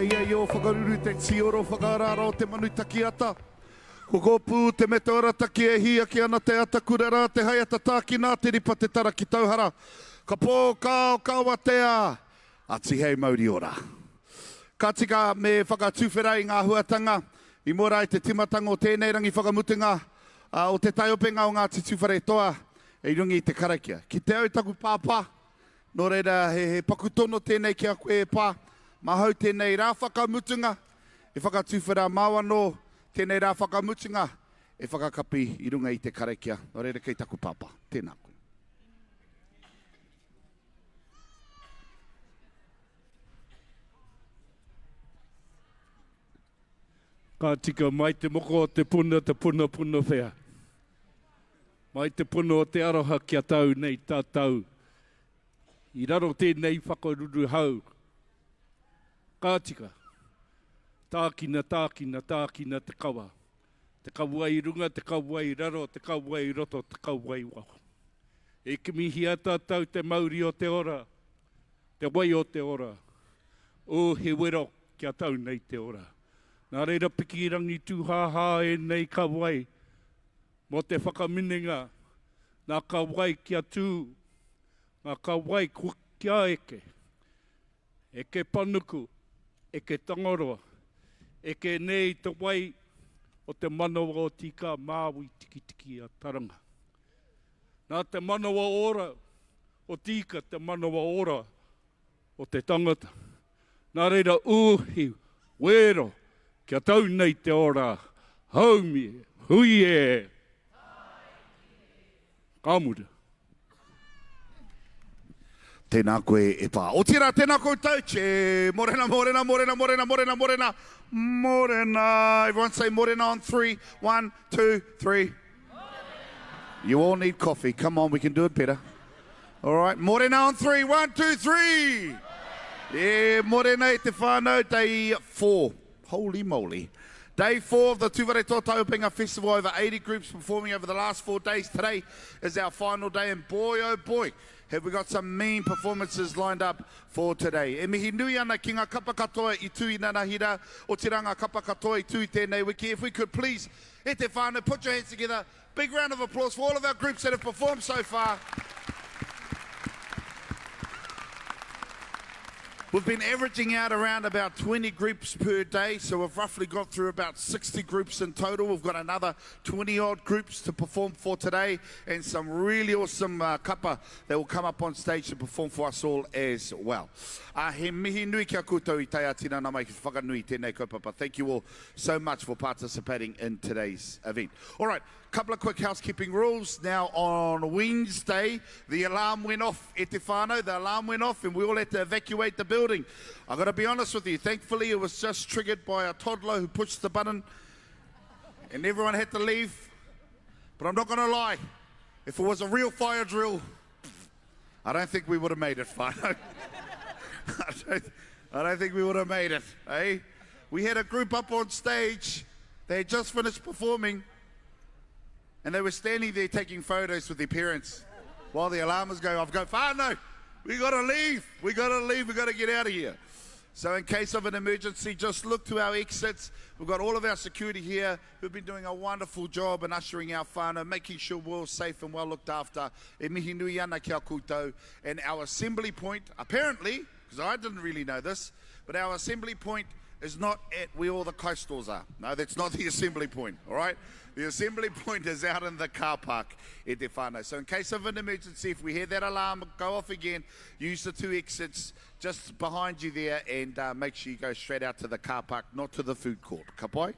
Whaiaio whakaruru te tīoro whakarara o te manu takiata. Ko Kōpū te meta arataki e hī ake ana te ata kura rā te haeata tākina te ripa te tara ki tauhara. Ka pō kao ka watea a Tihei mauri ora. Ka tika me whakatuwhera i ngā huatanga i mua rā i te timatanga o tēnei rangi whakamutunga o te taiopenga o Ngāti Tūwharetoa i runga i te karakia. Ki te au taku pāpā, nō reira he paku tono tēnei ki a koe e pā, māhau tēnei rā whakamutunga e whakatuwhera māu anō tēnei rā whakamutunga e whakakapi i runga i te karakia. Nō reira kei taku pāpā. Tēnā koe. Ka tika mai te moko o te puna, te puna puna whea. Mai te puna o te aroha kia tau nei tātou. I raro tēnei whakaruruhau. Ka tika. Tākina, tākina, tākina te kawa. Te kawa i runga, te kawa i raro, te kawa i roto, te kawa i waho. E kimihia tātou te mauri o te ora, te wai o te ora. Ū, he wero kia tau nei te ora. Nā reira piki rangi tūhāhā ēnei kawai mō te whakaminenga, nā kawai kia tū, ngā kawai kia eke. Eke panuku, eke Tangaroa, eke nei te wai o te manawa o Tīkā Māui Tikitiki a Taranga. Nā te manawa ora o Tīka te manawa ora o te tangata. Nā reira uhi, wero, kia tau nei te ora, haumi, hui e! Ka mura. Tēnā koe e pā. Otirā, tēnā koutou. Che, morena, morena, morena, morena, morena, morena, morena. Everyone say morena on three. One, two, three. You all need coffee. Come on, we can do it better. All right, morena on three. One, two, three. Yeah, morena i te whānau, day four. Holy moly. Day four of the Tūwharetoa Taiopenga Festival, over 80 groups performing over the last four days. Today is our final day, and boy, oh boy, have we got some mean performances lined up for today. E mihi nui ana ki ngā kapa katoa i tū inanahira, otirā ngā kapa katoa i tū i tēnei wiki. If we could please, e te whānau, put your hands together. Big round of applause for all of our groups that have performed so far. We've been averaging out around about 20 groups per day, so we've roughly got through about 60 groups in total. We've got another 20 odd groups to perform for today and some really awesome uh, kapa that will come up on stage to perform for us all as well. Uh, he mihi nui kia koutou i tae ā-tinana mai ki te whakanui tēnei kaupapa. Thank you all so much for participating in today's event. All right, couple of quick housekeeping rules. Now, on Wednesday, the alarm went off e te whānau. The alarm went off and we all had to evacuate the building. I've got to be honest with you. Thankfully, it was just triggered by a toddler who pushed the button and everyone had to leave. But I'm not going to lie. If it was a real fire drill, I don't think we would have made it, whānau. I, don't, I don't think we would have made it, eh? We had a group up on stage. They had just finished performing. And they were standing there taking photos with their parents while the alarm was going off. Go, whānau, we got to leave. We got to leave. We got to get out of here. So in case of an emergency, just look to our exits. We've got all of our security here who've been doing a wonderful job in ushering our whānau, making sure we're all safe and well looked after. E mihi nui ana ki a koutou. And our assembly point, apparently, because I didn't really know this, but our assembly point is not at where all the kai stores are. No, that's not the assembly point, all right? The assembly point is out in the car park e te whānau. So in case of an emergency, if we hear that alarm go off again, use the two exits just behind you there and uh, make sure you go straight out to the car park, not to the food court. Ka pai?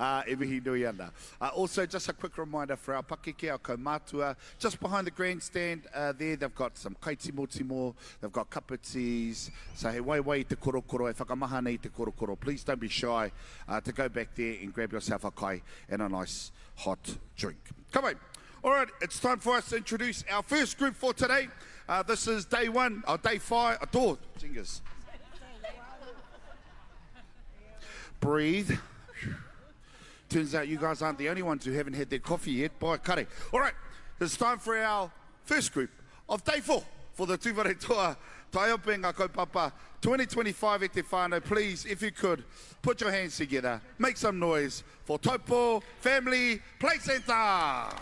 Uh, e mihi nui ana. Uh, also, just a quick reminder for our pakeke, our kaumātua, just behind the grandstand uh, there, they've got some kai timotimo, they've got cup of teas, so he waiwai i te korokoro, e whakamahana i te korokoro. Please don't be shy uh, to go back there and grab yourself a kai and a nice hot drink. Come on. All right, it's time for us to introduce our first group for today. Uh, this is day one, or day five, oh, fingers. Breathe. Turns out you guys aren't the only ones who haven't had their coffee yet. By kare. All right, it's time for our first group of day four. for the Tūwharetoa Taiopenga Kaupapa 2025 e te whānau. Please, if you could, put your hands together, make some noise for Taupo Family Playcentre!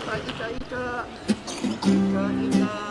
Ika, ika, ika, ika, ika.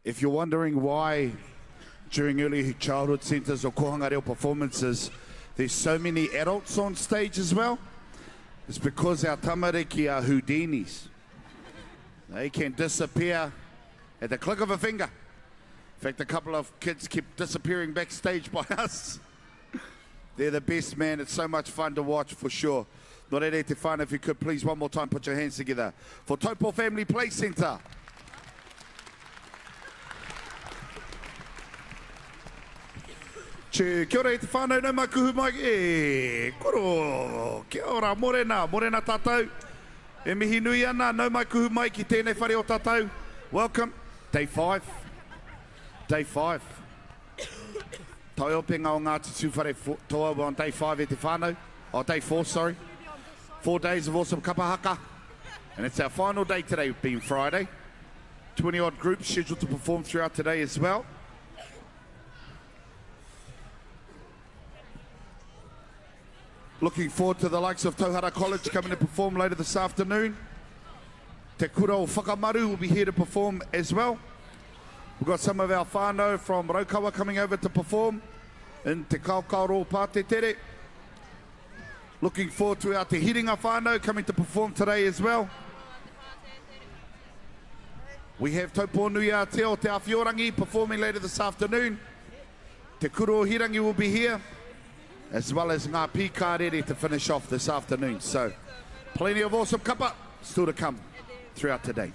If you're wondering why during early childhood centres or kohanga reo performances there's so many adults on stage as well, it's because our tamariki are Houdinis. They can disappear at the click of a finger. In fact, a couple of kids keep disappearing backstage by us. They're the best, man. It's so much fun to watch for sure. Nō reira e te whānau, if you could please one more time put your hands together for Taupo Family Play Centre. Che, kia ora e te whānau, nau mai kuhu mai, e, koro, kia ora, morena, morena tātou. E mihi nui ana, nau mai kuhu mai ki tēnei whare o tātou. Welcome, day 5, day 5. Taiopenga o Ngāti Tūwhare Toa, we're on day 5 e te whānau, oh day 4, sorry. 4 days of awesome kapa haka. And it's our final day today, being Friday. 20 odd groups scheduled to perform throughout today as well. Looking forward to the likes of Tauhara College coming to perform later this afternoon. Te Kura o Whakamaru will be here to perform as well. We've got some of our whānau from Raukawa coming over to perform in Te Kaokaoro Pātetere. Looking forward to our Te Hiringa whānau coming to perform today as well. We have Taupō-nui-a-Tea o Te Awhiorangi performing later this afternoon. Te Kura o Hirangi will be here, as well as Ngā Pīkārere to finish off this afternoon. So, plenty of awesome kapa still to come throughout today.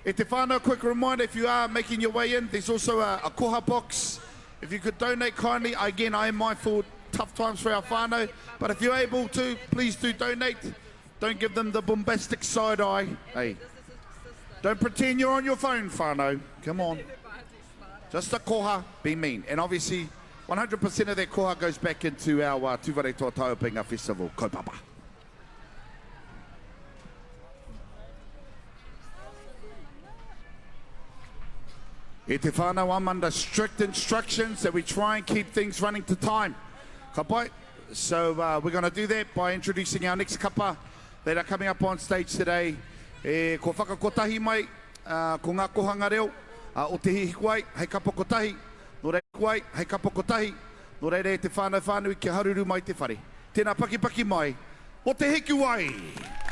E te whānau, quick reminder, if you are making your way in, there's also a, a koha box. If you could donate kindly, again, I am mindful, tough times for our whānau, but if you're able to, please do donate. Don't give them the bombastic side eye. Hey, don't pretend you're on your phone, whānau. Come on. Just a koha, be mean. And obviously, 100% of that koha goes back into our uh, Tūwharetoa Taiapenga Festival kaupapa. E te whānau, I'm under strict instructions that we try and keep things running to time. Ka pai? So uh, we're going to do that by introducing our next kapa that are coming up on stage today. E, ko whakakotahi mai, uh, ko ngā kohanga reo uh, o Te Hihikuai, hei kapa kotahi, nō reira, hei kapa kotahi, nō reira e te whānau whānui kia haruru mai te whare. Tēnā pakipaki mai o Te Hikuwai!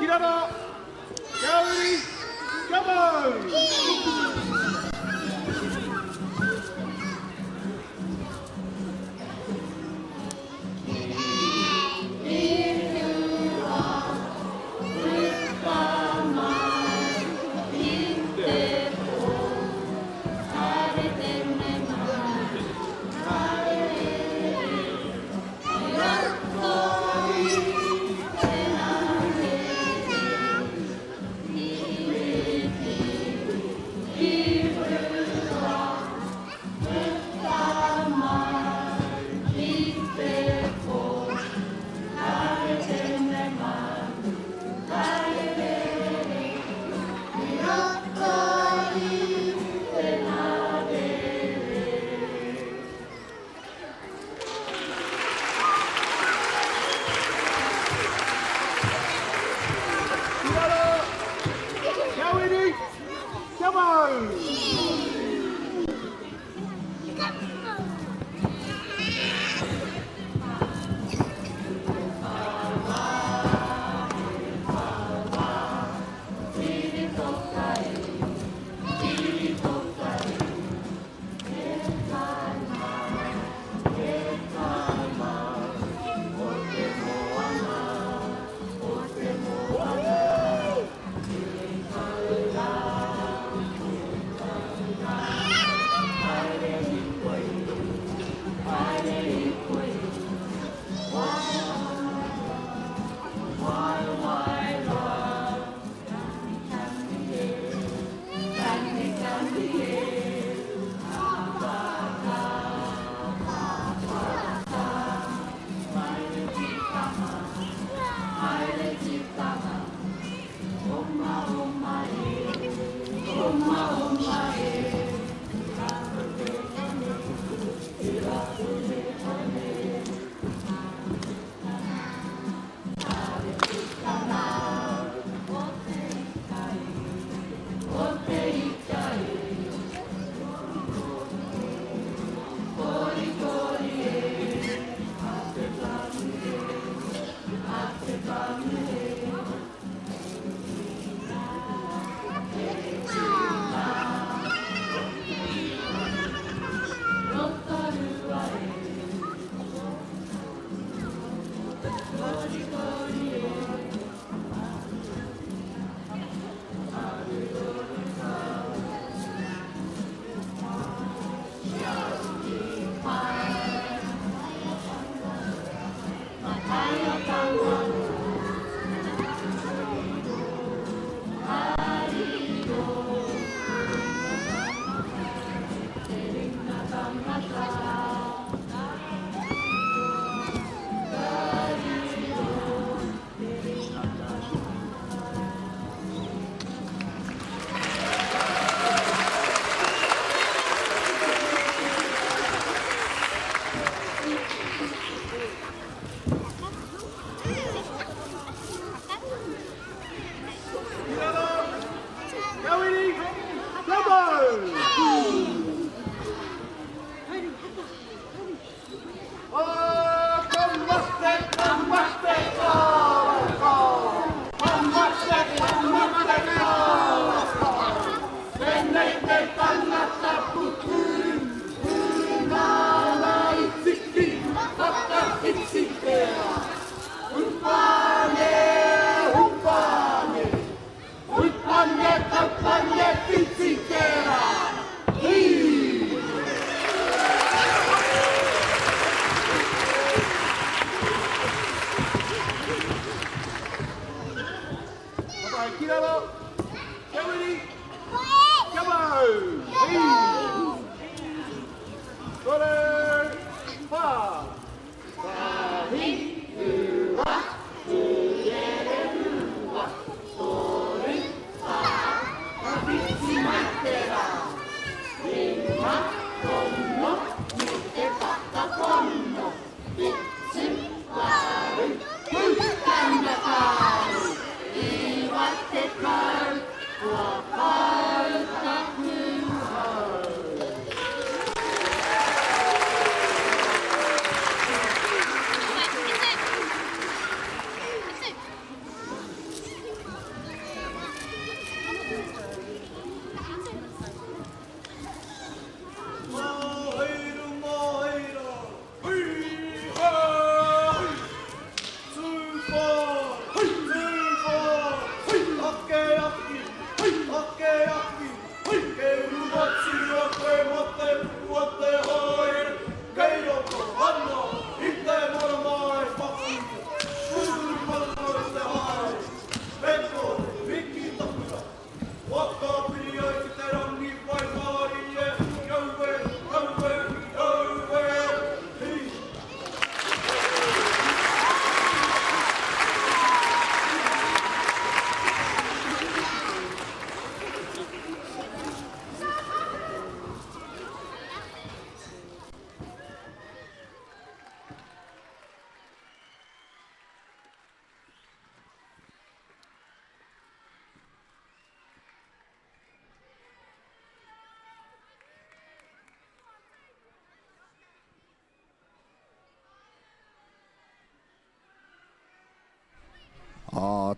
Ki raro! Kia uri! Kia mau!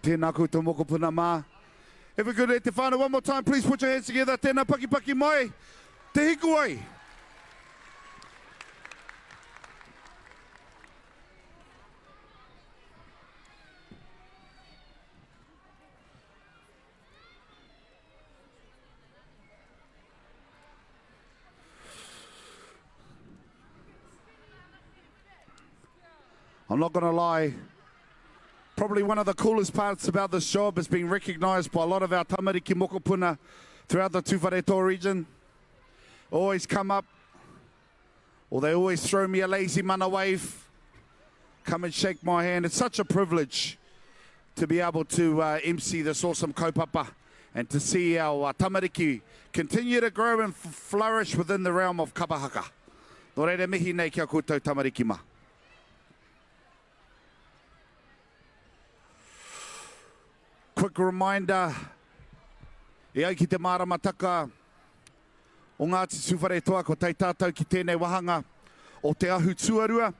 Tēnā koutou mokopuna mā. Have a good day te whānau. One more time, please put your hands together. Tēnā pakipaki mai. Te Hikuwai. I'm not going to lie. Probably one of the coolest parts about this job is being recognised by a lot of our tamariki mokopuna throughout the Tūwharetoa region. Always come up, or they always throw me a lazy mana wave, come and shake my hand. It's such a privilege to be able to uh, MC this awesome kaupapa and to see our uh, tamariki continue to grow and flourish within the realm of kabahaka. Nō reira mihi nei ki a koutou tamariki mā. Quick reminder, e ai ki te māramataka o Ngāti Tūwharetoa, ko tai tātou ki tēnei wahanga o te ahu tuarua.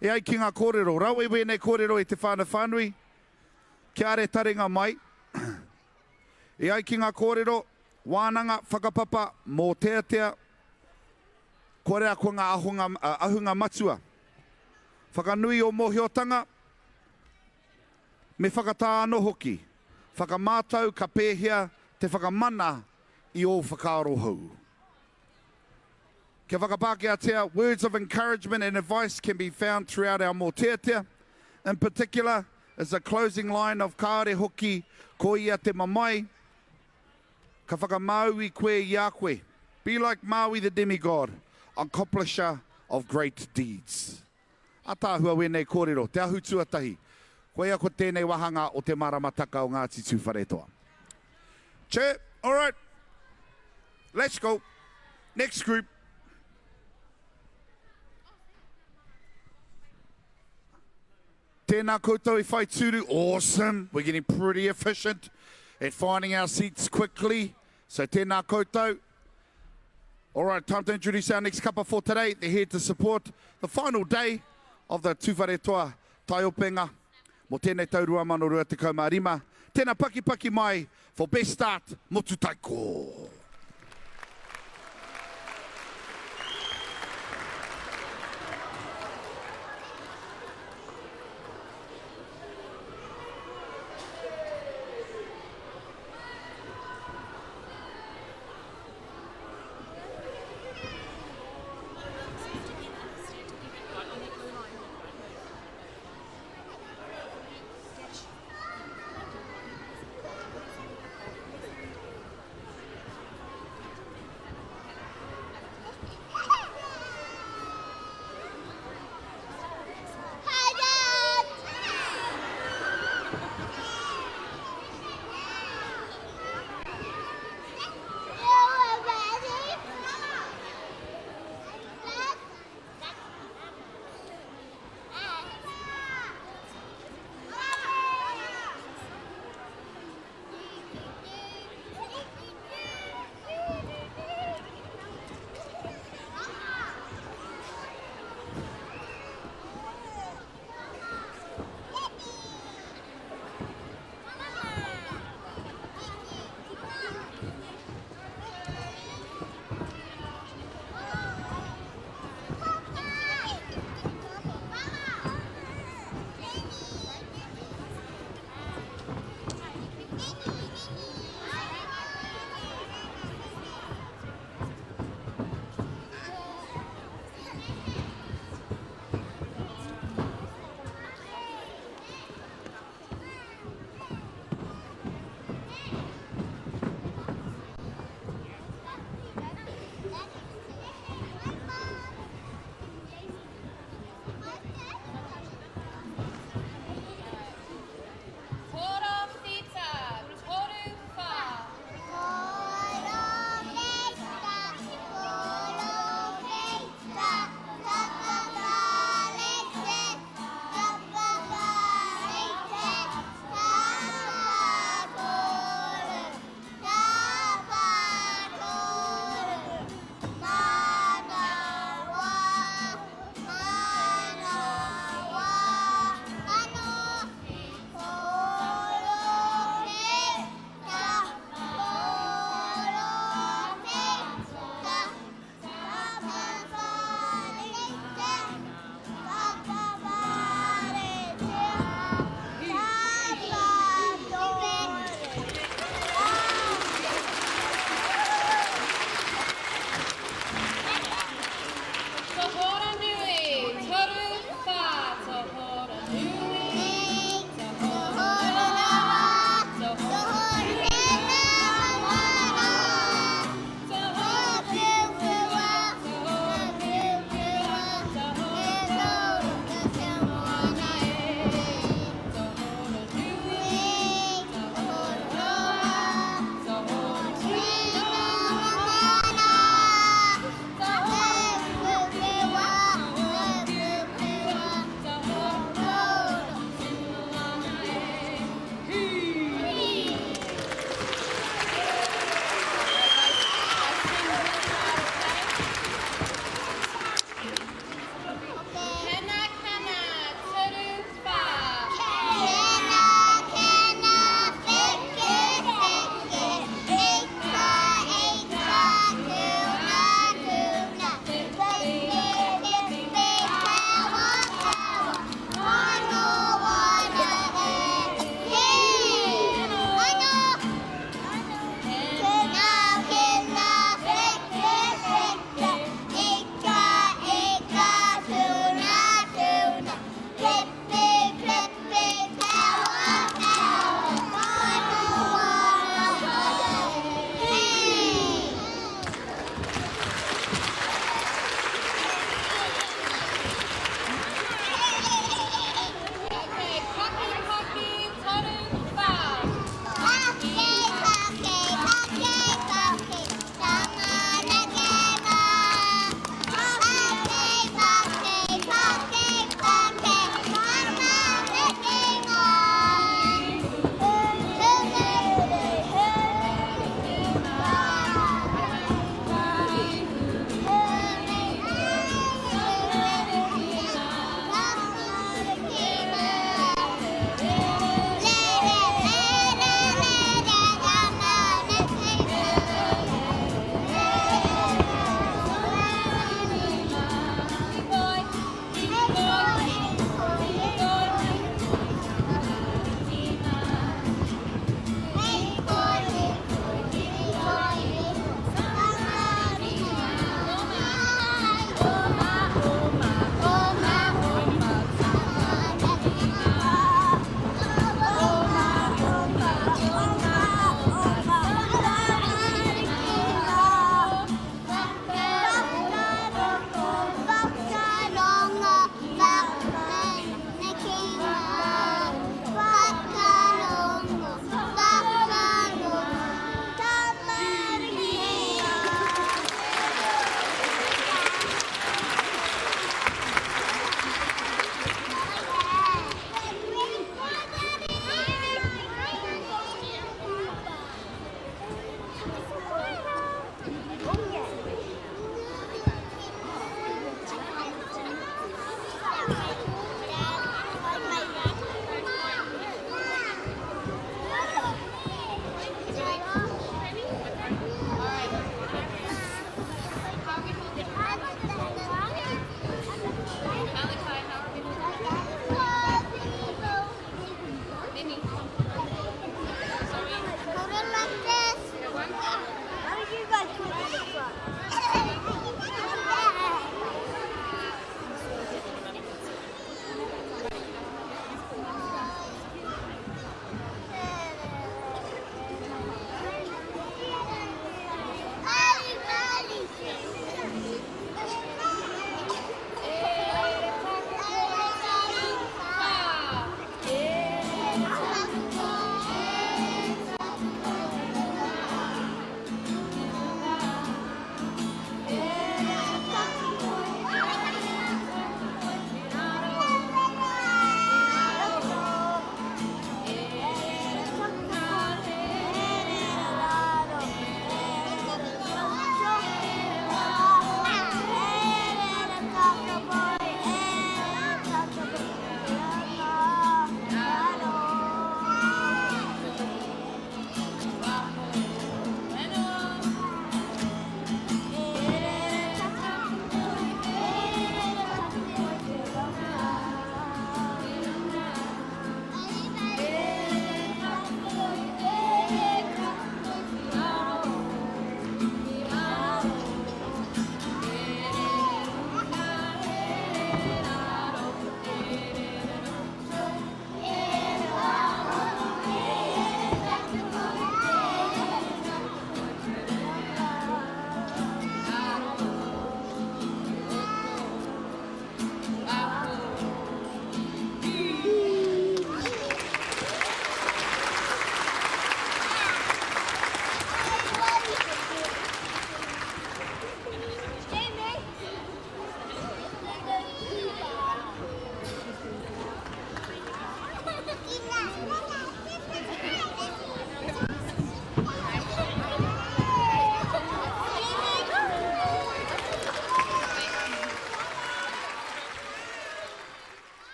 E ai ki ngā kōrero, rawe wēnei kōrero e te whānau whānui, kia are taringa mai. E ai ki ngā kōrero, wānanga, whakapapa, mōteatea, kua rea ko ngā ahunga, ahunga matua. Whakanui o mōhiotanga, me whakatā anō hoki. Whakamātau ka pēhea te whakamana i ō whakaaro hou. Kia whakapākehātia, words of encouragement and advice can be found throughout our mōteatea. In particular is a closing line of Kāore hoki ko ia te mamae, ka whakamāui koe i a koe. Be like Māui the demigod, accomplisher of great deeds. Ataahua wēnei kōrero, te ahu tuatahi. Koia ko tēnei wāhanga o te maramataka o Ngāti Tūwharetoa. Che, alright, let's go. Next group. Tēnā koutou i whai tūru. Awesome. We're getting pretty efficient at finding our seats quickly. So tēnā koutou. All right, time to introduce our next kapa for today. They're here to support the final day of the Tūwharetoa Taiopenga mō tēnei tau 2025. Tēnā pakipaki mai for Best Start Motutaiko.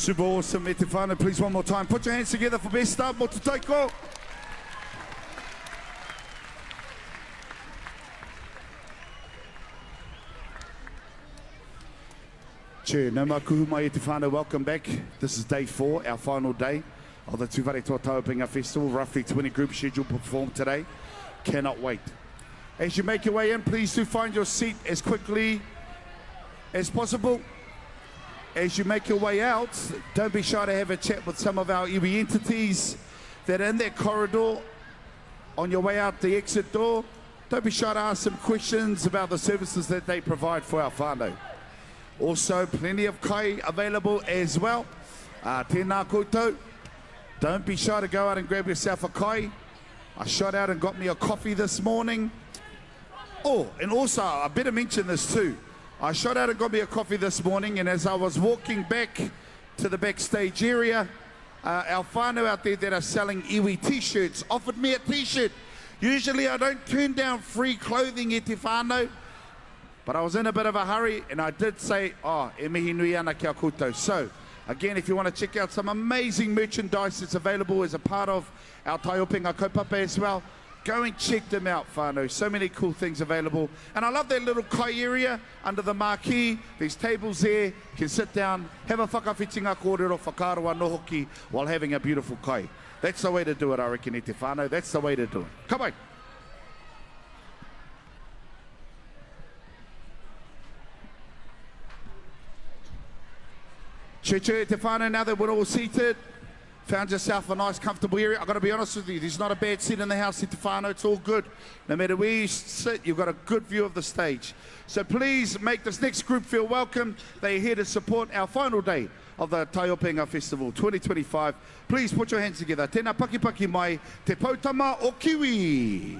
Super awesome, e te whānau. Please, one more time, put your hands together for Best Start Motutaiko. Che, nau mai kuhu mai e te whānau, welcome back. This is day four, our final day of the Tūwharetoa Taiopenga Festival. Roughly 20 groups scheduled to perform today. Cannot wait. As you make your way in, please do find your seat as quickly as possible. As you make your way out, don't be shy to have a chat with some of our iwi entities that are in that corridor on your way out the exit door. Don't be shy to ask some questions about the services that they provide for our whānau. Also, plenty of kai available as well. Uh, tēnā koutou. Don't be shy to go out and grab yourself a kai. I shot out and got me a coffee this morning. Oh, and also, I better mention this too. I shot out and got me a coffee this morning, and as I was walking back to the backstage area, uh, our whānau out there that are selling iwi t-shirts offered me a t-shirt. Usually I don't turn down free clothing e te whānau, but I was in a bit of a hurry and I did say, oh, e mihi nui ana kia koutou. So, again, if you want to check out some amazing merchandise that's available as a part of our Taiopenga kaupapa as well, go and check them out, whānau. So many cool things available. And I love that little kai area under the marquee. There's tables there. You can sit down, have a whakawhitinga kōrero, whakaaro anō hoki while having a beautiful kai. That's the way to do it, I reckon, e te whānau. That's the way to do it. Ka pai. Che che, te whānau, now that we're all seated, found yourself a nice comfortable area. I've got to be honest with you, there's not a bad seat in the house, te whānau, it's all good. No matter where you sit, you've got a good view of the stage. So please make this next group feel welcome. They're here to support our final day of the Taiopenga Festival 2025. Please put your hands together. Tēnā pakipaki mai, te poutama o Kiwi.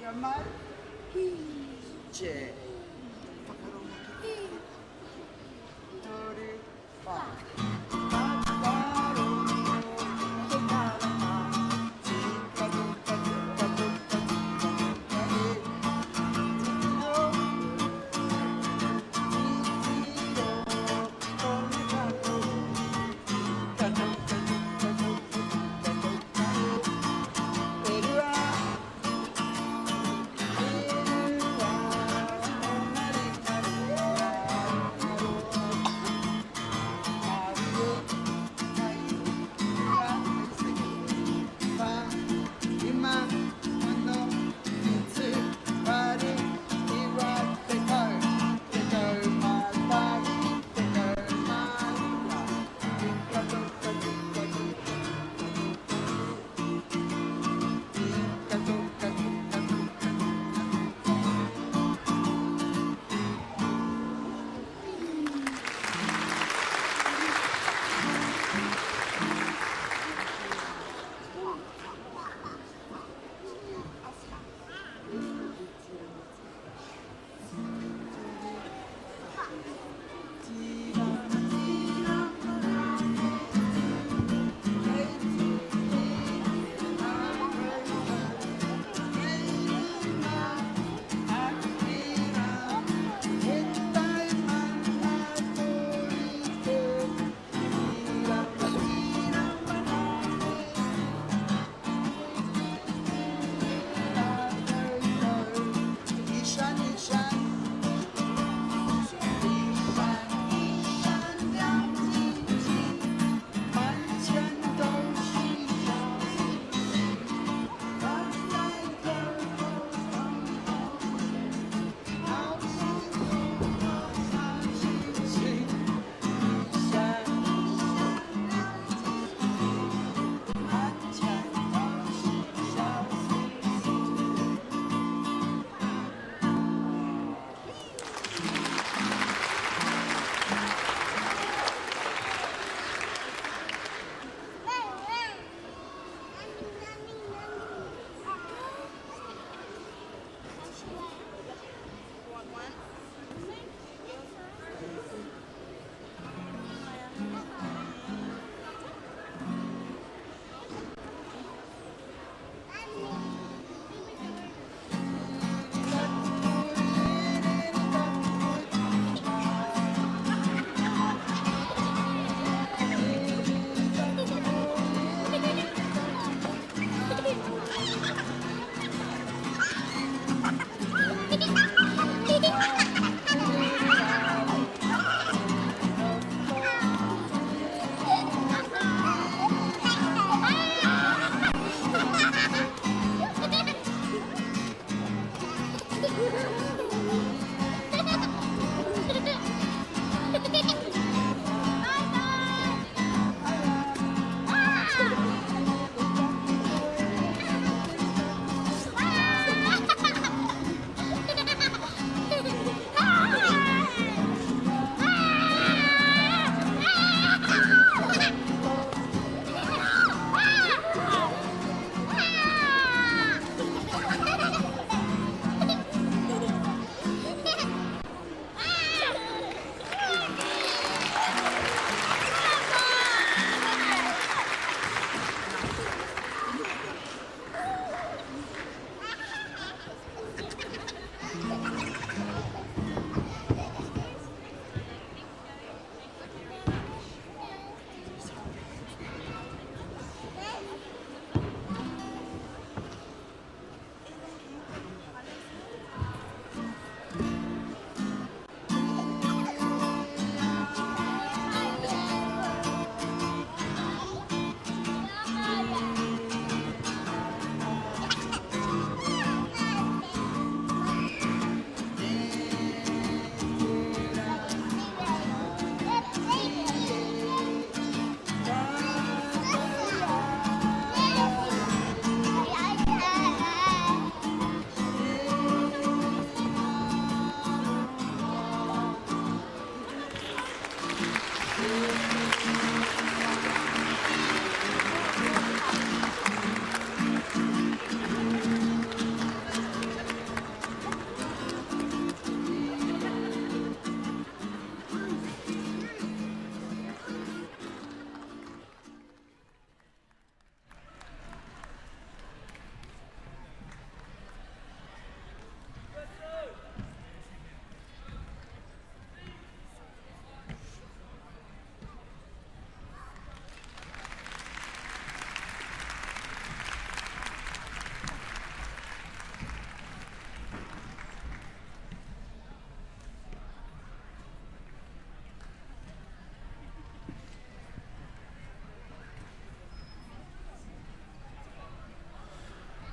Tika mai. Hi. Che. Whakarongo ki te Toru, wha. Whakarongo ki te karanga. Tika, tika, tika, tika, tika, tika, e. Titiro. Titiro ki tōna kano. Tika, tika, tika, tika, tika, tika, e. E rua.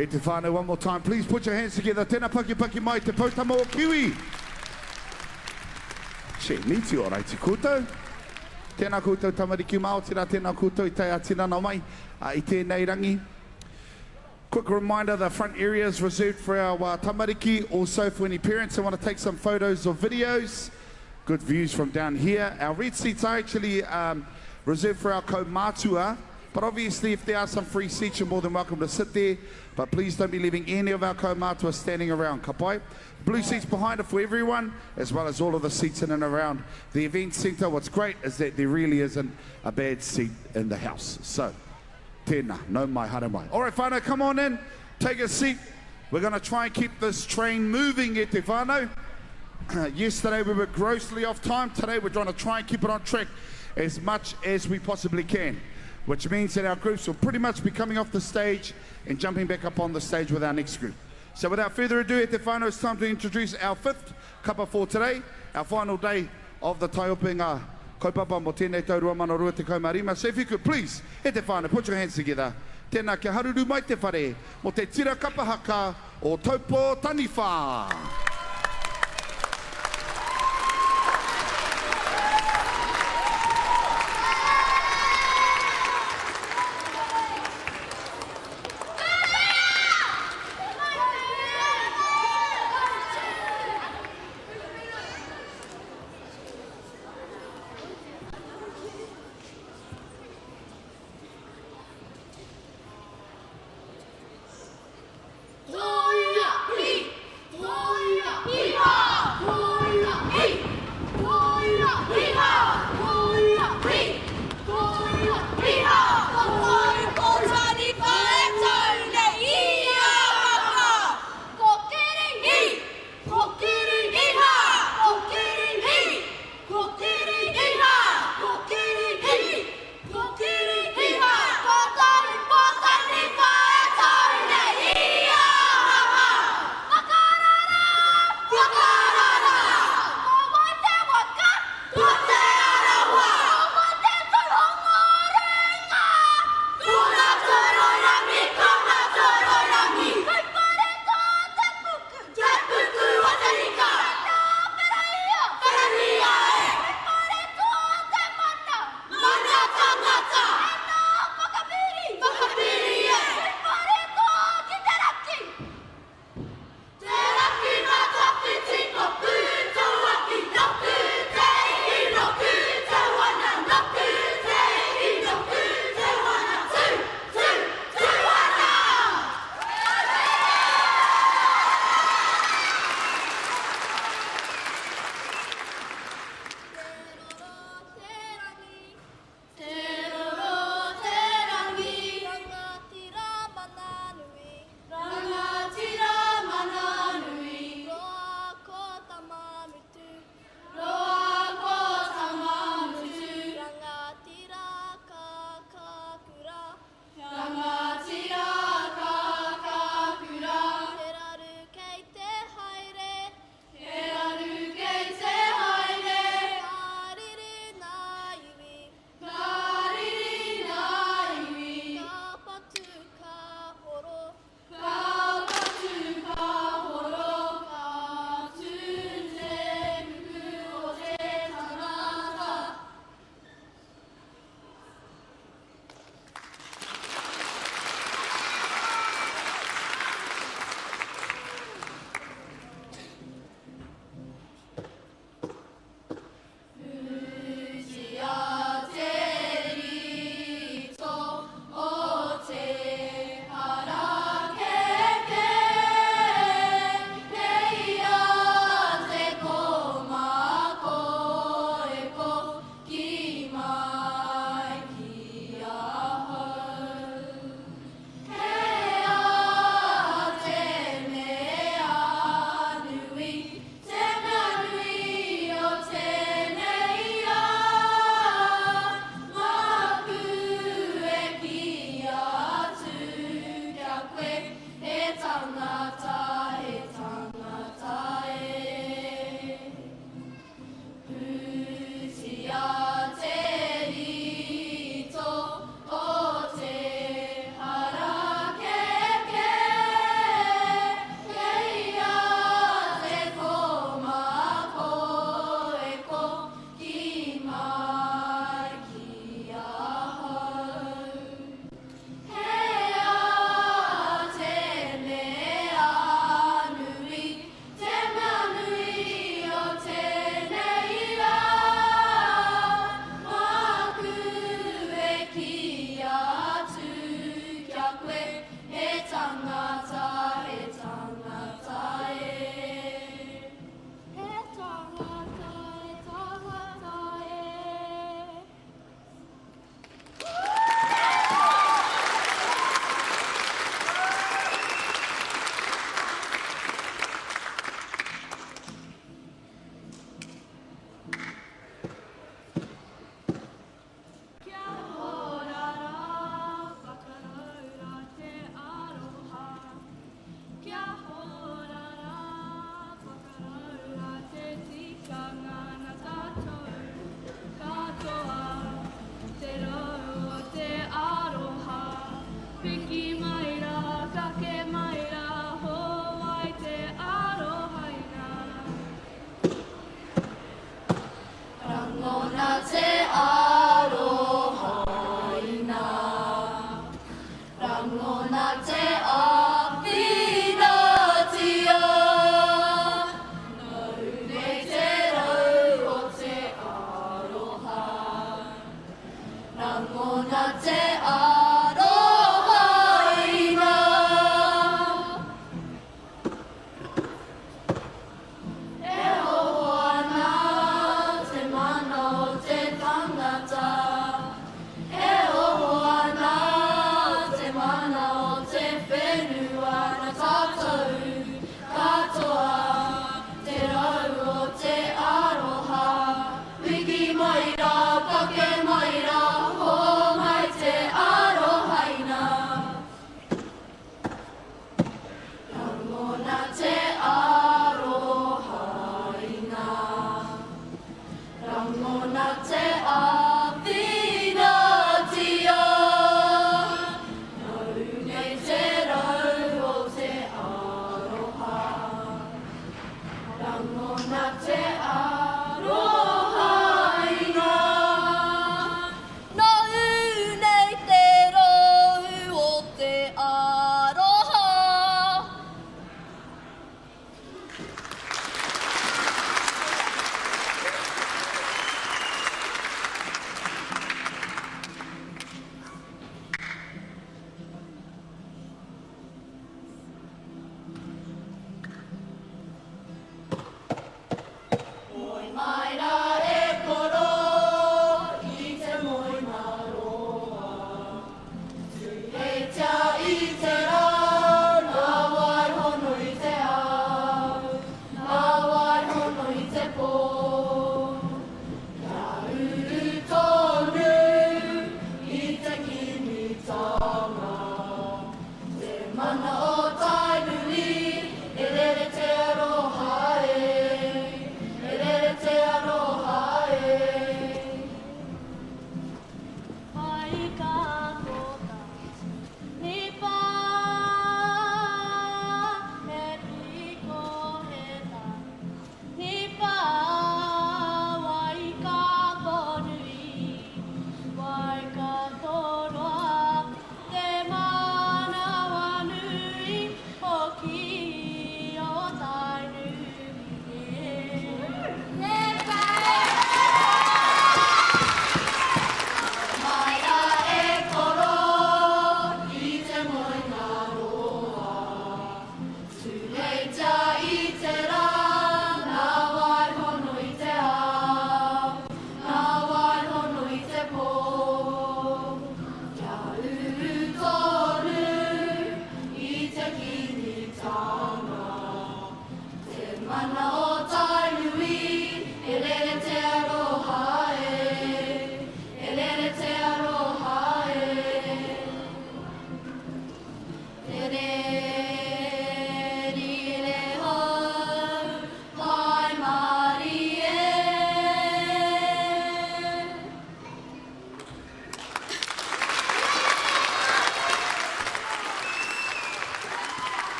E te whānau, one more time, please put your hands together. Tēnā pakipaki mai te poutama o Kiwi. Che, niti o raiti koutou. Tēnā koutou tamariki mā, otirā tēnā koutou i tae ā-tinana mai i tēnei rangi. Quick reminder, the front area is reserved for our uh, tamariki, also for any parents who want to take some photos or videos. Good views from down here. Our red seats are actually um, reserved for our kaumātua, but obviously if there are some free seats, you're more than welcome to sit there. But please don't be leaving any of our kaumātua standing around. Ka pai. Blue seats behind are for everyone, as well as all of the seats in and around the event centre. What's great is that there really isn't a bad seat in the house. So, tēnā, nau mai, haere mai. All right, whānau, come on in, take a seat. We're going to try and keep this train moving, e te whānau. Yesterday we were grossly off time. Today we're trying to try and keep it on track as much as we possibly can, which means that our groups will pretty much be coming off the stage and jumping back up on the stage with our next group. So without further ado, e te whānau, it's time to introduce our fifth kapa for today, our final day of the Taiopenga kaupapa mō tēnei tau 2025. So if you could please, e te whānau, put your hands together. Tēnā, kia haruru mai te whare mō te tira kapa haka o Taupō Taniwha. Toia, hi! Toia!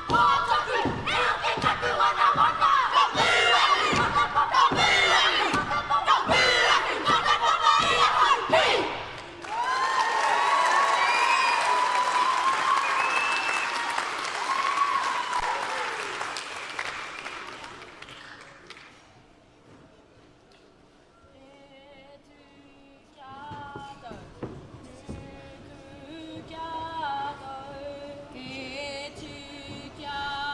E tū kia tau, nuku kia tau, e tū kia.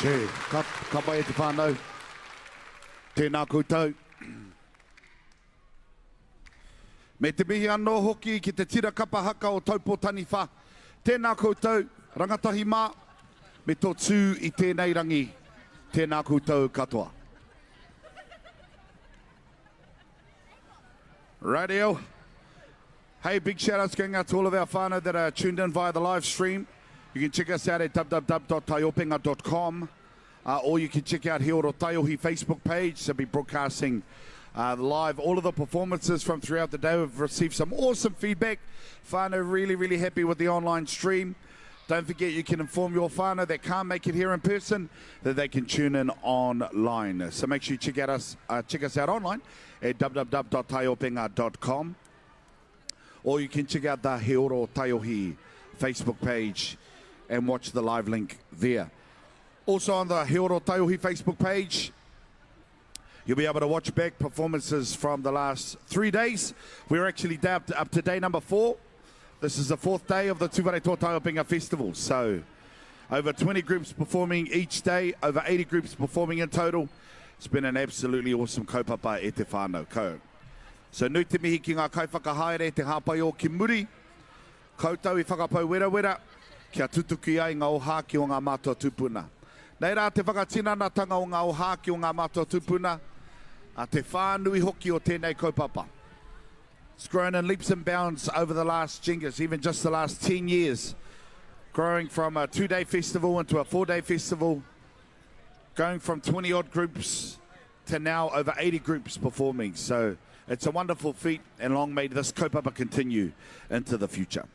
Che, ka, ka pai e te whānau. Tēnā koutou. Me te mihi anō hoki ki te tira kapa haka o Taupo Taniwha. Tēnā koutou, rangatahi mā, me tō tū i tēnei rangi. Tēnā koutou katoa. Radio. Hey, big shout outs going out to all of our whānau that are tuned in via the live stream. You can check us out at www.taiopenga.com uh, or you can check out He Oro Taiohi Facebook page. They'll be broadcasting uh, live all of the performances from throughout the day. We've received some awesome feedback. Whānau really, really happy with the online stream. Don't forget you can inform your whānau that can't make it here in person that they can tune in online. So make sure you check, out us, uh, check us out online at www.taiopenga.com or you can check out the He Oro Taiohi Facebook page and watch the live link there. Also on the He Oro Taiohi Facebook page, You'll be able to watch back performances from the last three days. We're actually down up to day number four. This is the fourth day of the Tūwharetoa Taiopenga Festival. So over 20 groups performing each day, over 80 groups performing in total. It's been an absolutely awesome kaupapa e te whānau. Ko. So nui te mihi ki ngā kaiwhakahaere, te hāpai o ki muri, koutou i whakapau werawera, kia tutuki ai ngā ōhākī o ngā mātua tūpuna. Nei rā te whakatinanatanga o ngā ōhākī o ngā mātua tūpuna, a te whānui hoki o tēnei kaupapa. It's grown in leaps and bounds over the last Genghis, even just the last 10 years, growing from a two-day festival into a four-day festival, going from 20 odd groups to now over 80 groups performing. So it's a wonderful feat, and long may this kaupapa continue into the future.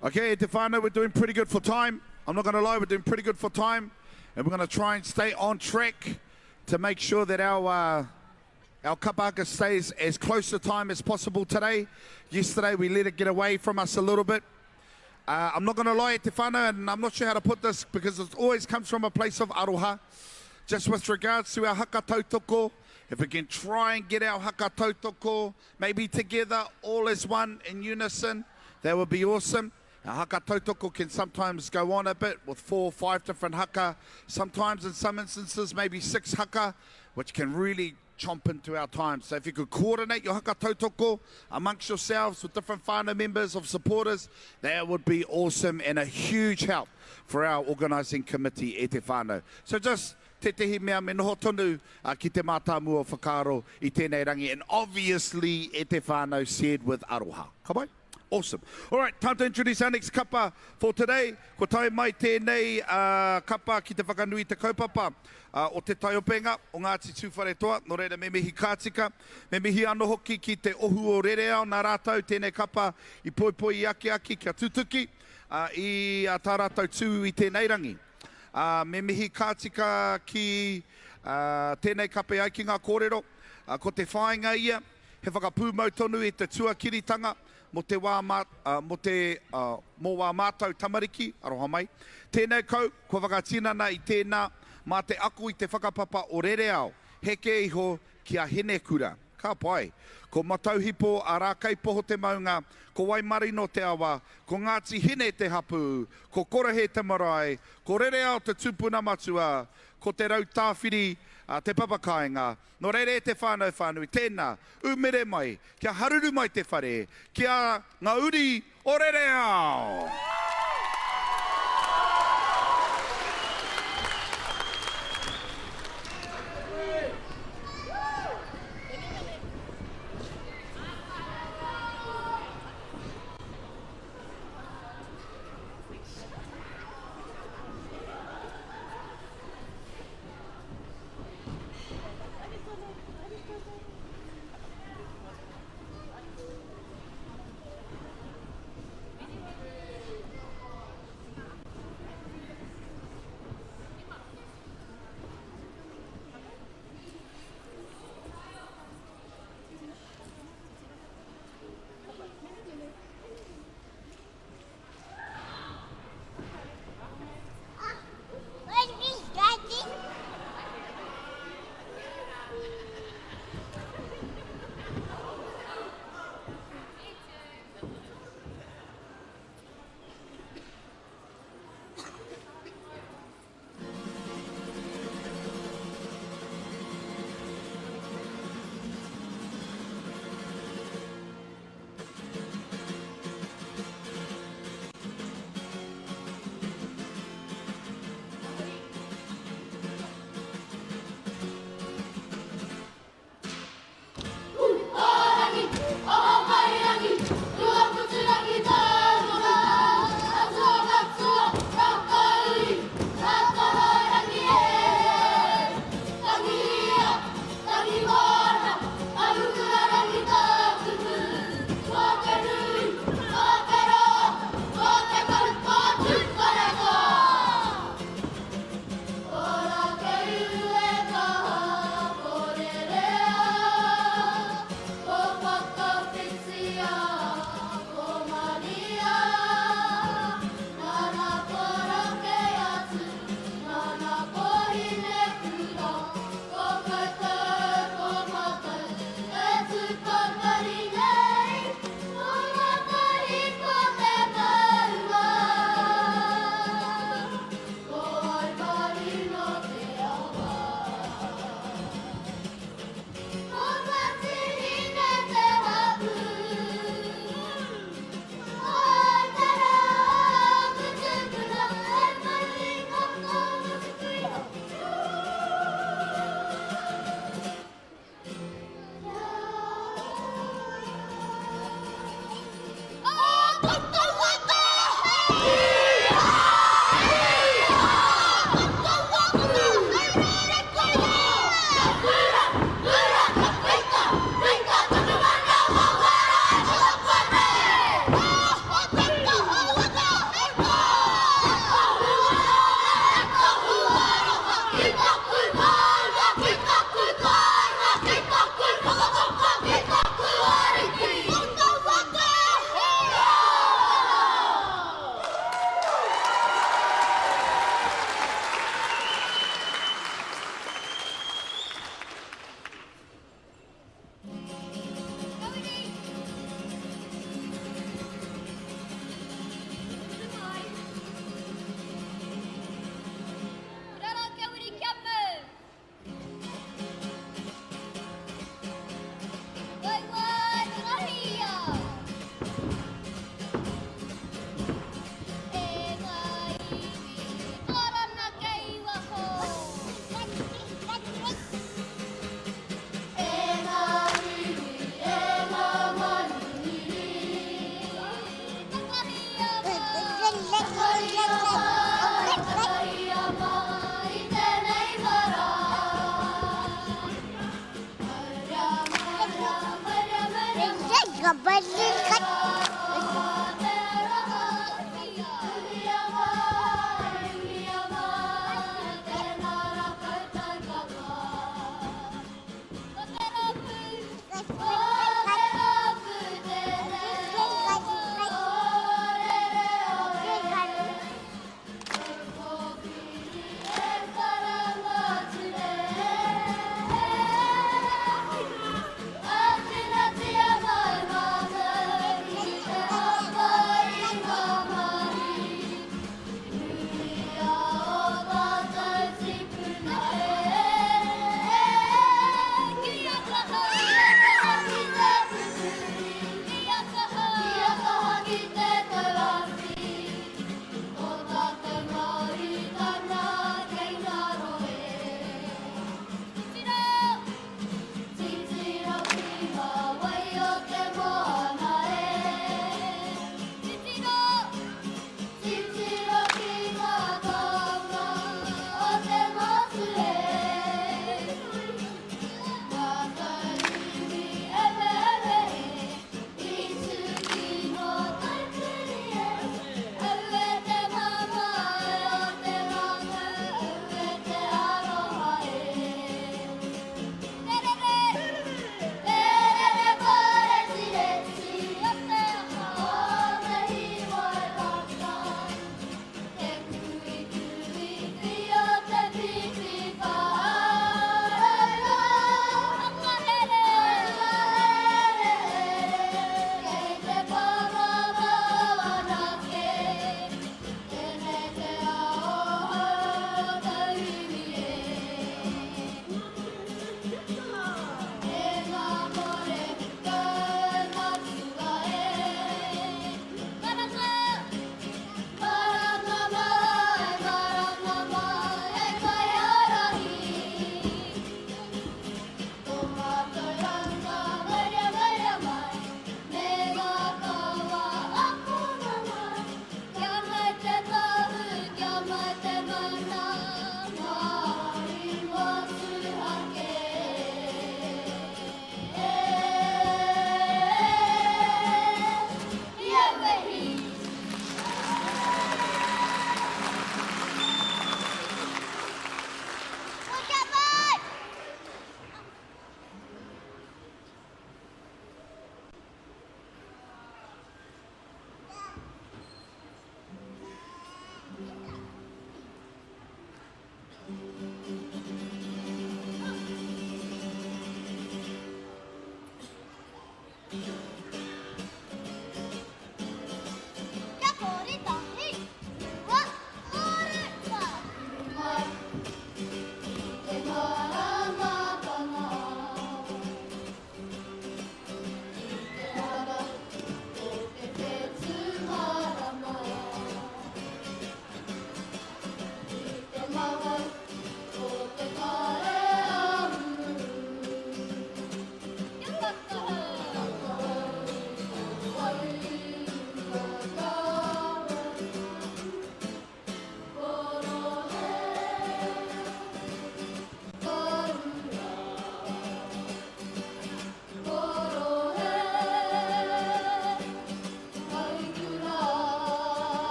Okay, te whānau, we're doing pretty good for time. I'm not going to lie, we're doing pretty good for time. And we're going to try and stay on track to make sure that our, uh, our kapaka stays as close to time as possible today. Yesterday, we let it get away from us a little bit. Uh, I'm not going to lie, te whānau, and I'm not sure how to put this because it always comes from a place of aroha. Just with regards to our haka tautoko, if we can try and get our haka tautoko maybe together, all as one in unison, that would be awesome. Our haka tautoko can sometimes go on a bit with four or five different haka. Sometimes, in some instances, maybe six haka, which can really chomp into our time. So if you could coordinate your haka tautoko amongst yourselves with different whānau members of supporters, that would be awesome and a huge help for our organising committee e te whānau. So just tētehi mea me noho tonu uh, ki te mātāmua whakaaro i tēnei rangi and obviously e te whānau said with aroha. Ka pai? Awesome. All right, time to introduce our next kapa for today. Ko tae mai tēnei uh, kapa ki te whakanui te kaupapa uh, o te taiopenga o Ngāti Tūwharetoa. Nō reira, me mihi ka tika. Me mihi anō hoki ki te ohu o Rereao nā rātou tēnei kapa i poipoi i akiaki kia tutuki uh, i uh, tā rātou tū i tēnei rangi. Uh, me mihi ka tika ki uh, tēnei kape ai ki ngā kōrero. Uh, ko te whāinga ia, He whakapūmau tonu i te tuakiritanga mō te wā mā, mō te, mō wā mātau tamariki, aroha mai. Tēnei kau, kua whakatinana i tēnā, mā te ako i te whakapapa o Rereao, heke iho ki a Hinekura. Ka pai. Ko Matauhipo a Rākaipoho te maunga, ko Waimarino te awa, ko Ngāti Hine te hapū, ko Korohe te marae, ko Rereao te tupuna matua, ko Te Rautāwhiri te papakāinga, Nō reira e te whānau whānui, tēnā, umere mai, kia haruru mai te whare, ki a ngā uri o Rereao!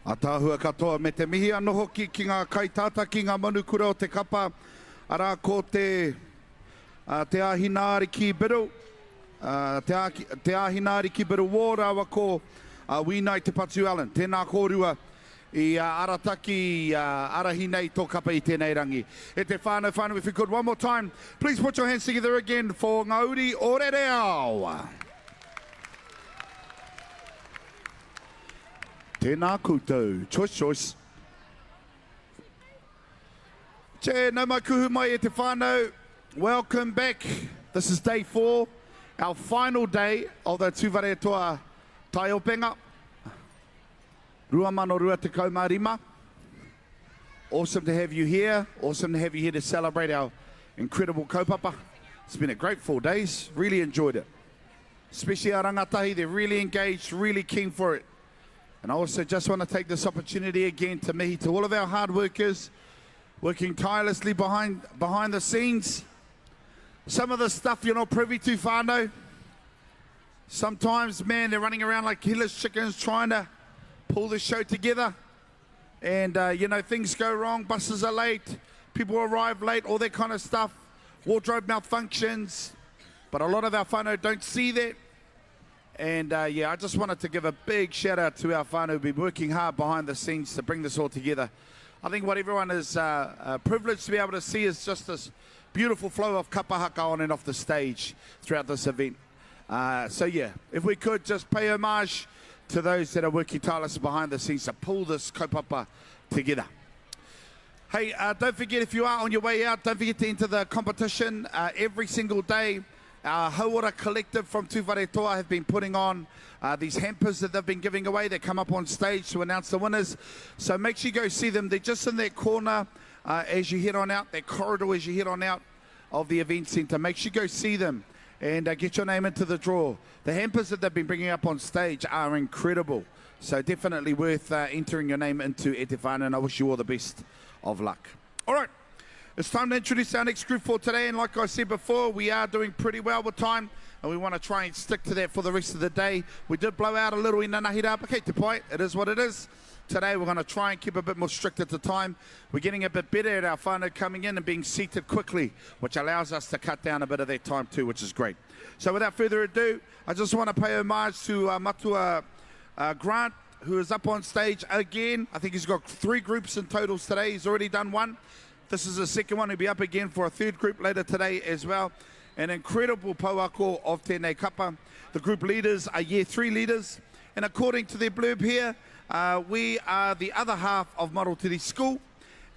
Ataahua katoa me te mihi anō hoki ki ngā kaitātaki, ngā manukura o te kapa, arā ko te, Te Āhinaariki Biddle, Te, Te Āhinaariki Biddle War rāua ko Wīnai Te Patu Allen. Tēnā kōrua i arataki, i ārahi nei tō kapa i tēnei rangi. E te whānau whānui, if we could one more time, please put your hands together again for Ngā Uri o Rereao. Tēnā koutou. Choice, choice. Che, nau mai kuhu mai e te whānau. Welcome back. This is day four, our final day of the Tūwharetoa Taiopenga. 2025. Awesome to have you here. Awesome to have you here to celebrate our incredible kaupapa. It's been a great four days. Really enjoyed it. Especially our rangatahi, they're really engaged, really keen for it. And I also just want to take this opportunity again to mihi to all of our hard workers working tirelessly behind, behind the scenes. Some of the stuff you're not privy to, whānau. Sometimes, man, they're running around like headless chickens trying to pull the show together. And, uh, you know, things go wrong, buses are late, people arrive late, all that kind of stuff. Wardrobe malfunctions. But a lot of our whānau don't see that. And uh, yeah, I just wanted to give a big shout out to our whānau who've been working hard behind the scenes to bring this all together. I think what everyone is uh, uh, privileged to be able to see is just this beautiful flow of kapahaka on and off the stage throughout this event. Uh, so yeah, if we could just pay homage to those that are working tirelessly behind the scenes to pull this kaupapa together. Hey, uh, don't forget if you are on your way out, don't forget to enter the competition uh, every single day. Our Hauora Collective from Tūwharetoa have been putting on uh, these hampers that they've been giving away. They come up on stage to announce the winners. So make sure you go see them. They're just in that corner uh, as you head on out, that corridor as you head on out of the event centre. Make sure you go see them and uh, get your name into the draw. The hampers that they've been bringing up on stage are incredible. So definitely worth uh, entering your name into Etefana, and I wish you all the best of luck. All right. It's time to introduce our next group for today. And like I said before, we are doing pretty well with time, and we want to try and stick to that for the rest of the day. We did blow out a little in Nanahira, but te pai, it is what it is. Today we're going to try and keep a bit more strict at the time. We're getting a bit better at our whānau coming in and being seated quickly, which allows us to cut down a bit of their time too, which is great. So without further ado, I just want to pay homage to uh, Matua uh, Grant, who is up on stage again. I think he's got three groups in totals today. He's already done one. This is the second one. He'll be up again for a third group later today as well. An incredible pouako of tēnei kapa. The group leaders are year three leaders. And according to their blurb here, uh, we are the other half of Marotiri School.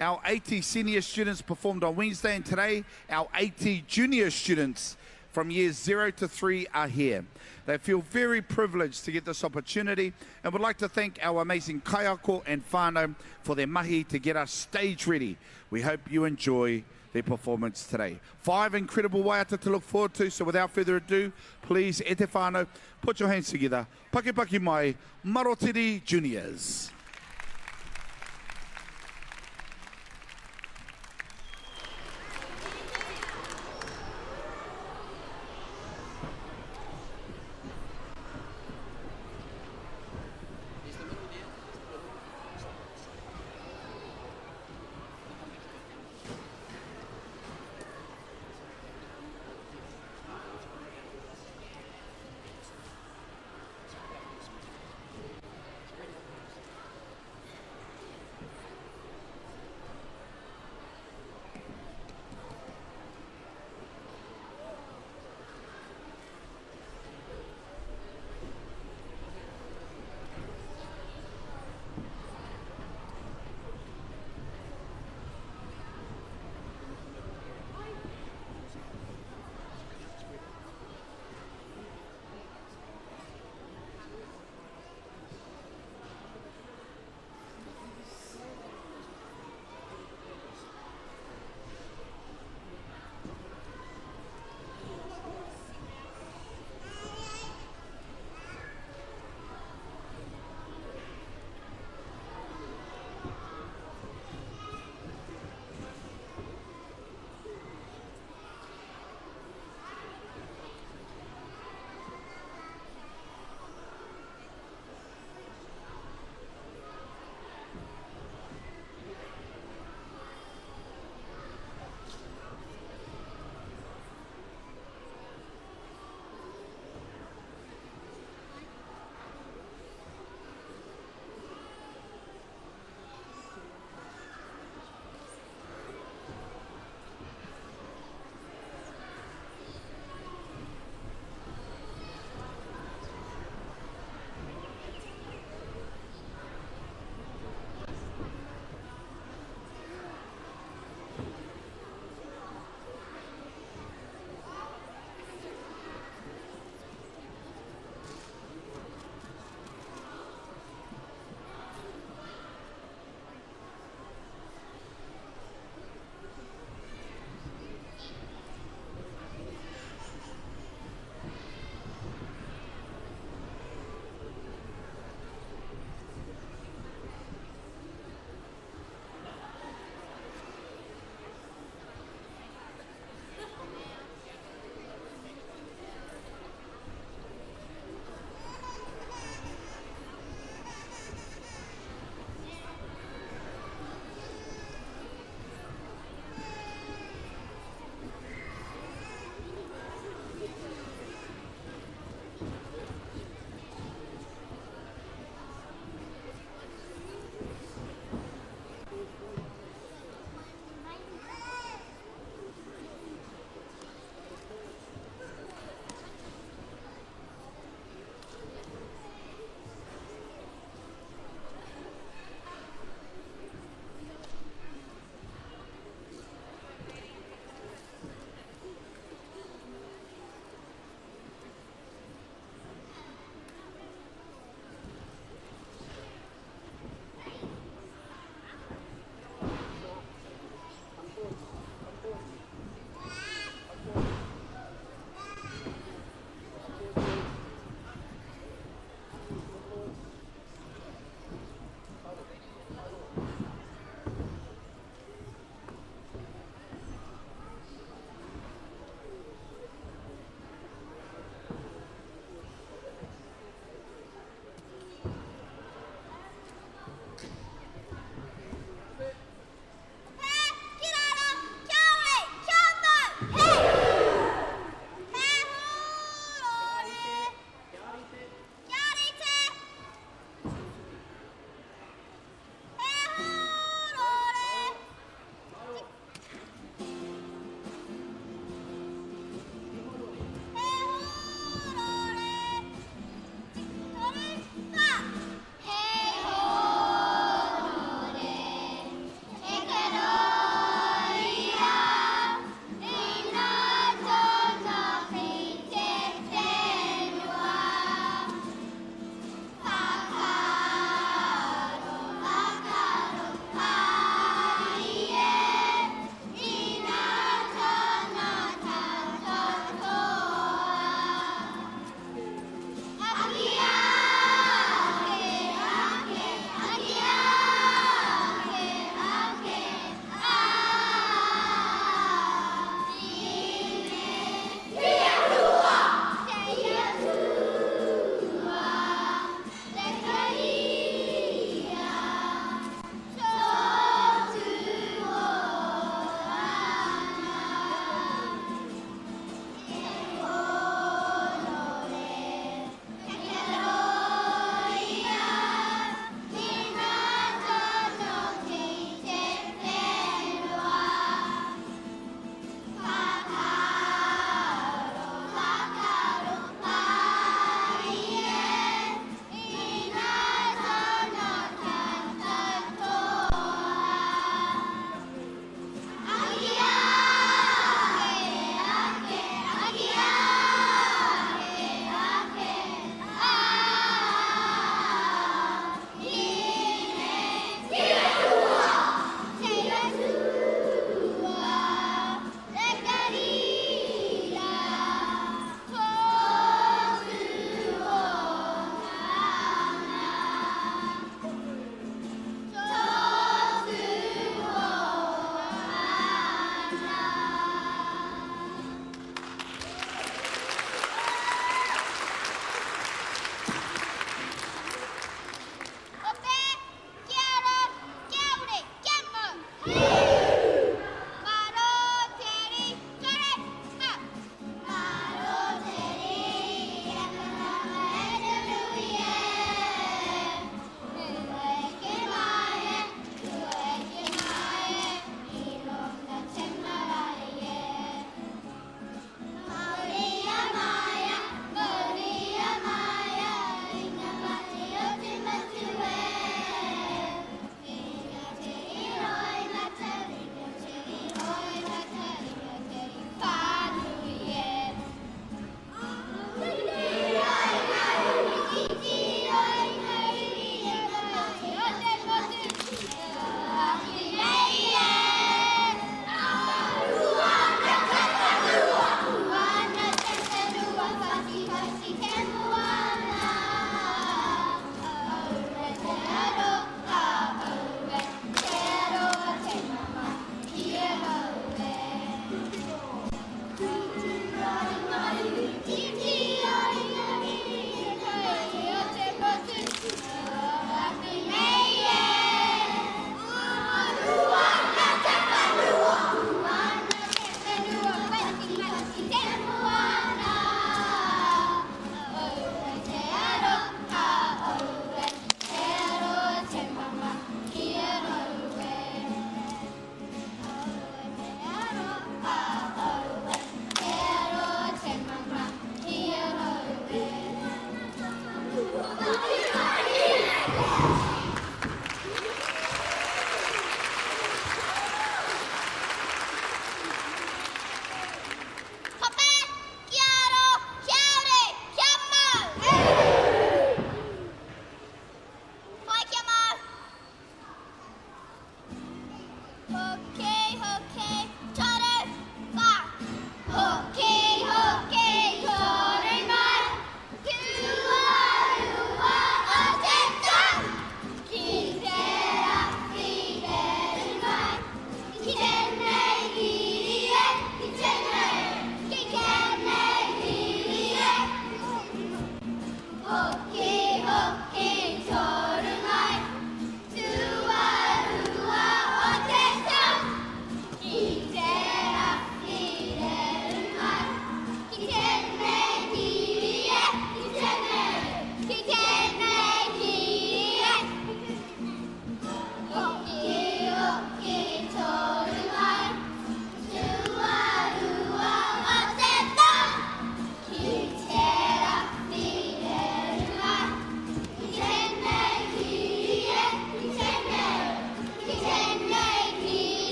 Our 80 senior students performed on Wednesday, and today our 80 junior students from years 0 to 3 are here. They feel very privileged to get this opportunity and would like to thank our amazing kaiako and whānau for their mahi to get us stage ready. We hope you enjoy their performance today. Five incredible waiata to look forward to, so without further ado, please, e te whānau, put your hands together. Paki paki mai, Marotiri Juniors.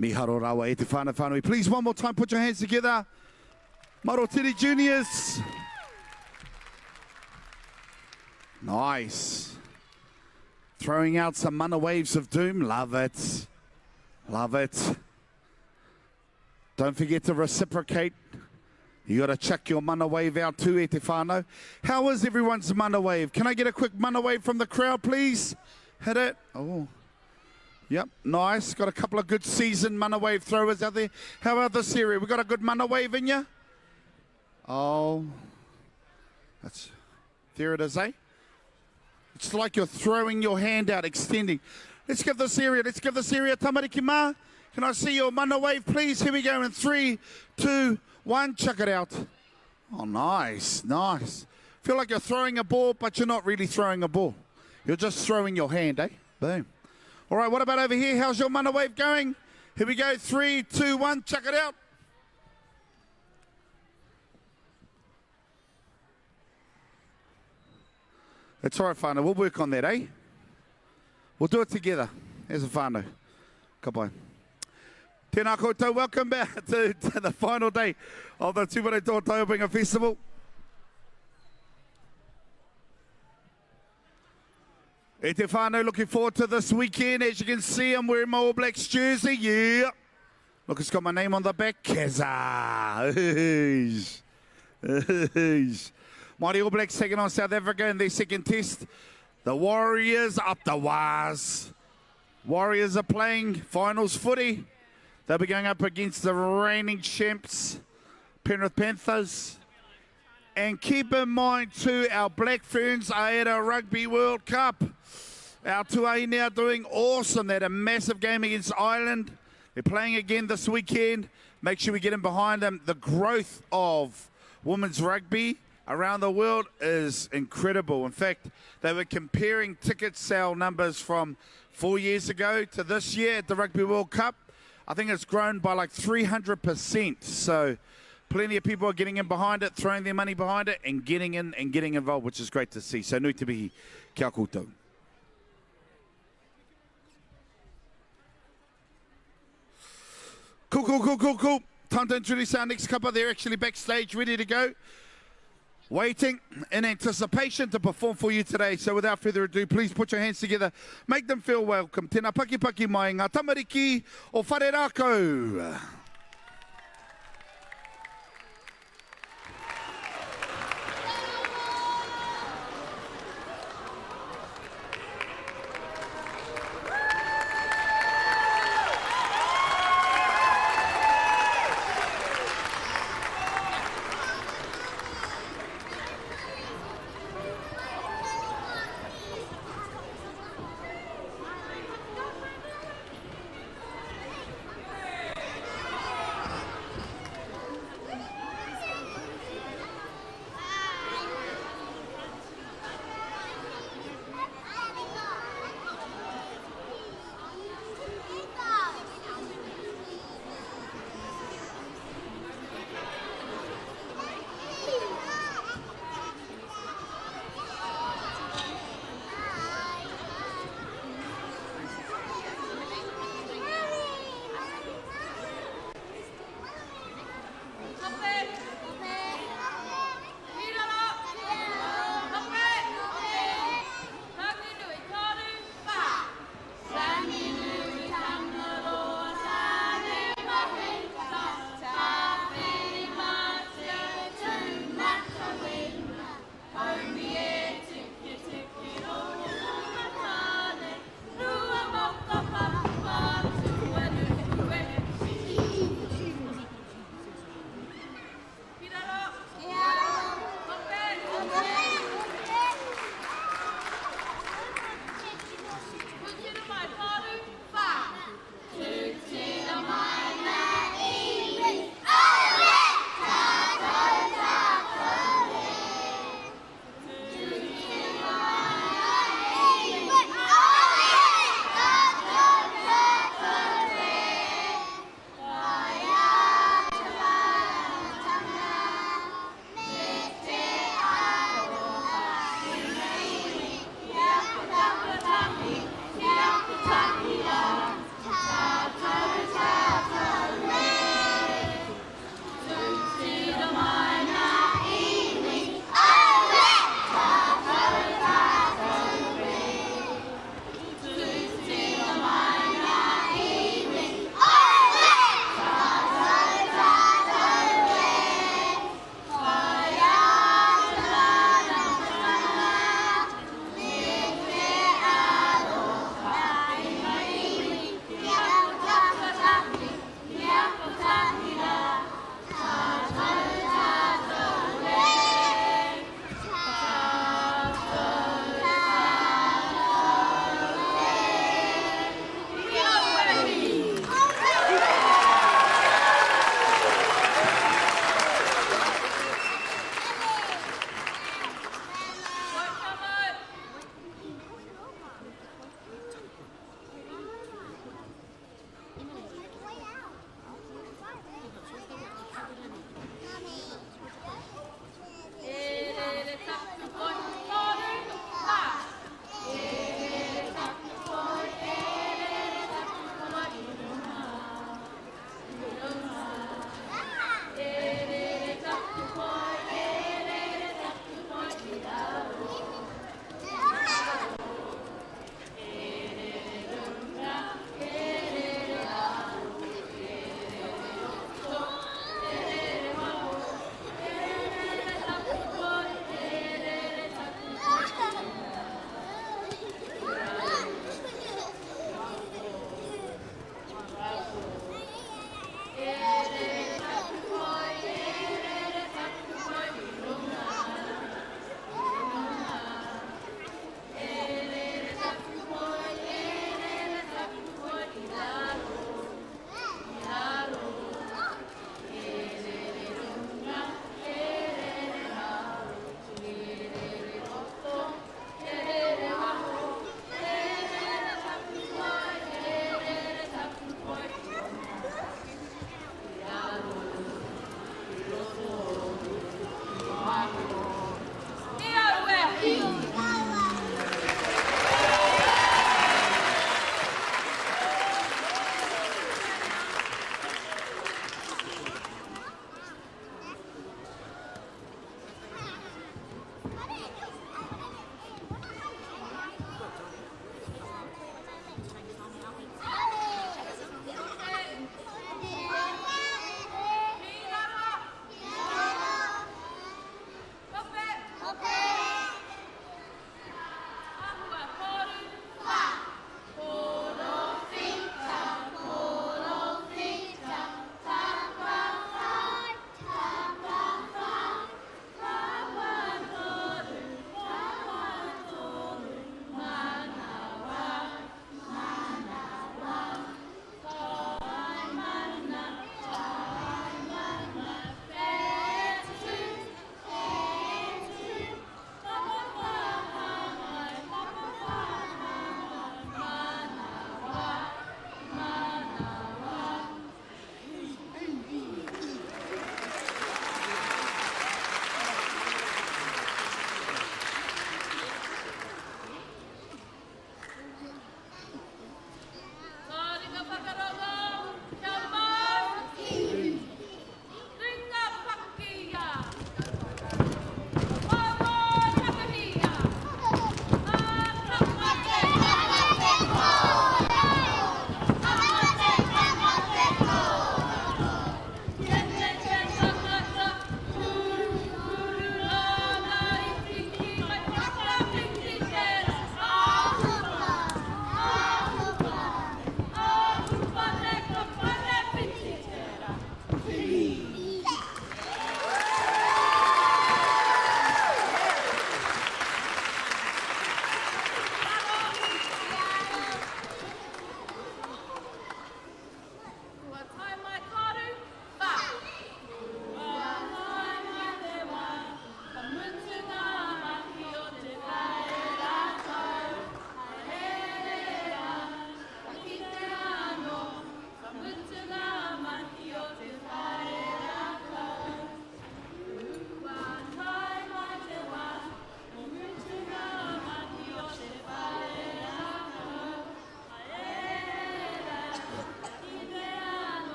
Miharo rawa e te whānau whānui. Please, one more time, put your hands together. Marotiri Juniors. Nice. Throwing out some mana waves of doom. Love it. Love it. Don't forget to reciprocate. You got to chuck your mana wave out too, e te whānau. How is everyone's mana wave? Can I get a quick mana wave from the crowd, please? Hit it. Oh. Yep, nice. Got a couple of good seasoned mana wave throwers out there. How about this area? We got a good mana wave in you? Oh, that's there it is, eh? It's like you're throwing your hand out, extending. Let's give this area, let's give this area tamariki mā. Can I see your mana wave, please? Here we go in three, two, one. Chuck it out. Oh, nice, nice. Feel like you're throwing a ball, but you're not really throwing a ball. You're just throwing your hand, eh? Boom. All right, what about over here? How's your mana wave going? Here we go. Three, two, one. Chuck it out. It's all right, whānau. We'll work on that, eh? We'll do it together as a whānau. Ka pai. Tēnā koutou, welcome back to, to the final day of the Tūwharetoa Tauapenga Festival. E te whānau, looking forward to this weekend. As you can see, I'm wearing my All Blacks jersey. Yeah. Look, it's got my name on the back. Keza. Mighty All Blacks taking on South Africa in their second test. The Warriors up the wires. Warriors are playing finals footy. They'll be going up against the reigning champs, Penrith Panthers. And keep in mind too, our Black Ferns are at a Rugby World Cup. Our Tuahi now doing awesome. They had a massive game against Ireland. They're playing again this weekend. Make sure we get in behind them. The growth of women's rugby around the world is incredible. In fact, they were comparing ticket sale numbers from four years ago to this year at the Rugby World Cup. I think it's grown by like 300%. So plenty of people are getting in behind it, throwing their money behind it, and getting in and getting involved, which is great to see. So nui te mihi kia koutou. Cool, cool, cool, cool, cool. Time to introduce our next couple. They're actually backstage, ready to go. Waiting in anticipation to perform for you today. So without further ado, please put your hands together. Make them feel welcome. Tēnā paki paki mai ngā tamariki o Whare Rākau.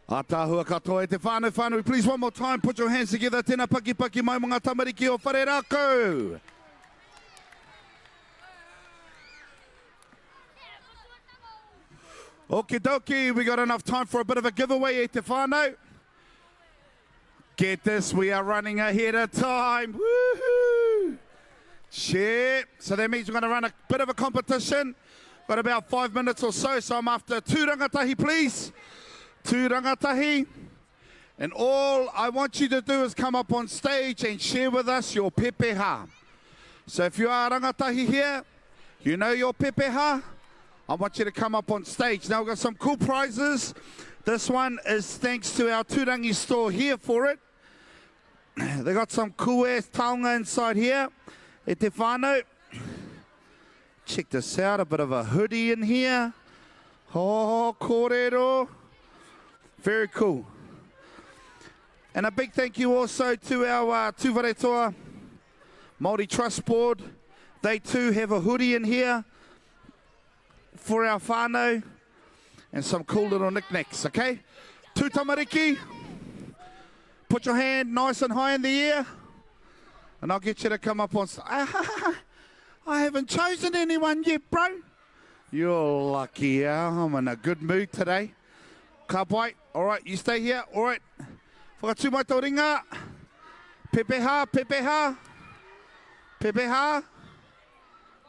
Ataahua katoa e te whānau whānui. Please one more time put your hands together. Tēnā pakipaki mai mo ngā tamariki o Wharerākau. Okie dokie, we got enough time for a bit of a giveaway e te whānau. Get this, we are running ahead of time. Woohoo! Shit. So that means we're going to run a bit of a competition. Got about five minutes or so, so I'm after two rangatahi, please. Two rangatahi. And all I want you to do is come up on stage and share with us your pepeha. So if you are rangatahi here, you know your pepeha, I want you to come up on stage. Now we've got some cool prizes. This one is thanks to our Turangi store here for it. They got some cool ass taonga inside here. E te whānau. Check this out, a bit of a hoodie in here. Oh, kōrero. Very cool. And a big thank you also to our uh, Tūwharetoa Māori Trust Board. They too have a hoodie in here for our whānau and some cool little knickknacks, okay? Tū tamariki, put your hand nice and high in the air and I'll get you to come up on... I haven't chosen anyone yet, bro. You're lucky, yeah. I'm in a good mood today. Ka pai. All right, you stay here. All right. Whakatū mai tō ringa. Pepeha, pepeha. Pepeha.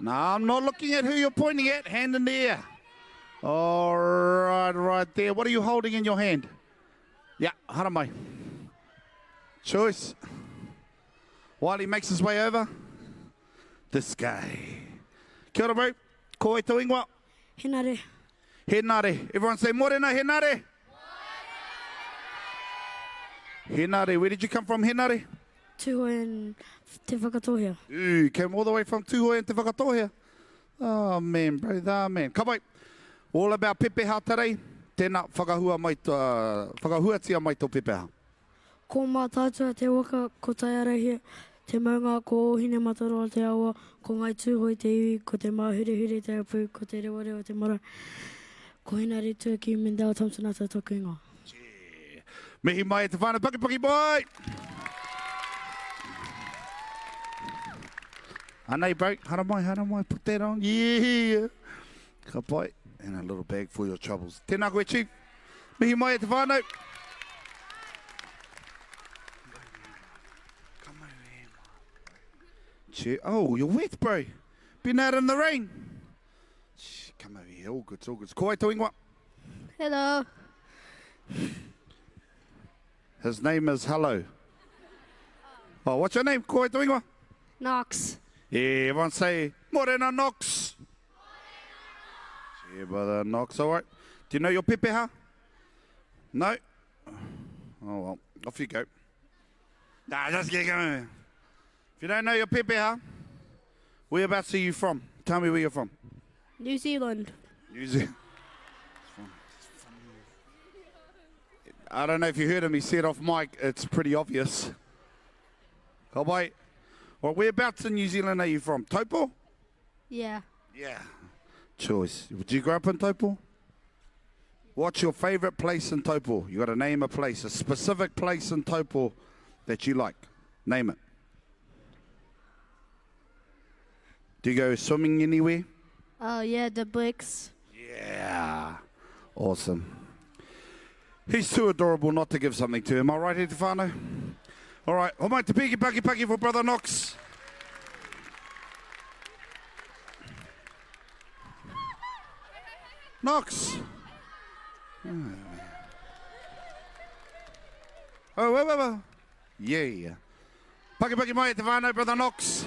No, I'm not looking at who you're pointing at. Hand in the air. All right, right there. What are you holding in your hand? Yeah, haramai. Choice. While he makes his way over, this guy. Kia ora, bro. Ko wai tō ingoa? Henare. Henare. Everyone say morena, Henare. Henare. Where did you come from, Henare? Tūhoe and Te Whakatōhea. Ooh, came all the way from Tūhoe and Te Whakatōhea. Oh, man, bro, oh, man. Ka pai. All about pepeha today. Tēnā, whakahua mai, uh, whakahuatia mai tō pepeha. Ko Mātaatua te waka, ko Taiarahia te maunga, ko Ōhinemataroa te awa, ko Ngāi Tūhoe te iwi, ko Te Māhurehure te hapū, ko Te Rewarewa te marae, ko Hinarituaki Mendel Thompson Ata toku ingoa. Mihi mai e te whānau pakipaki mai! Anei bro, haramai, haramai, put that on. Yeah! Ka pai. And a little bag for your troubles. Tēnā koe, Chief. Mihi mai e te whānau. Come over here, man. Oh, you're wet, bro. Been out in the rain. Come over here. All good, all good. Ko wai tō ingoa? Hello. His name is Hello. Oh, what's your name? Ko wai tō ingoa? Knox. Yeah, everyone say, Morena Knox. Yeah, brother Knox, all right. Do you know your pepeha? No? Oh, well, off you go. Nah, just get going. If you don't know your pepeha, whereabouts are you from? Tell me where you're from. New Zealand. New Zealand. I don't know if you heard him. He said off mic, it's pretty obvious. Ka pai. Well, whereabouts in New Zealand are you from? Taupo? Yeah. Yeah. Choice. Did you grow up in Taupo? What's your favourite place in Taupo? You got to name a place, a specific place in Taupo that you like. Name it. Do you go swimming anywhere? Oh, yeah, the bricks. Yeah. Awesome. He's too adorable not to give something to him. All right, here, Tefano? All right. Homai te piki paki paki for Brother Knox. Knox. Oh, whoa, whoa, whoa. Yeah. Paki paki mai te whānau, Brother Knox.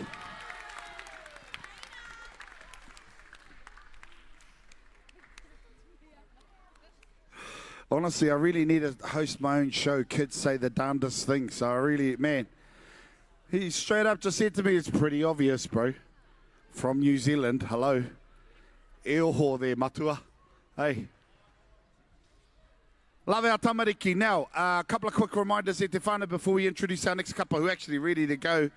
Honestly, I really need to host my own show, Kids Say the Darndest Thing. So I really, man, he straight up just said to me, it's pretty obvious, bro. From New Zealand, hello. E oho there, matua. Hey. Love our tamariki. Now, a couple of quick reminders e te whānau before we introduce our next couple who are actually ready to go.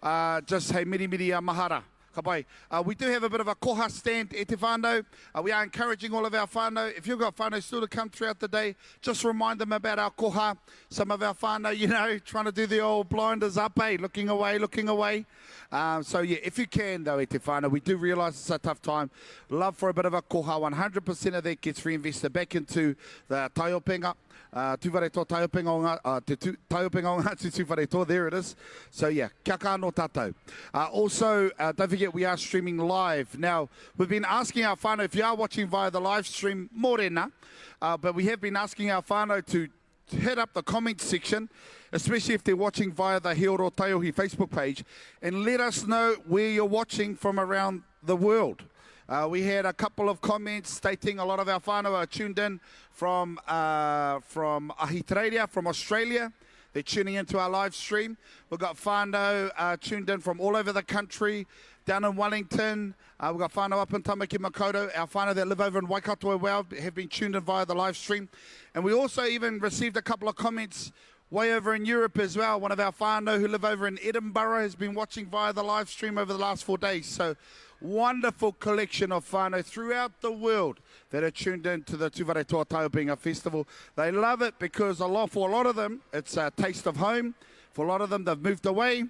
Uh, just hei mirimiri a mahara. Ka pai. Uh, we do have a bit of a koha stand e te whānau. Uh, we are encouraging all of our whānau. If you've got whānau still to come throughout the day, just remind them about our koha. Some of our whānau, you know, trying to do the old blinders up, eh? Looking away, looking away. Um, so, yeah, if you can, though, e te whānau, we do realise it's a tough time. Love for a bit of a koha. 100% of that gets reinvested back into the taiopenga. Uh, Tūwharetoa taiopenga o ngā, uh, te tu, taiopenga o Ngāti Tūwharetoa, there it is. So yeah, kia kaha no tātou. Uh, also, uh, don't forget we are streaming live. Now, we've been asking our whānau, if you are watching via the live stream, mōrena, uh, but we have been asking our whānau to hit up the comment section, especially if they're watching via the Heoro Taiohi Facebook page, and let us know where you're watching from around the world. Uh, we had a couple of comments stating a lot of our whānau are tuned in from, uh, from Ahitereiria, from Australia. They're tuning into our live stream. We've got whānau uh, tuned in from all over the country, down in Wellington. Uh, we've got whānau up in Tamaki Makaurau. Our whānau that live over in Waikato as well have been tuned in via the live stream. And we also even received a couple of comments way over in Europe as well. One of our whānau who live over in Edinburgh has been watching via the live stream over the last four days. So wonderful collection of whānau throughout the world that are tuned in to the Tūwharetoa Taiopenga Festival. They love it because a lot, for a lot of them, it's a taste of home. For a lot of them, they've moved away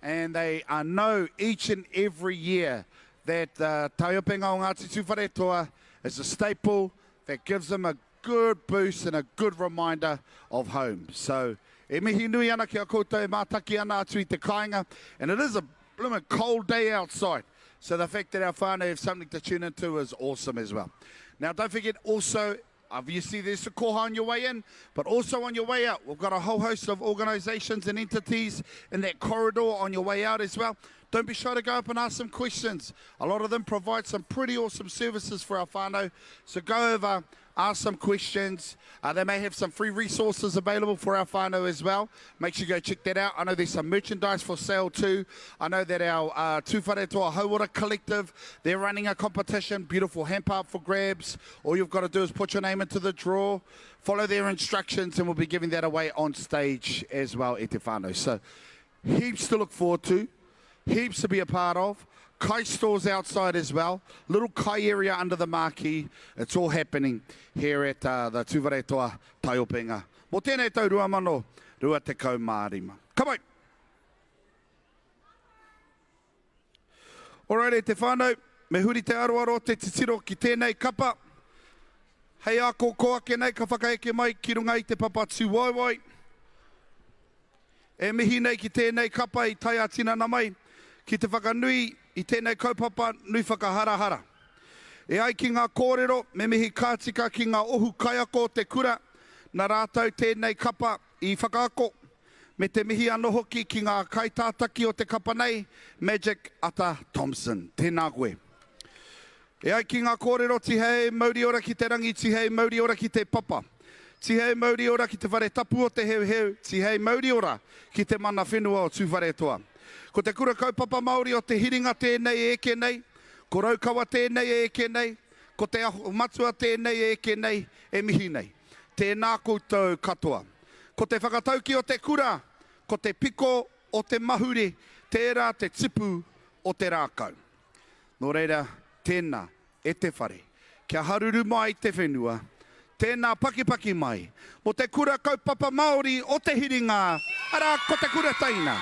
and they uh, know each and every year that the Taiopenga o Ngāti Tūwharetoa is a staple that gives them a good boost and a good reminder of home. So, e mihi nui ana ki a koutou e mātaki ana atu i te kāinga, and it is a blooming cold day outside. So the fact that our whānau have something to tune into is awesome as well. Now, don't forget also, obviously there's the koha on your way in, but also on your way out, we've got a whole host of organisations and entities in that corridor on your way out as well. Don't be shy to go up and ask some questions. A lot of them provide some pretty awesome services for our whānau. So go over, ask some questions. Uh, they may have some free resources available for our whānau as well. Make sure you go check that out. I know there's some merchandise for sale too. I know that our uh, Tūwharetoa Hauora Collective, they're running a competition, beautiful hamper up for grabs. All you've got to do is put your name into the draw, follow their instructions, and we'll be giving that away on stage as well, e te whānau. So heaps to look forward to, heaps to be a part of. Kai stores outside as well. Little kai area under the marquee. It's all happening here at uh, the Tūwharetoa Taiopenga. Mō tēnei tau 2025. Ka pai! Alright e te whānau, me huri te aroaro te titiro ki tēnei kapa. Hei āko ko ake nei ka whakaeke mai ki runga i te papa tūwaewae. E mihi nei ki tēnei kapa i tae ā-tinana mai ki te whakanui i tēnei kaupapa nui whakaharahara. E ai ki ngā kōrero, me mihi ka tika ki ngā ohu kaiako o te kura, nā rātou tēnei kapa i whakaako, me te mihi anō hoki ki ngā kaitātaki o te kapa nei, Magic Ata Thompson. Tēnā koe. E ai ki ngā kōrero, Tihei mauri ora ki te rangi, tihei mauri ora ki te papa. Tihei mauri ora ki te whare tapu o Te Heuheu, tihei mauri ora ki te mana whenua o Tūwharetoa. Ko te kura kaupapa Māori o Te Hiringa tēnei e eke nei, ko Raukawa tēnei e eke nei, ko Te Aho Matua tēnei e eke nei, e mihi nei. Tēnā koutou katoa. Ko te whakatauki o te kura, ko te piko o te mahure, tērā te tipu o te rākau. Nō reira, tēnā, e te whare, kia haruru mai te whenua, tēnā pakipaki mai, mō te kura kaupapa Māori o Te Hiringa, arā, ko Te Kura Teina.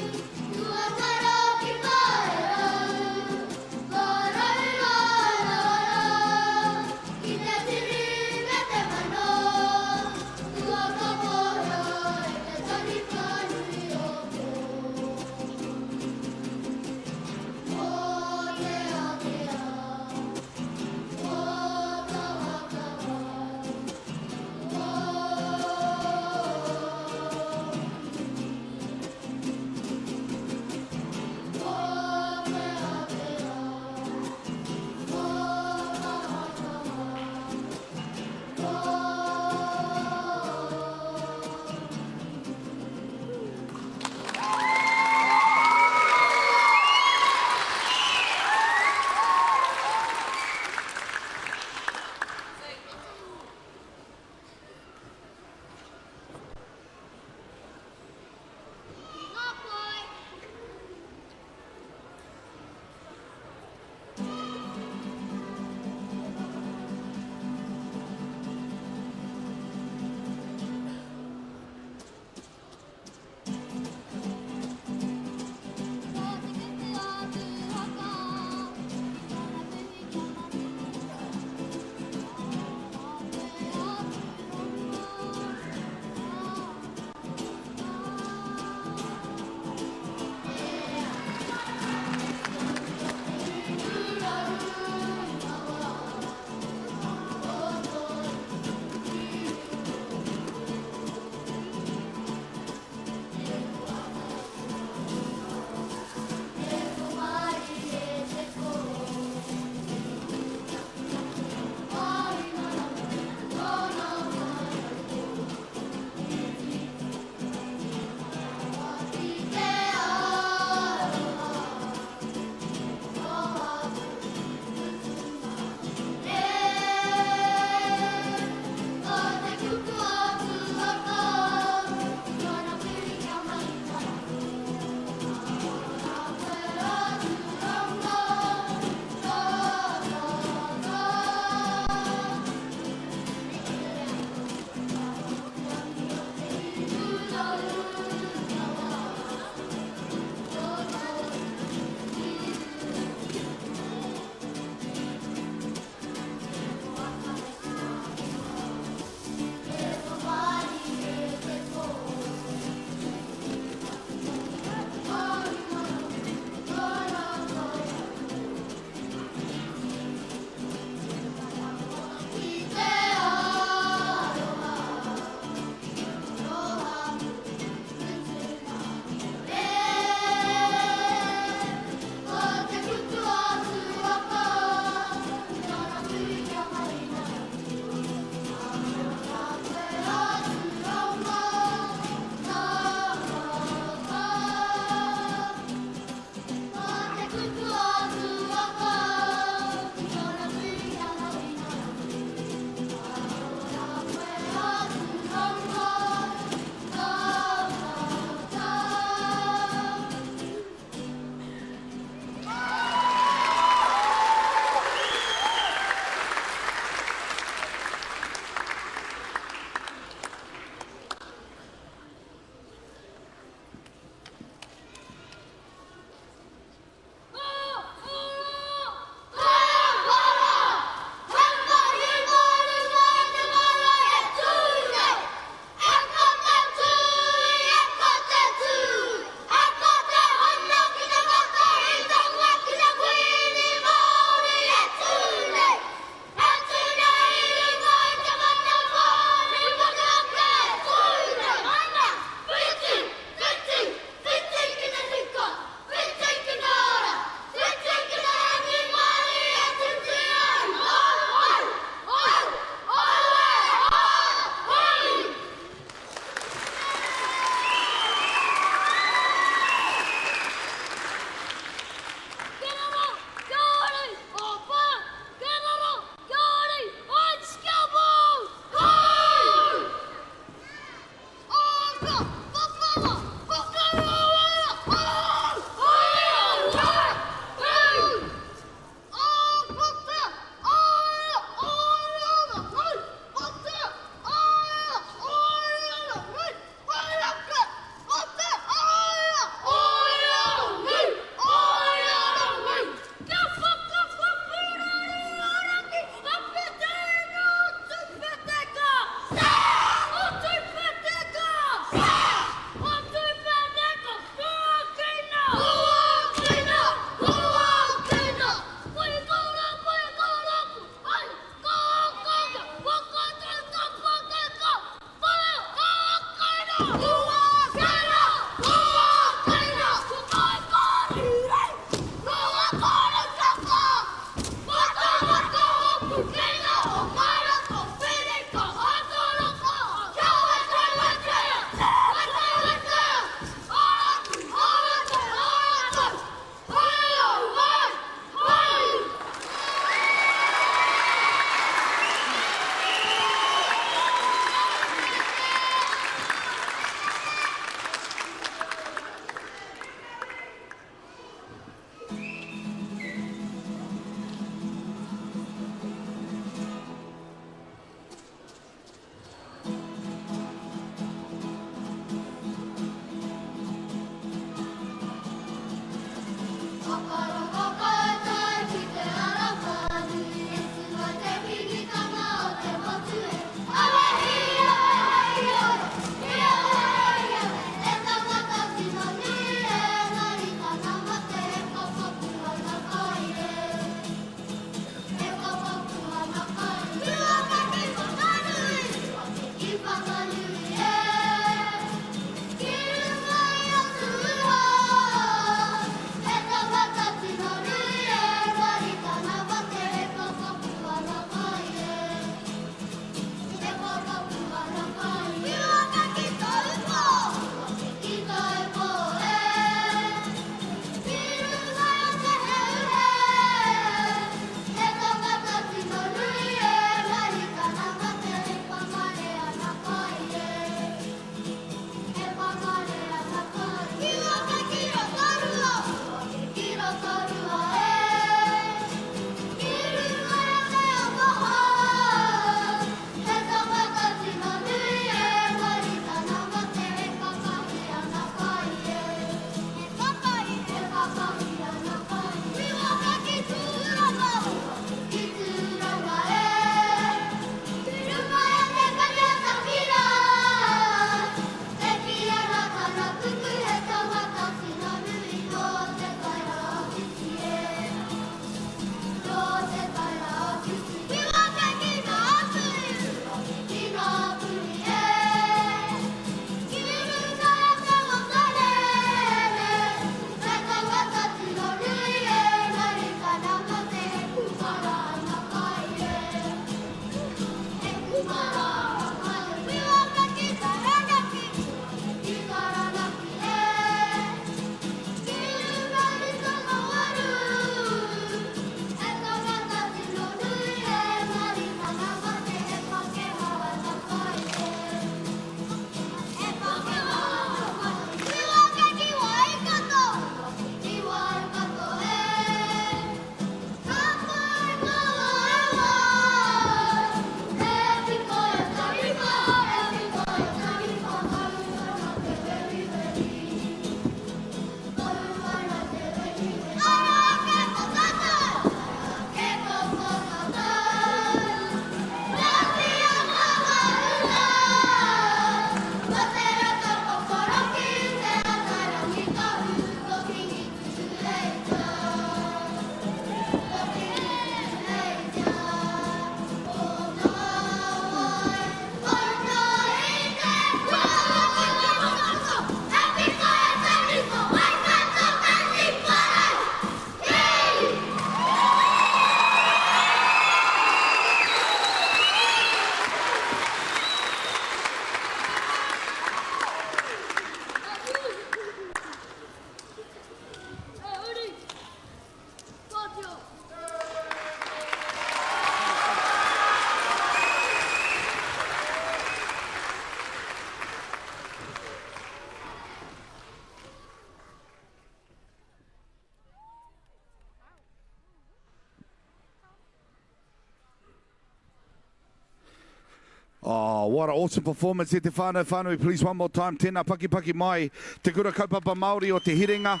Oh, what an awesome performance e te whānau whānui. Please, one more time, tēnā pakipaki mai Te Kura Kaupapa Māori o Te Hiringa,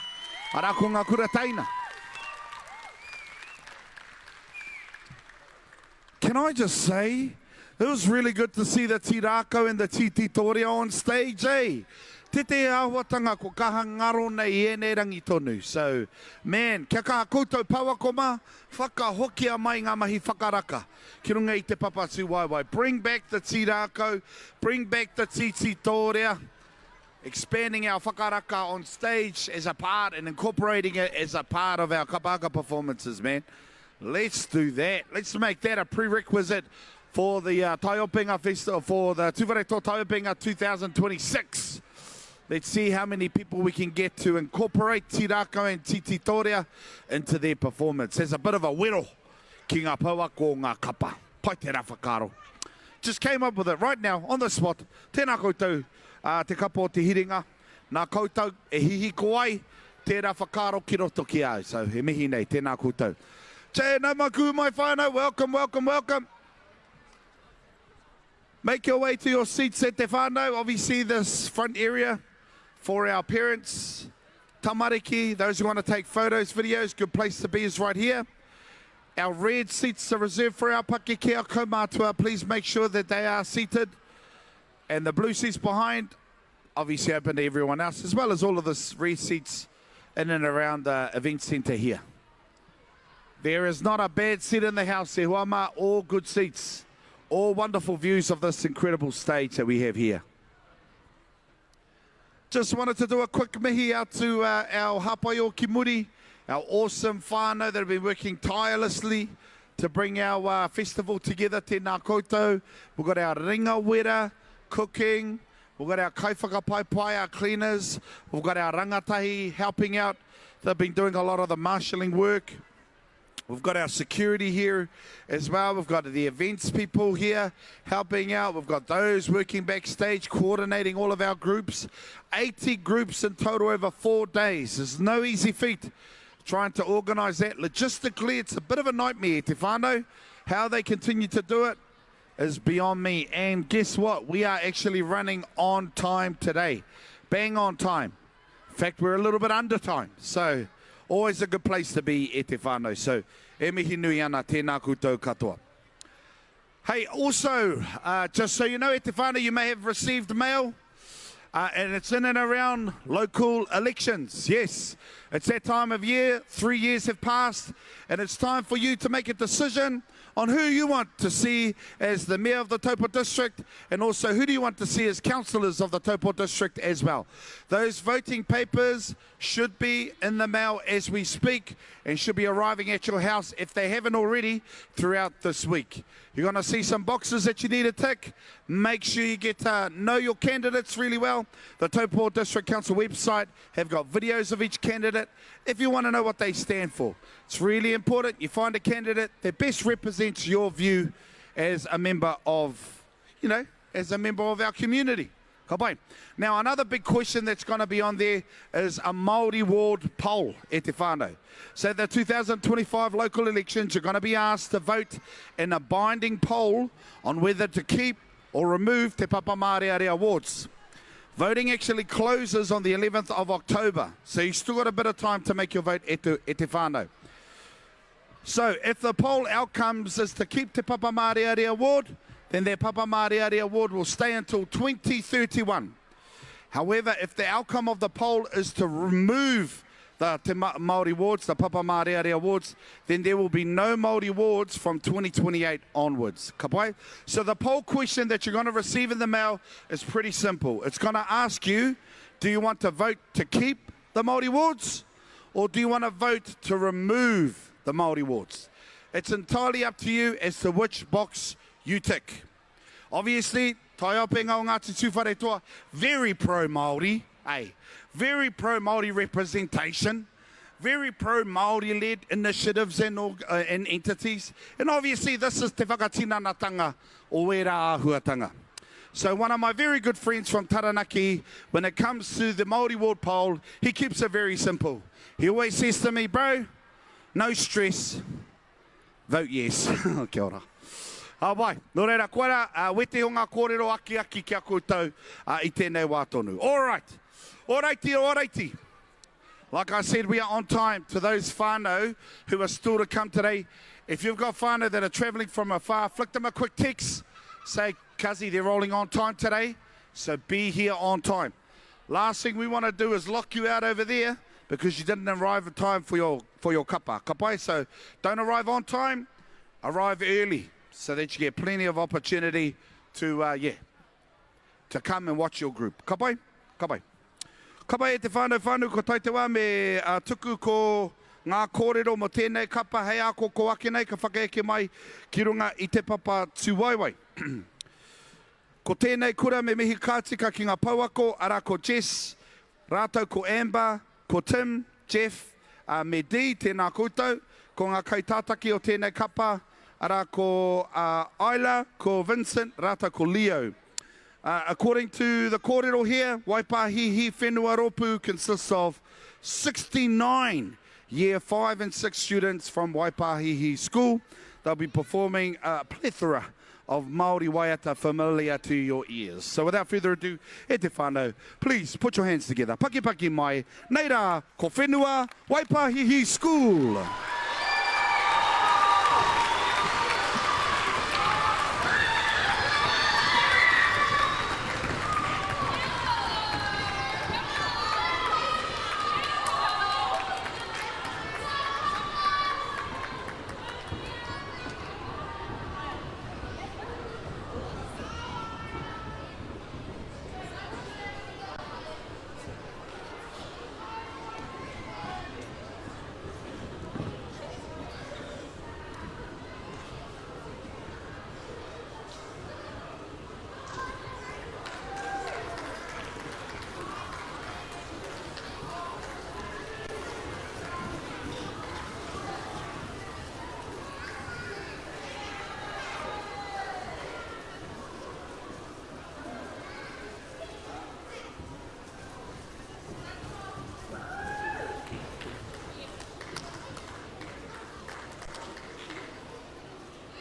arā ko ngā kura teina. Can I just say, it was really good to see the Tīrākau and the Tītītōrea on stage, eh? Tētehi āhuatanga ko kaha ngaro nei i ēnei rangi tonu. So, man, kia kaha koutou pouako mā, whakahokia mai ngā mahi whakaraka ki runga i te papa tūwaewae. Bring back the Tīrākau, bring back the Tītītōrea. Expanding our whakaraka on stage as a part and incorporating it as a part of our kapa haka performances, man. Let's do that. Let's make that a prerequisite for the uh, Taiopenga Festival, for the Tūwharetoa Taiopenga 2026. Let's see how many people we can get to incorporate Tirako and Tititoria into their performance. There's a bit of a wero ki ngā pouako o ngā kapa. Pai te rā whakaaro. Just came up with it right now, on the spot. Tēnā koutou, uh, te kapa o te hiringa. Nā koutou e hihiko ai tērā whakaaro ki roto ki a au. So, he mihi nei, tēnā koutou. Che, nau mai kuhu mai whānau, welcome, welcome, welcome. Make your way to your seats e te whānau. Obviously this front area for our parents, tamariki, those who want to take photos, videos, good place to be is right here. Our red seats are reserved for our pakeke, our kaumātua. Please make sure that they are seated. And the blue seats behind, obviously open to everyone else, as well as all of the red seats in and around the event centre here. There is not a bad seat in the house, e hoa mā, all good seats, all wonderful views of this incredible stage that we have here. Just wanted to do a quick mihi out to uh, our hāpai o ki muri, our awesome whānau that have been working tirelessly to bring our uh, festival together, tēnā koutou. We've got our ringa wera, cooking, we've got our kaiwhakapaipai, our cleaners, we've got our rangatahi helping out. They've been doing a lot of the marshalling work. We've got our security here as well. We've got the events people here helping out. We've got those working backstage, coordinating all of our groups. 80 groups in total over four days. It's no easy feat trying to organise that. Logistically, it's a bit of a nightmare, Te whānau. How they continue to do it is beyond me. And guess what? We are actually running on time today. Bang on time. In fact, we're a little bit under time. So, always a good place to be e te whānau. So, e mihi nui ana, tēnā koutou katoa. Hey, also, uh, just so you know, e te whānau, you may have received mail. Uh, and it's in and around local elections. Yes, it's that time of year. Three years have passed, and it's time for you to make a decision on who you want to see as the mayor of the Taupo district and also who do you want to see as councillors of the Taupo district as well. Those voting papers should be in the mail as we speak and should be arriving at your house if they haven't already throughout this week. You're going to see some boxes that you need to tick. Make sure you get to know your candidates really well. The Taupo District Council website have got videos of each candidate if you want to know what they stand for. It's really important you find a candidate that best represents your view as a member of, you know, as a member of our community. Ka pai. Now, another big question that's going to be on there is a Māori ward poll e te whānau. So the 2025 local elections, you're going to be asked to vote in a binding poll on whether to keep or remove Te Papa Mārearea wards. Voting actually closes on the 11th of October, so you've still got a bit of time to make your vote e te, e te whānau. So, if the poll outcomes is to keep Te Papa Mārearea ward, then their Papa Mārearea ward will stay until 2031. However, if the outcome of the poll is to remove the Te Māori wards, the Papa Mārearea wards, then there will be no Māori wards from 2028 onwards. Ka pai? So the poll question that you're going to receive in the mail is pretty simple. It's going to ask you, do you want to vote to keep the Māori wards or do you want to vote to remove the Māori wards? It's entirely up to you as to which box you tick. Obviously, Taiapenga o Ngāti Tūwharetoa, very pro-Māori, eh? Very pro-Māori representation, very pro-Māori led initiatives and, uh, and entities. And obviously, this is te whakatinanatanga o ērā āhuatanga. So one of my very good friends from Taranaki, when it comes to the Māori ward poll, he keeps it very simple. He always says to me, bro, no stress, vote yes. Kia ora. Ā wai, nō reira, koirā, ā, wētehi o ngā kōrero akiaki ki a koutou, ā, i tēnei wā tonu. All right. Oraiti, oraiti. Like I said, we are on time. To those whānau who are still to come today, if you've got whānau that are travelling from afar, flick them a quick text. Say, Cuzzy, they're rolling on time today, so be here on time. Last thing we want to do is lock you out over there because you didn't arrive in time for your, for your kapa. Ka pai? So don't arrive on time, arrive early so that you get plenty of opportunity to, uh, yeah, to come and watch your group. Ka pai? Ka pai. Ka pai e te whānau whānui ko tai te wā me uh, tuku ko ngā kōrero mō tēnei kapa hei ako ko ake nei ka whakaeke mai ki runga i te papa tūwaewae. Ko tēnei kura me mihi ka tika ki ngā pouako, arā ko Jess, rātou ko Amber, ko Tim, Jeff, ā, me Dee, tēnā koutou. Ko ngā kaitātaki o tēnei kapa, arā ko Isla, ko Vincent, rātou ko Leo. According to the kōrero here, Waipāhihi Whenua Rōpū consists of 69 Year 5 and 6 students from Waipāhihi School. They'll be performing a plethora of Māori waiata familiar to your ears. So without further ado, e te whānau, please put your hands together. Paki paki mai, nei rā, ko Whenua Waipāhihi School!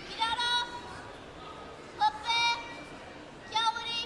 Ki raro, hope, kia uri.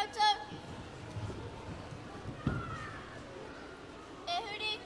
koutou. E huri.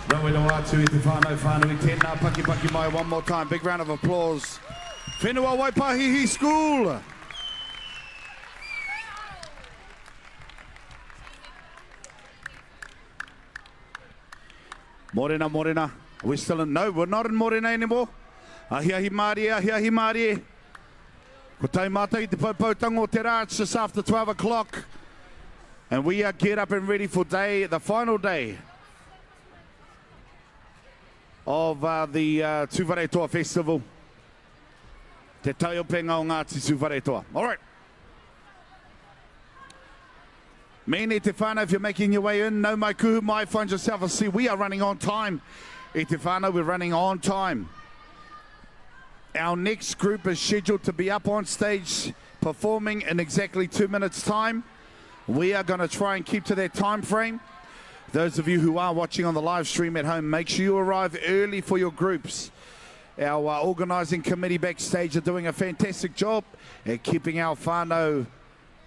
Rawe rawa atu i te whānau whānui. Tēnā pakipaki mai one more time. Big round of applause. Whenua Waipahihi School. Morena, morena. Are we still in? No, we're not in Morena anymore. Ahiahi mārie, ahiahi mārie. Ko tai mātou i te poupoutango o te rā. It's just after 12 o'clock. And we are geared up and ready for day, the final day of uh, the uh, Tūwharetoa Festival. Te taiopenga o Ngāti Tūwharetoa. All right. Mene te whānau, if you're making your way in, no mai kuhu mai, find yourself a seat. We are running on time. E te whānau, we're running on time. Our next group is scheduled to be up on stage performing in exactly two minutes' time. We are going to try and keep to that time frame. Those of you who are watching on the live stream at home, make sure you arrive early for your groups. Our uh, organising committee backstage are doing a fantastic job at keeping our whānau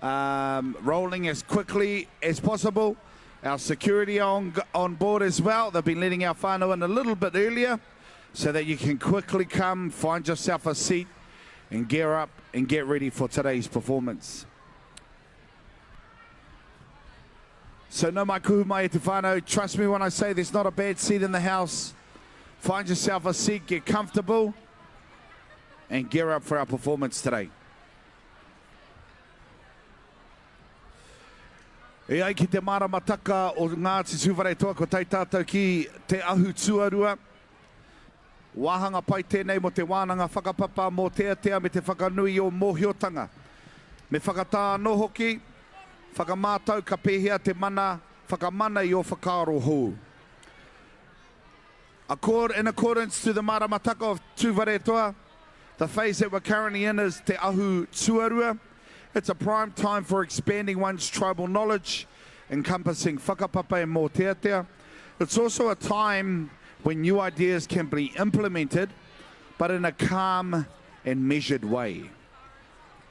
um, rolling as quickly as possible. Our security on, on board as well. They've been letting our whānau in a little bit earlier so that you can quickly come, find yourself a seat, and gear up and get ready for today's performance. So no mai kuhu mai e te whānau. Trust me when I say there's not a bad seat in the house. Find yourself a seat, get comfortable, and gear up for our performance today. E ai ki te maramataka o Ngāti Tūwharetoa, ko tai tātou ki te ahu tuarua. Wāhanga pai tēnei mō te wānanga whakapapa mōteatea me te whakanui i ō mōhiotanga. Me whakatā anō hoki, whakamātau ka pēhea te mana whakamana i ō whakaaro hou. Accord, in accordance to the maramataka of Tūwharetoa, the phase that we're currently in is Te Ahu Tuarua. It's a prime time for expanding one's tribal knowledge, encompassing whakapapa and mōteatea. It's also a time when new ideas can be implemented, but in a calm and measured way.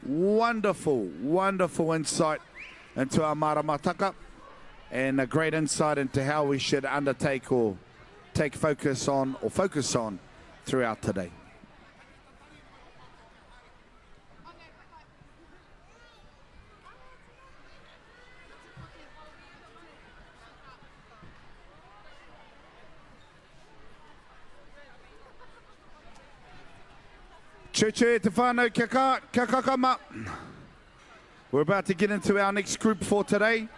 Wonderful, wonderful insight into our maramataka and a great insight into how we should undertake or take focus on or focus on throughout today. Che te whānau, kia, ka, kia kakama. We're about to get into our next group for today.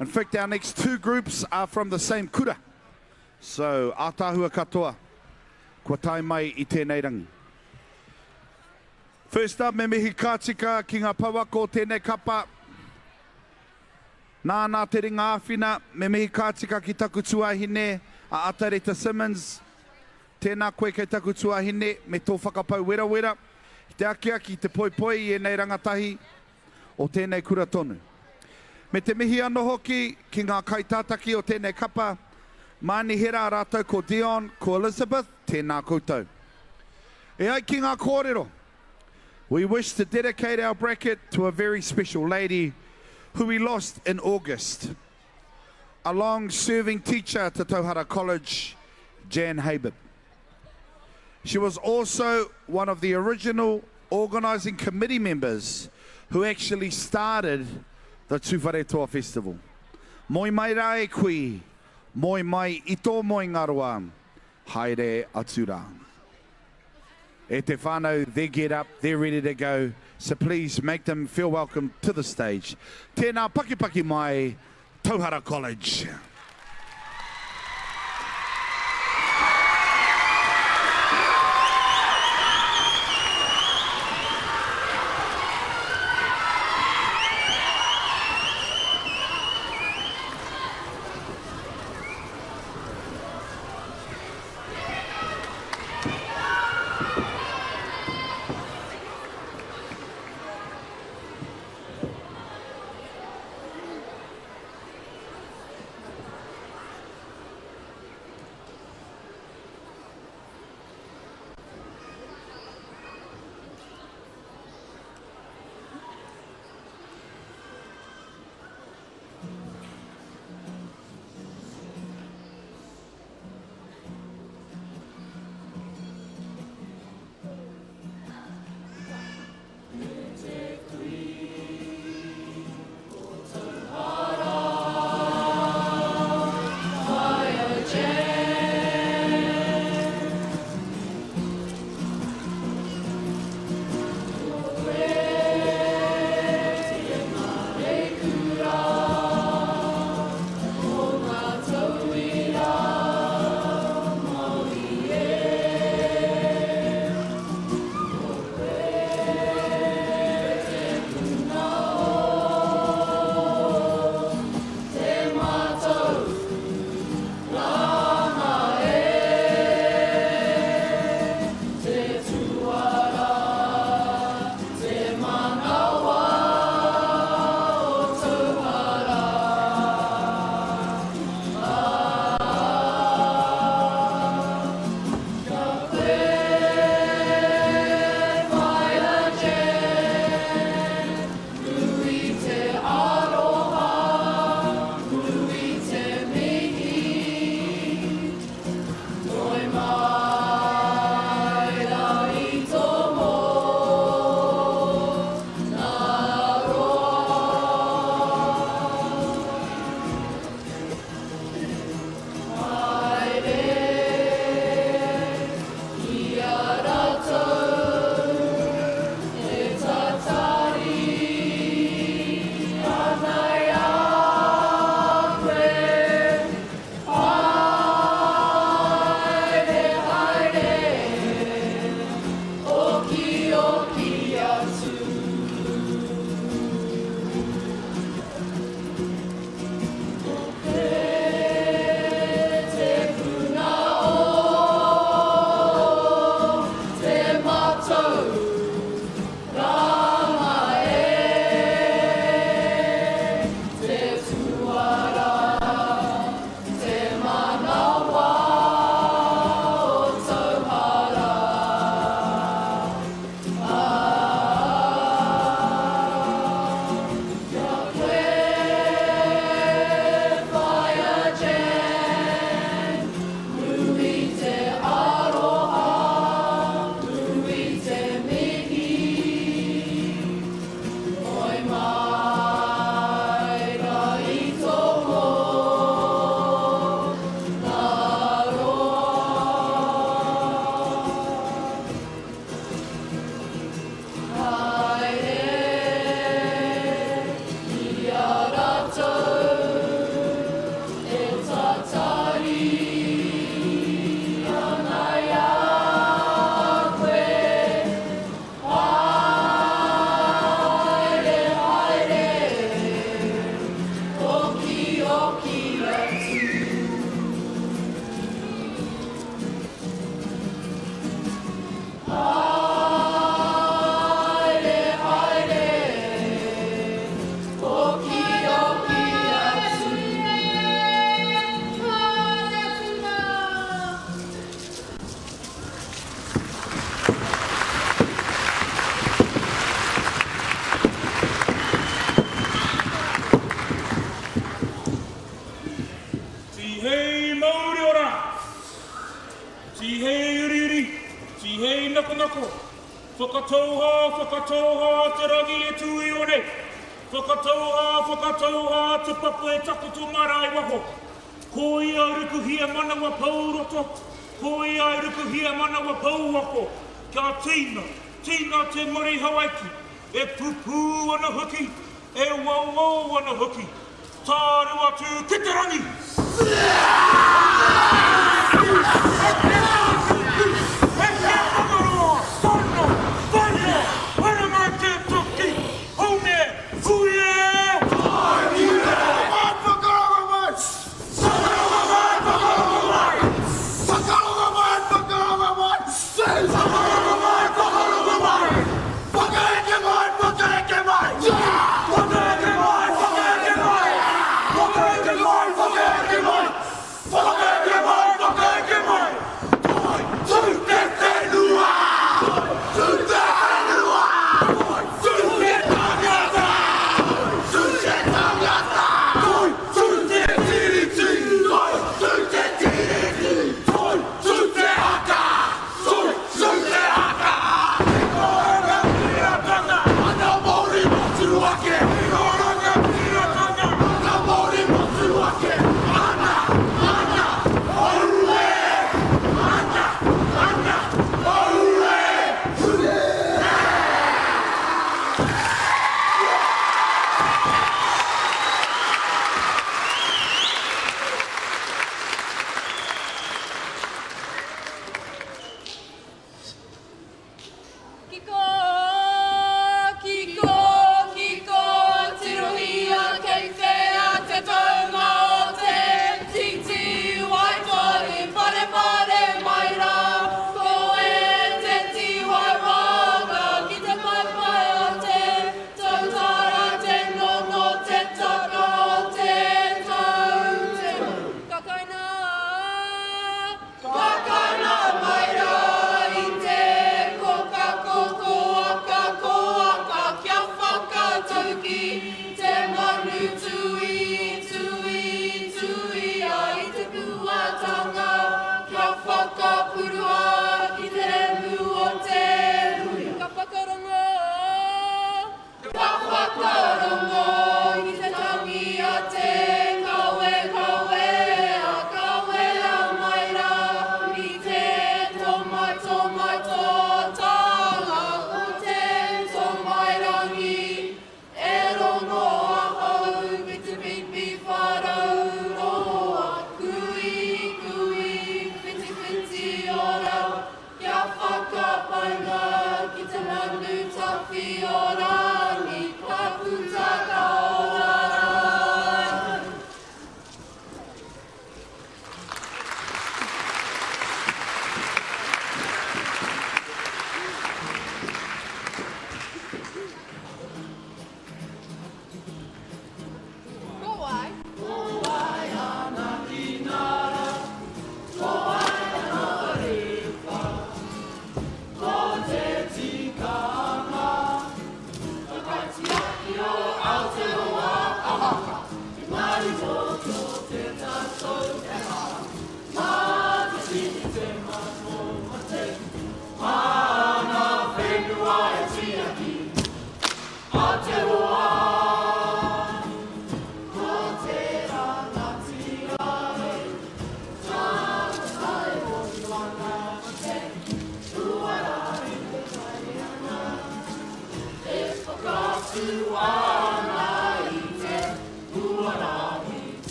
In fact, our next two groups are from the same kura. So, ātaahua katoa, kua tae mai i tēnei rangi. First up, me mihi ka tika ki ngā pouako o tēnei kapa. Nāna te ringa āwhina, me mihi ka tika ki taku tuahine, a Atareta Simmons. Tēnā koe kei taku tuahine, me tō whakapau werawera, ki te akiaki, te poipoi i ēnei rangatahi o tēnei kura tonu. Me te mihi anō hoki ki ngā kaitātaki o tēnei kapa, Mānihera rātou ko Dion, ko Elizabeth, tēnā koutou. E ai ki ngā kōrero, We wish to dedicate our bracket to a very special lady who we lost in August. A long-serving teacher to Tauhara College, Jan Habib. She was also one of the original organising committee members who actually started the Tūwharetoa Festival. Moe mai rā e kui, Moe mai i tō moengaroa, haere atu rā. E te whānau, they're get up, they're ready to go, so please make them feel welcome to the stage. Tēnā pakipaki mai, Tauhara College. Tihei mauri ora! Tihei uriuri! Tihei nakonako! Whakatauhā, whakatauhā te rangi e tū iho nei! Whakatauhā, whakatauhā te papa e takoto marae waho! Ko ia i rukuhia manawa pouroto, ko ia i rukuhia manawa pouako, kia tīna, tīna te muri Hawaiki, e pupū ana hoki, e wawau ana hoki, Tārua atu ki te rangi! Heke Tangaroa, Whano, Whano, Haere mai te toki, Haumē, hui e! Whakaeke mai! Whakaeke mai! Whakaeke mai! Whakaeke mai!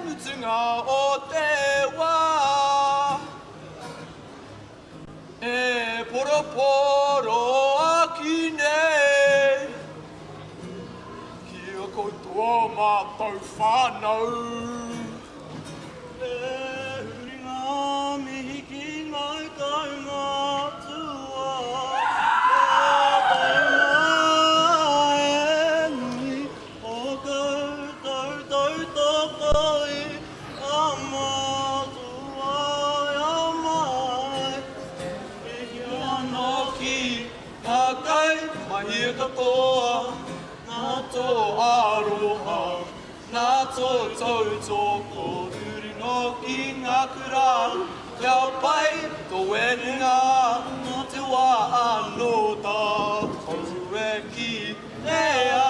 Mutunga o te wā. E poroporoaki nei. Ki a koutou ō mātou whānau. E huri ngā mihi ki ngāi kaumātua, Tātou mā e nui o koutou tautoko i a mātua i a mai. Mihi anō ki ngā kaimahi katoa, nā tō aroha, nā tō tautoko huri noa ki ngā kura, kia pai tō wehenga mō te wā anō tātou e kitea.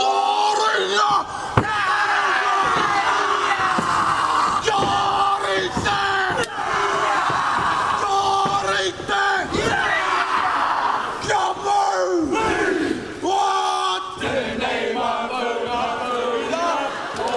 Tō ringa! Kia rite! Kia rite! Kia mau! What? Tēnei mātou ngā tauira, ko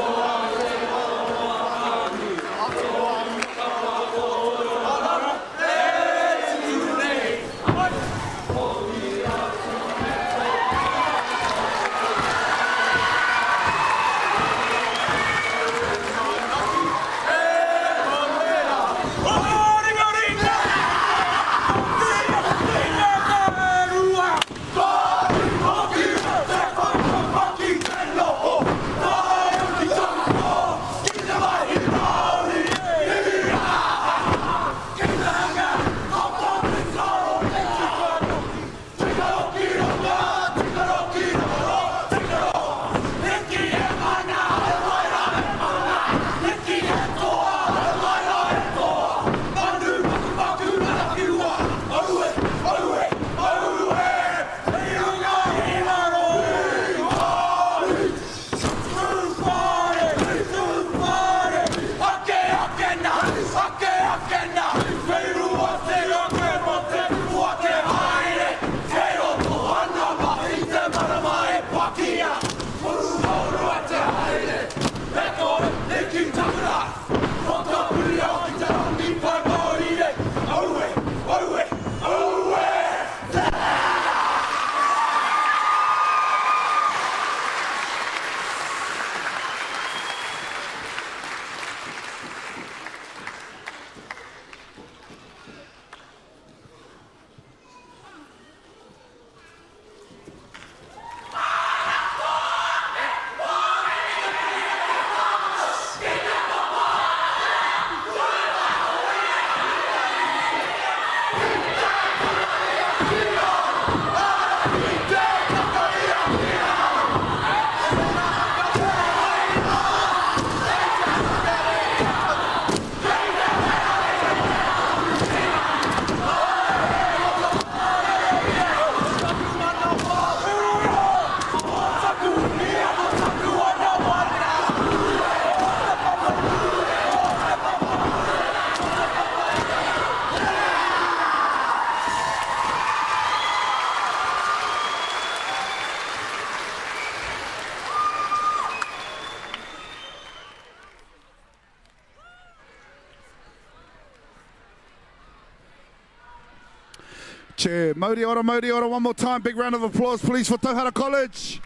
Che, Mauri ora, mauri ora, one more time. Big round of applause, please, for Tauhara College.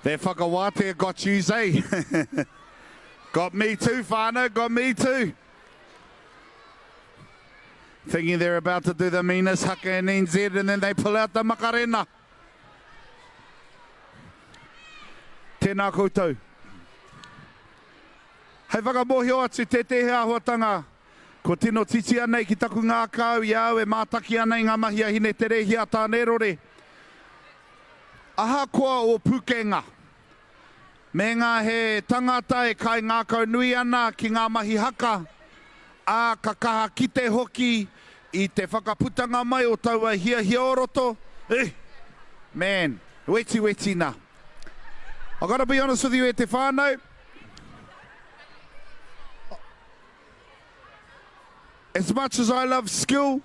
That whakawātea got yous, eh? got me too, whānau, got me too. Thinking they're about to do the meanest haka in NZ and then they pull out the Macarena. Tēnā koutou. Hei whakamōhio atu tētehi āhuatanga kua tino titia nei ki taku ngākau i a au e mātaki ana i ngā mahi a Hineterehia Tānerore. Ahakoa ō pukenga, me ngā he tangata e kaingākaunui ana ki ngā mahi haka, ā, ka kaha kite hoki i te whakaputanga mai o taua hiahia o roto, eh! Man, wetiweti na. I gotta be honest with you e te whānau, as much as I love skill,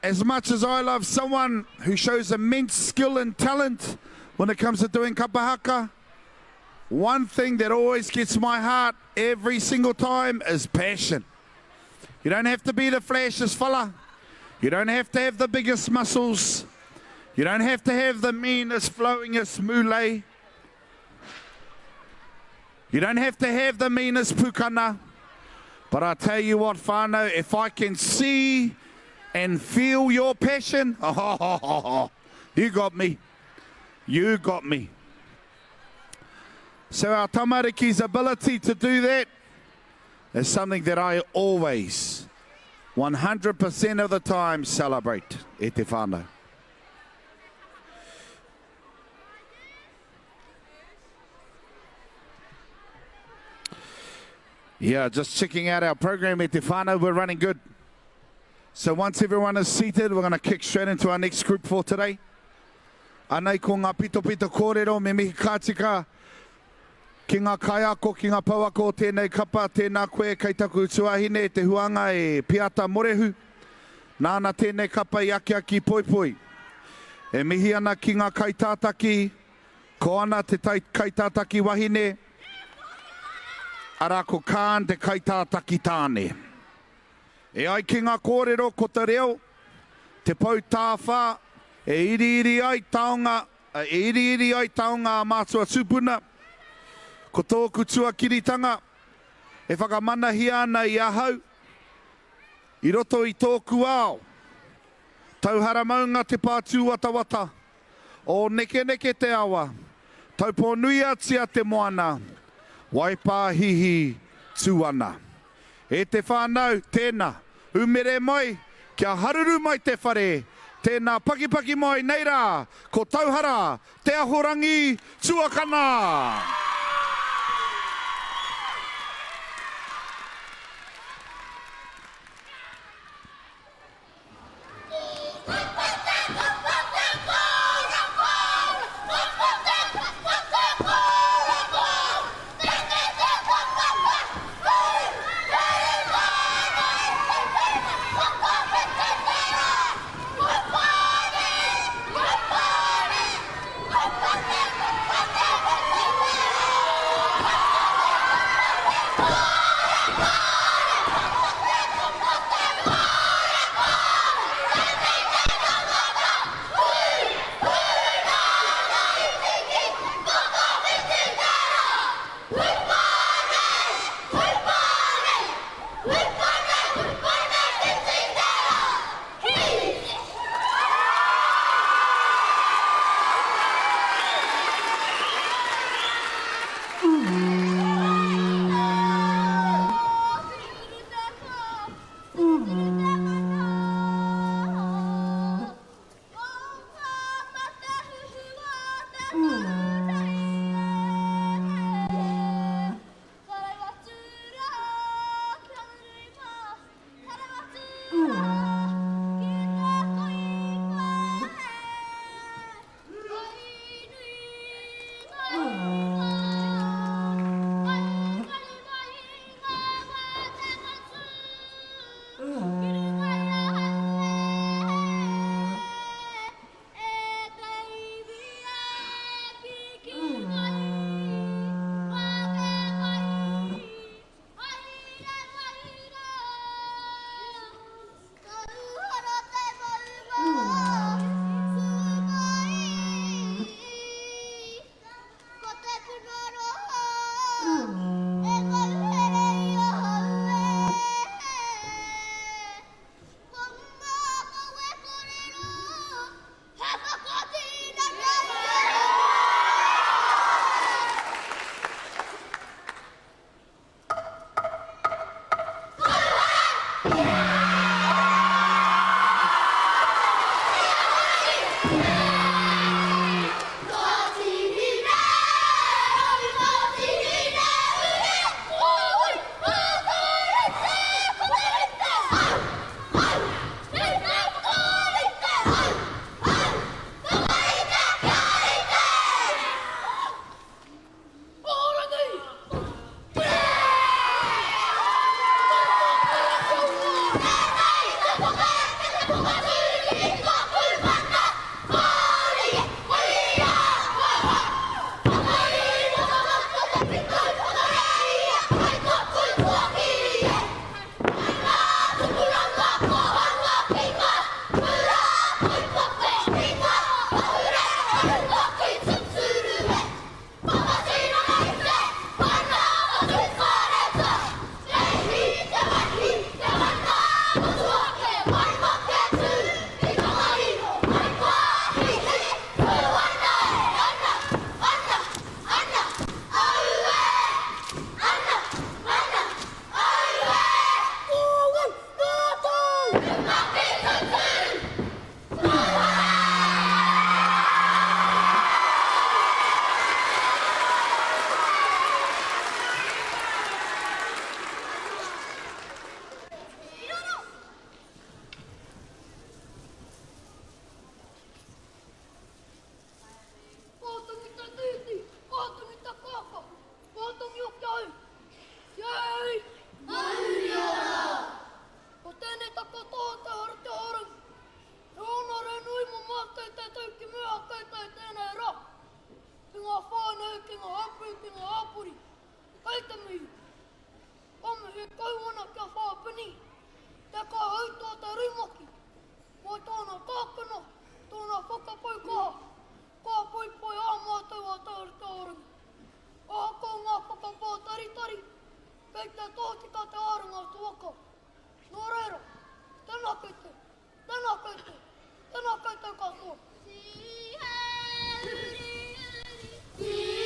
as much as I love someone who shows immense skill and talent when it comes to doing kapa haka, One thing that always gets my heart every single time is passion. You don't have to be the flashiest fella. You don't have to have the biggest muscles. You don't have to have the meanest, flowingest mule. You don't have to have the meanest pukana. But I tell you what, whānau, if I can see and feel your passion, oh, you got me. You got me. So our tamariki's ability to do that is something that I always, 100% of the time, celebrate e te whānau. Yeah, just checking out our program e te whānau, we're running good. So once everyone is seated, we're going to kick straight into our next group for today. Anei ko ngā pitopito kōrero me mihi ka tika ki ngā kaiako, ki ngā pouako o tēnei kapa, tēnā koe kei taku tuahine te huanga e Piata Morehu. Nāna tēnei kapa i akiaki poipoi. E mihi ana ki ngā kaitātaki, ko Ana te tai, kaitātaki wahine, arā ko Kaan te kaitātaki tāne. E ai ki ngā kōrero ko te reo te pou tāwhā e iriiri ai taonga, e iriiri ai taonga a mātua tūpuna. Ko tōku tuakiritanga e whakamanahia ana i ahau i roto i tōku ao. Tauharamaunga te pā tūwatawata, o Nekeneke te awa, Taupō-nui-a-Tia te moana, Waipāhihi tū ana. E te whānau, tēnā, umere mai, kia haruru mai te whare, tēnā pakipaki mai nei rā, ko Tauhara te ahorangi tuakana! Kei te tōtika te āranga o te waka. Nō reira, tēnā koutou, tēnā koutou, tēnā koutou katoa. Ki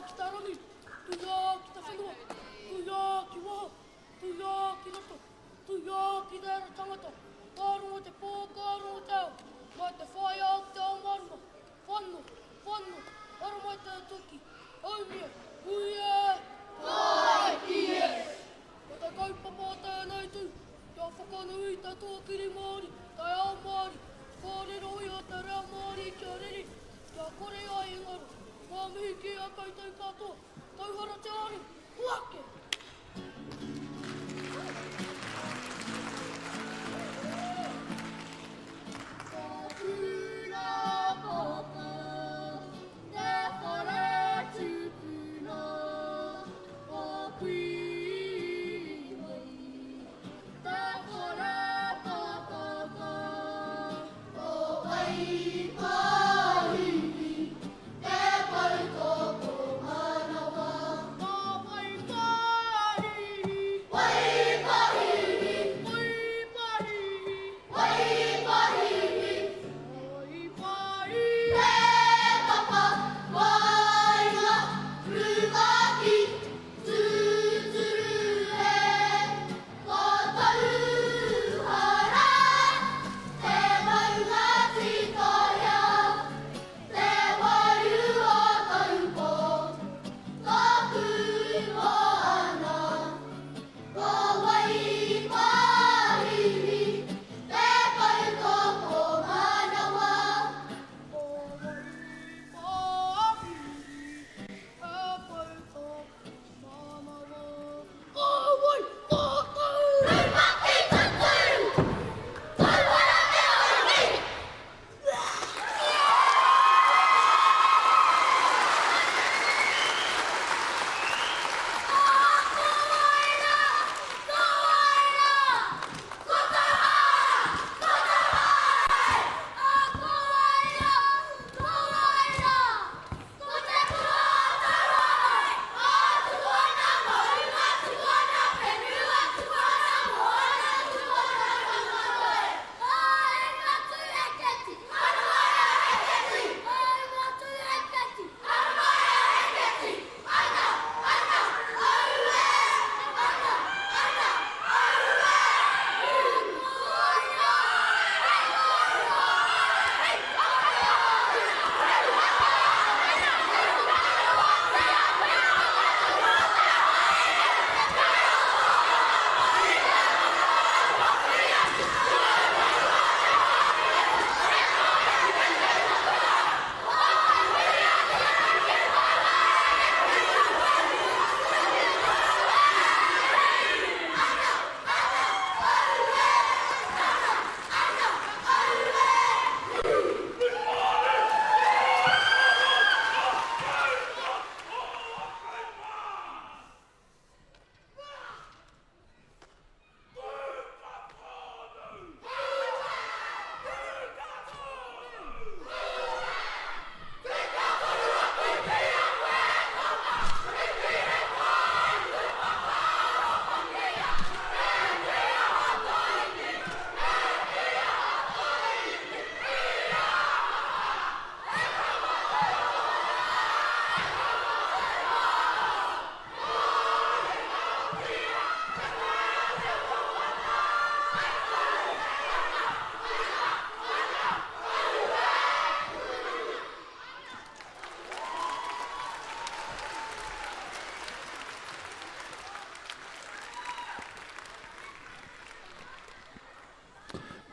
ki te rangi, tuia ki te whenua, tuia ki waho, tuia ki roto, tuia ki te ara tangata, ka rongo te pō, ka rongo te ao, mai te whaea ki te ao mārama, whano, whano, haramai te toki, haumia, hui e! Tāiki e! Ko te kaupapa o tēnei tū, kia whakanui te tuakiri Māori, te ao Māori, kōrero iho te reo Māori kia rere, kia kore ai e ngaro. Ngā mihi ki a koutou katoa, tauhara te aro, hoake!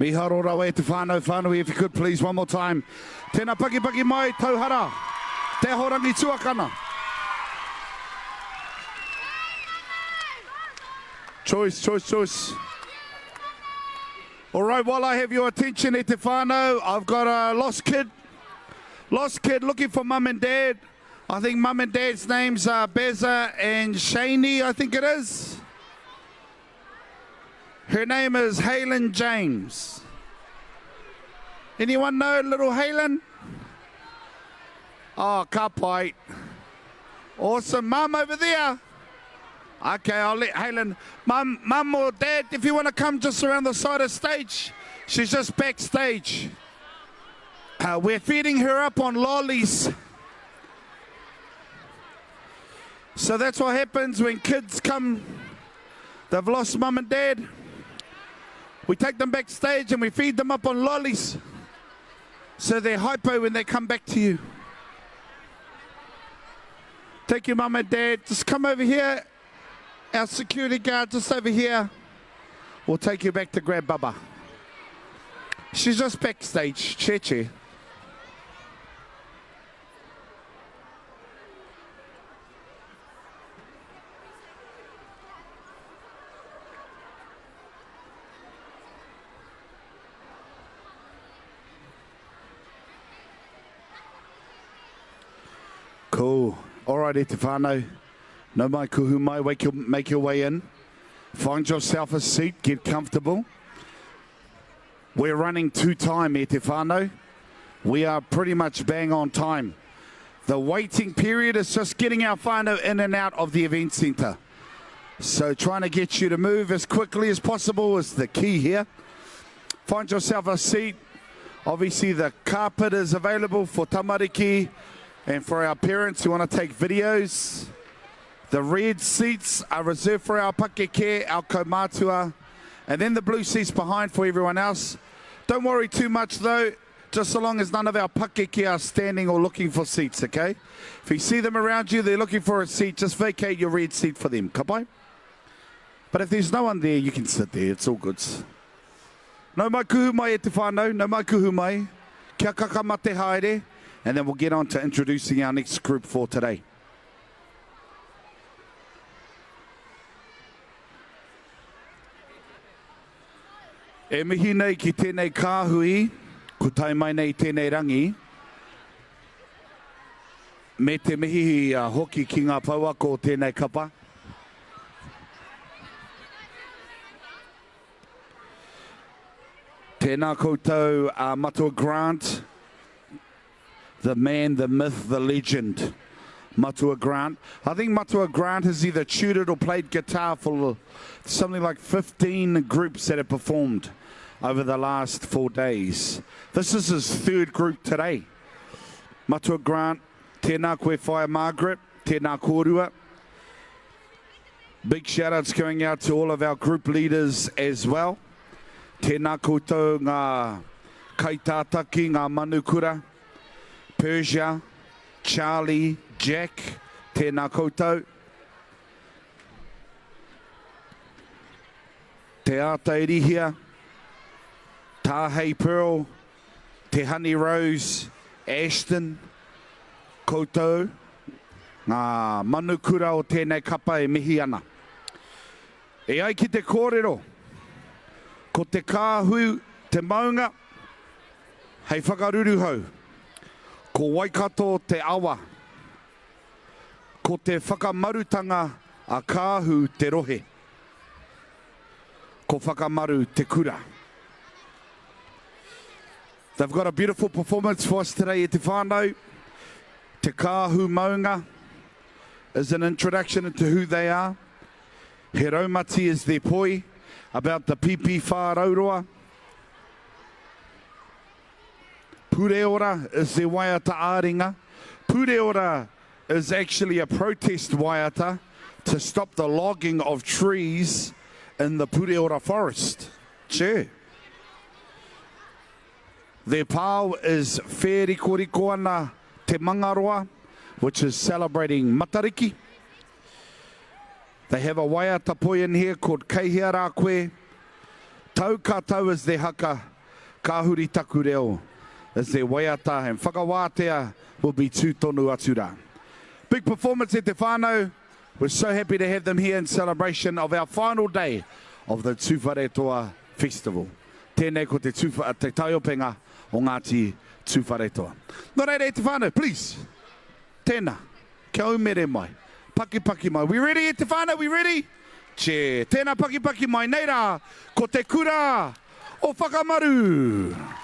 Miharo rawa e te whānau whānui, if you could please one more time. Tēnā pakipaki mai, Tauhara, Te Ahorangi Tuakana. Choice, choice, choice. All right, while I have your attention e te whānau, I've got a lost kid. Lost kid looking for mum and dad. I think mum and dad's names are Beza and Shani, I think it is. Her name is Halen James. Anyone know little Halen? Oh, ka pai. Awesome. Mum over there. Okay, I'll let Halen. Mum, mum or dad, if you want to come just around the side of stage. She's just backstage. Uh, we're feeding her up on lollies. So that's what happens when kids come, they've lost mum and dad. We take them backstage and we feed them up on lollies. So they're hypo when they come back to you. Take your mum and dad. Just come over here. Our security guard just over here will take you back to grab Baba. She's just backstage. Che che. Cool. All right, e te whānau. No mai kuhu mai, wake your, make your way in. Find yourself a seat, get comfortable. We're running to time, e te whānau. We are pretty much bang on time. The waiting period is just getting our whānau in and out of the event centre. So trying to get you to move as quickly as possible is the key here. Find yourself a seat. Obviously, the carpet is available for tamariki and for our parents who want to take videos. The red seats are reserved for our pakeke, our kaumatua, and then the blue seats behind for everyone else. Don't worry too much though, just so long as none of our pakeke are standing or looking for seats, okay? If you see them around you, they're looking for a seat, just vacate your red seat for them. Ka pai? But if there's no one there, you can sit there. It's all good. No mai kuhu mai e te whānau, no mai kuhu mai. Kia kakama te haere, and then we'll get on to introducing our next group for today. E mihi nei ki tēnei kāhui, ko tae mai nei tēnei rangi, me te mihi hoki ki ngā pouako o tēnei kapa. Tēnā koutou a Matua Grant, the man, the myth, the legend, Matua Grant. I think Matua Grant has either tutored or played guitar for something like 15 groups that have performed over the last four days. This is his third group today. Matua Grant, tēnā koe Whaea Margaret, tēnā kōrua. Big shout outs going out to all of our group leaders as well. Tēnā koutou ngā kaitātaki, ngā manukura, Persia, Charlie, Jack, tēnā koutou. Te Ātairihia, Tāhei Pearl, Te Honey Rose, Ashton, koutou, ngā manukura o tēnei kapa e mihi ana. E ai ki te kōrero, ko te kāhui te maunga hei whakaruruhau, ko Waikato te awa, ko te whakamarutanga a Kāhu te rohe, ko Whakamaru te kura. They've got a beautiful performance for us today e te whānau. Te Kāhu Maunga is an introduction into who they are. He raumati is their poi about the pipi whārauroa. Pureora is their waiata āringa. Pureora is actually a protest waiata to stop the logging of trees in the Pureora forest. Che. Their pao is Whērikoriko ana Te Mangaroa, which is celebrating Matariki. They have a waiata poi in here called Kei Hea Rā Koe. Tau ka tau is their haka, Ka huri taku reo is their waiata and Whakawātea will be tū tonu atu rā. Big performance e te whānau. We're so happy to have them here in celebration of our final day of the Tūwharetoa Festival. Tēnei ko te, tūwha, te taiopenga o Ngāti Tūwharetoa. Nō reira e te whānau, please, tēnā, kia umere mai, pakipaki mai. We ready e te whānau, we ready? Che, tēnā pakipaki mai, nei rā, ko te kura o Whakamaru!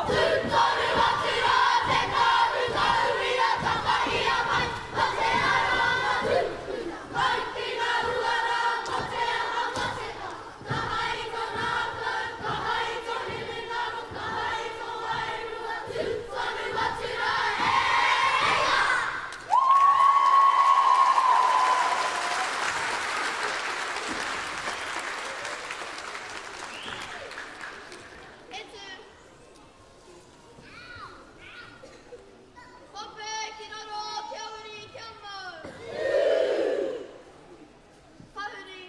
Tū tonu atu rā te kāhu tauira takahia mai Ko te aroha tupuna Mau ki ngā uara Ko te aha matenga Kaha i tō ngākau Kaha i tō hinengaro Kaha i tō wairua Tū tonu atu rā e ia! E tū. Hope ki raro, kia uri, kia mau. Tahuri.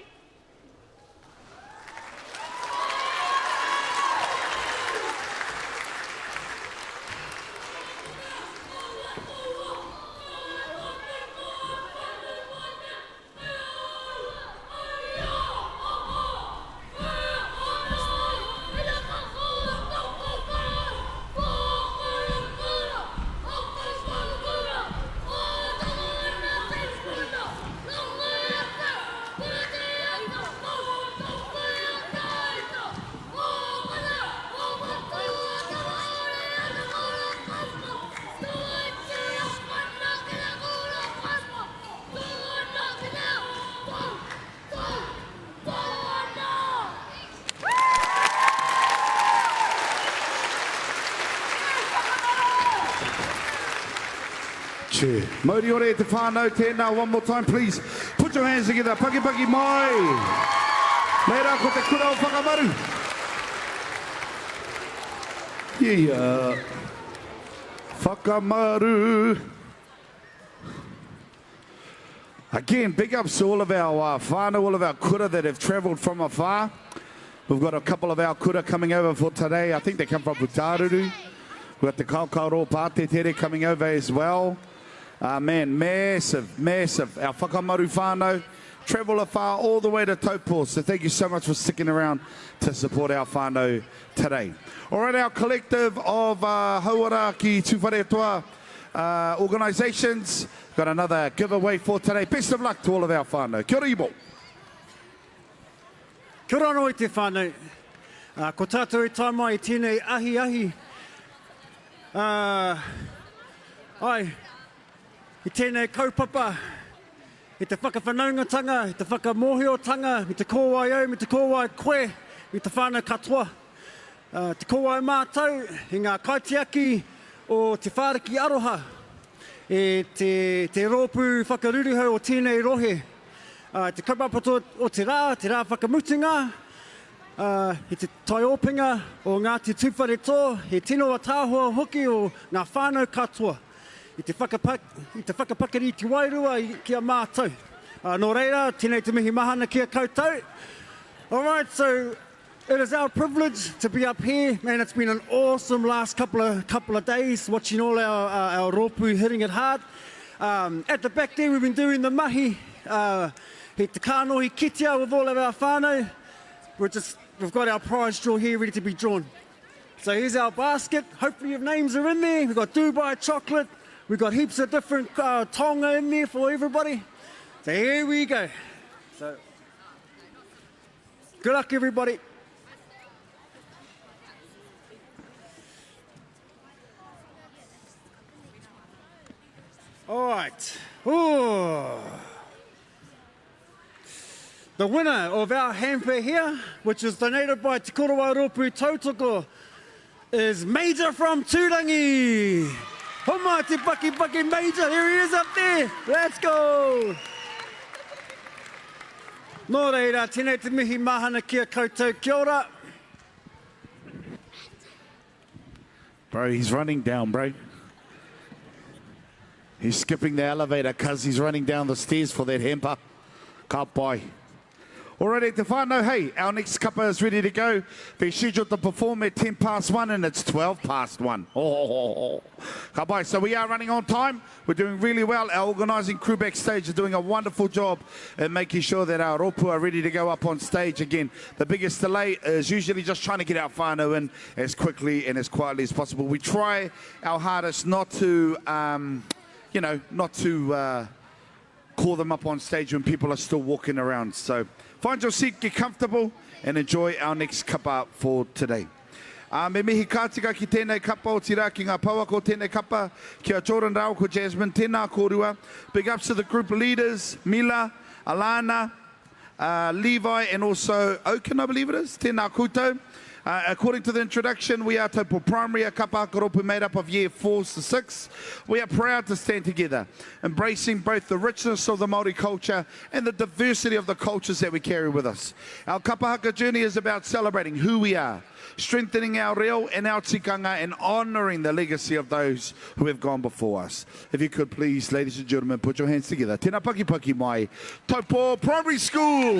Che. Mauri ora e te whānau, tēnā, one more time please. Put your hands together, paki paki mai. Nei rā ko te kura o Whakamaru. Yeah. Whakamaru. Again, big ups to all of our uh, whānau, all of our kura that have travelled from afar. We've got a couple of our kura coming over for today. I think they come from Putaruru. We've got the Kaokaoro Pātetere coming over as well. Uh, man, massive, massive. Our whakamaru whānau travel afar all the way to Taupo. So thank you so much for sticking around to support our whānau today. All right, our collective of uh, Hauora ki Tūwharetoa uh, organisations got another giveaway for today. Best of luck to all of our whānau. Kia ora Ibo. Kia ora anō i te whānau. Uh, ko tātou i tae mai i tēnei ahi ahi. Uh, ai, i tēnei kaupapa, i te whakawhanaungatanga, i te whakamōhiotanga, i te kōwai au, me te kōwai koe, i te whānau katoa. Uh, te kōwai mātau, i ngā kaitiaki o Te Whāriki Aroha, e te, te rōpū whakaruruhau o tēnei rohe. Uh, te kaupapa o te rā, te rā whakamutunga, uh, i te taiōpinga o Ngāti Tūwharetoa, he tino ataahua hoki o ngā whānau katoa i te, whakapa, i te whakapakari i te wairua i, ki a mātou. Uh, nō reira, tēnei te mihi mahana ki a koutou. All right, so It is our privilege to be up here. Man, it's been an awesome last couple of couple of days watching all our, uh, our rōpū hitting it hard. Um, at the back there, we've been doing the mahi, uh, he te kānohi kitea with all of our whānau. We're just, we've got our prize draw here ready to be drawn. So here's our basket. Hopefully your names are in there. We've got Dubai chocolate. We've got heaps of different uh, tonga in there for everybody. So here we go. So Good luck, everybody. All right. Ooh. The winner of our hamper here, which is donated by Te Korowai Rōpū Tautoko, is Major from Tūrangi. Homa te paki paki Major, here he is up there. Let's go. Nō reira, tēnei te mihi mahana ki a koutou. Kia ora. Bro, he's running down, bro. He's skipping the elevator because he's running down the stairs for that hamper. Ka pai. Alrighty, te whānau, hey, our next kapa is ready to go. They're scheduled to perform at 10 past 1 and it's 12 past 1. Oh, oh, oh, oh. Ka pai. So we are running on time. We're doing really well. Our organising crew backstage are doing a wonderful job in making sure that our rōpū are ready to go up on stage again. The biggest delay is usually just trying to get our whānau in as quickly and as quietly as possible. We try our hardest not to, um, you know, not to... Uh, call them up on stage when people are still walking around. So find your seat, get comfortable, and enjoy our next kapa for today. Ā, me mihi ka tika ki tēnei kapa, otirā ki ngā pouako o tēnei kapa, ki a Jordan rāua ko Jasmine, tēnā kōrua. Big ups to the group leaders, Mila, Alana, uh, Levi and also Oaken, I believe it is. Tēnā koutou. Uh, according to the introduction, we are Taupo Primary, a kapa haka made up of year 4 to 6. We are proud to stand together, embracing both the richness of the Māori culture and the diversity of the cultures that we carry with us. Our kapa haka journey is about celebrating who we are, strengthening our reo and our tikanga and honouring the legacy of those who have gone before us. If you could please, ladies and gentlemen, put your hands together. Tēnā paki paki mai, Taupo Primary School!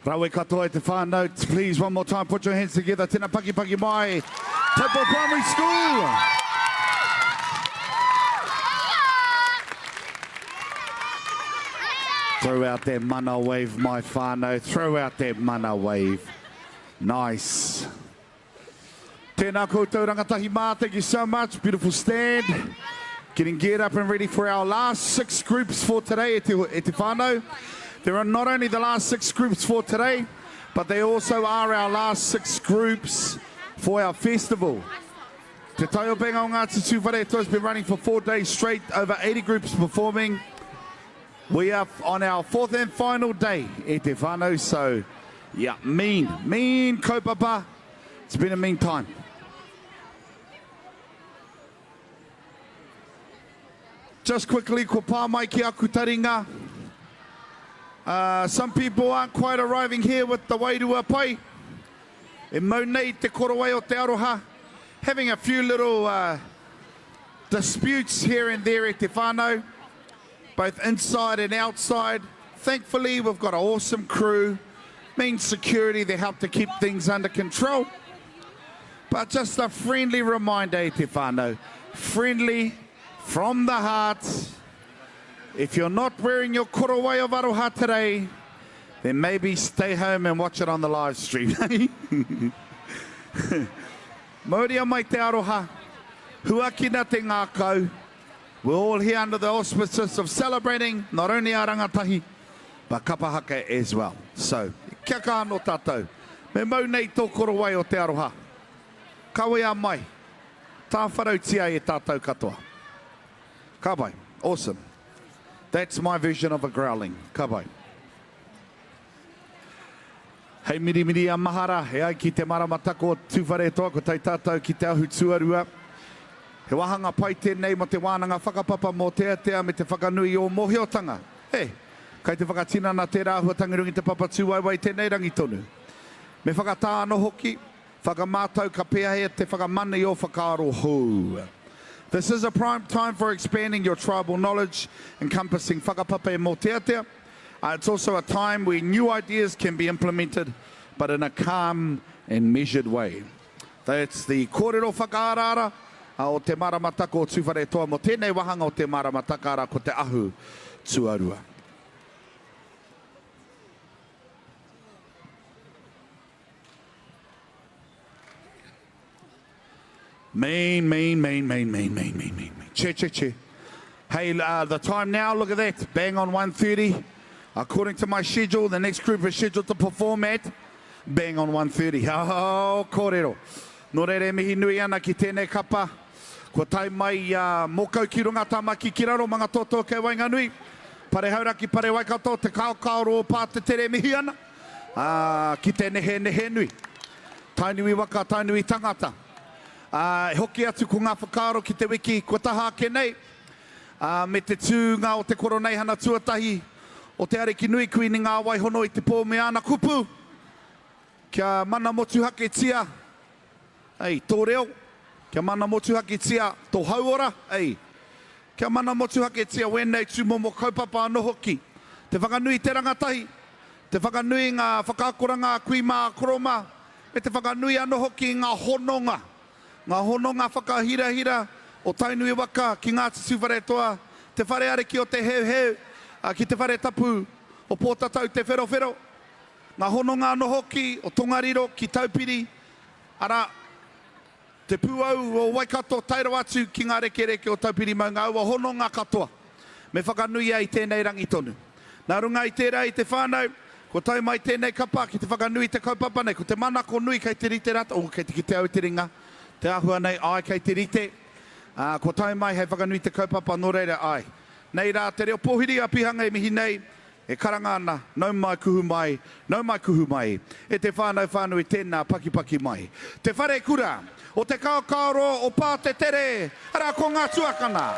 Rawe katoa e te whānau. Please, one more time, put your hands together. Tēnā pakipaki mai. Taupo Primary School! Throw out that mana wave, my whānau. Throw out that mana wave. Nice. Tēnā koutou rangatahi mā, thank you so much. Beautiful stand. Getting geared up and ready for our last six groups for today e te, e te whānau. There are not only the last six groups for today, but they also are our last six groups for our festival. Te Taiopenga o Ngāti Tūwharetoa has been running for four days straight, over 80 groups performing. We are on our fourth and final day e te whānau, so yeah, mean, mean kaupapa. It's been a mean time. Just quickly, ko pā mai ki aku taringa. Uh, some people aren't quite arriving here with the wairua pai. E mau nei te korowai o te aroha. Having a few little uh, disputes here and there at te whānau, both inside and outside. Thankfully, we've got an awesome crew, mean security to help to keep things under control. But just a friendly reminder, e te whānau, friendly from the heart. If you're not wearing your korowai of aroha today, then maybe stay home and watch it on the live stream. Mauria mai te aroha, huakina te ngākau. We're all here under the auspices of celebrating not only our rangatahi, but kapa haka as well. So, kia kaha anō tātou. Me mau nei tō korowai o te aroha. Kawea mai. Tāwharautia e tātou katoa. Ka pai. Awesome. That's my version of a growling. Ka pai. Hei mirimiri a mahara, e ai ki te maramataka o Tūwharetoa, ko tai tātou ki te ahu tuarua. He wāhanga pai tēnei mō te wānanga whakapapa mōteatea me te whakanui i ō mōhiotanga. E, kai te whakatinana tērā āhuatanga i runga i te papa tūwaewae i tēnei rangi tonu. Me whakatā anō hoki, whakamātau ka pēhea te whakamana i ō whakaaro hou. This is a prime time for expanding your tribal knowledge, encompassing whakapapa and mōteatea. Uh, it's also a time where new ideas can be implemented, but in a calm and measured way. That's the kōrero whakaaraara uh, o te maramataka o Tūwharetoa mō tēnei wāhanga o te maramataka ara ko te ahu tuarua. Mean, mean, mean, mean, mean, mean, mean, mean, mean. Che, che, che. Hey, uh, the time now, look at that. Bang on 1.30. According to my schedule, the next group is scheduled to perform at bang on 1.30. Oh, kōrero. Nō reira e mihi nui ana ki tēnei kapa. Kua tae mai a Mōkau ki runga, Tāmaki ki raro, Mangatoto kei waenganui. Pare Hauraki, Pare Waikato, Te Kaokaoro o Pātetere e mihi ana. Ā, ki te nehenehe nui. Tainui waka, Tainui tangata. Ā, e hoki atu ko ngā whakaaro ki te wiki kua taha ake nei, ā, me te tūnga o te Koroneihana tuatahi o Te Arikinui Kuini Ngāwaihono i te pō me āna kupu, kia mana motuhaketia, ei, tō reo, kia mana motuhaketia tō hauora, ei, kia mana motuhaketia wēnei tūmomo kaupapa anō hoki, te whakanui i te rangatahi, te whakanui i ngā whakaakoranga a kui mā, a koro mā, me te whakanui anō hoki i ngā hononga, ngā hononga whakahirahira o Tainui waka ki Ngāti Tūwharetoa, te whare ariki o Te Heuheu, ki te whare tapu o Pōtatau Te Wherowhero, ngā hononga anō hoki o Tongariro ki Taupiri, arā, Te pūau o Waikato tae rawa atu ki ngā rekereke o Taupiri Maunga aua hononga katoa me whakanuia i tēnei rangi tonu. Nā runga i tērā i te whānau, kua tae mai tēnei kapa ki te whakanui i te kaupapa nei. Ko te manako nui kei te rite rātou, oh kei te kite au i te ringa, te āhua nei, āe kei te rite, ā, kua tae mai hei whakanui i te kaupapa nō reira, āe. Nei rā te reo pōhiri a Pihanga e mihi nei, E karanga ana, nau mai kuhu mai, nau mai kuhu mai, e te whānau whānui tēnā pakipaki mai. Te wharekura o Te Kaokaoroa o Pātetere, arā ko ngā tuakana.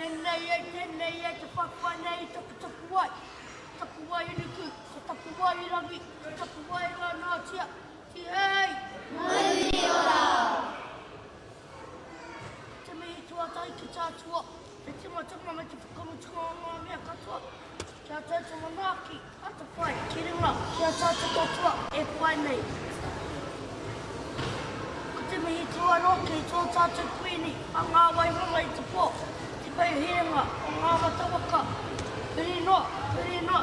Tēnei e, tēnei e, te whawhai nei i taku tapuwae, tapuwae i nuku, te tapuwae i rangi, te tapuwae roa noatia, tihei! Mauri ora! Te mihi tuatahi ki te Atua, te timatanga me te whakamutunga o ngā mea katoa, kia tau te manaaki, atawhai, ki runga, ki a tātou katoa e whai nei. Ko te mihi tuaroa kei tō tātou Kuini a Ngā Waihanga i te pō, te pou herenga o ngā mata waka, huri noa, huri noa,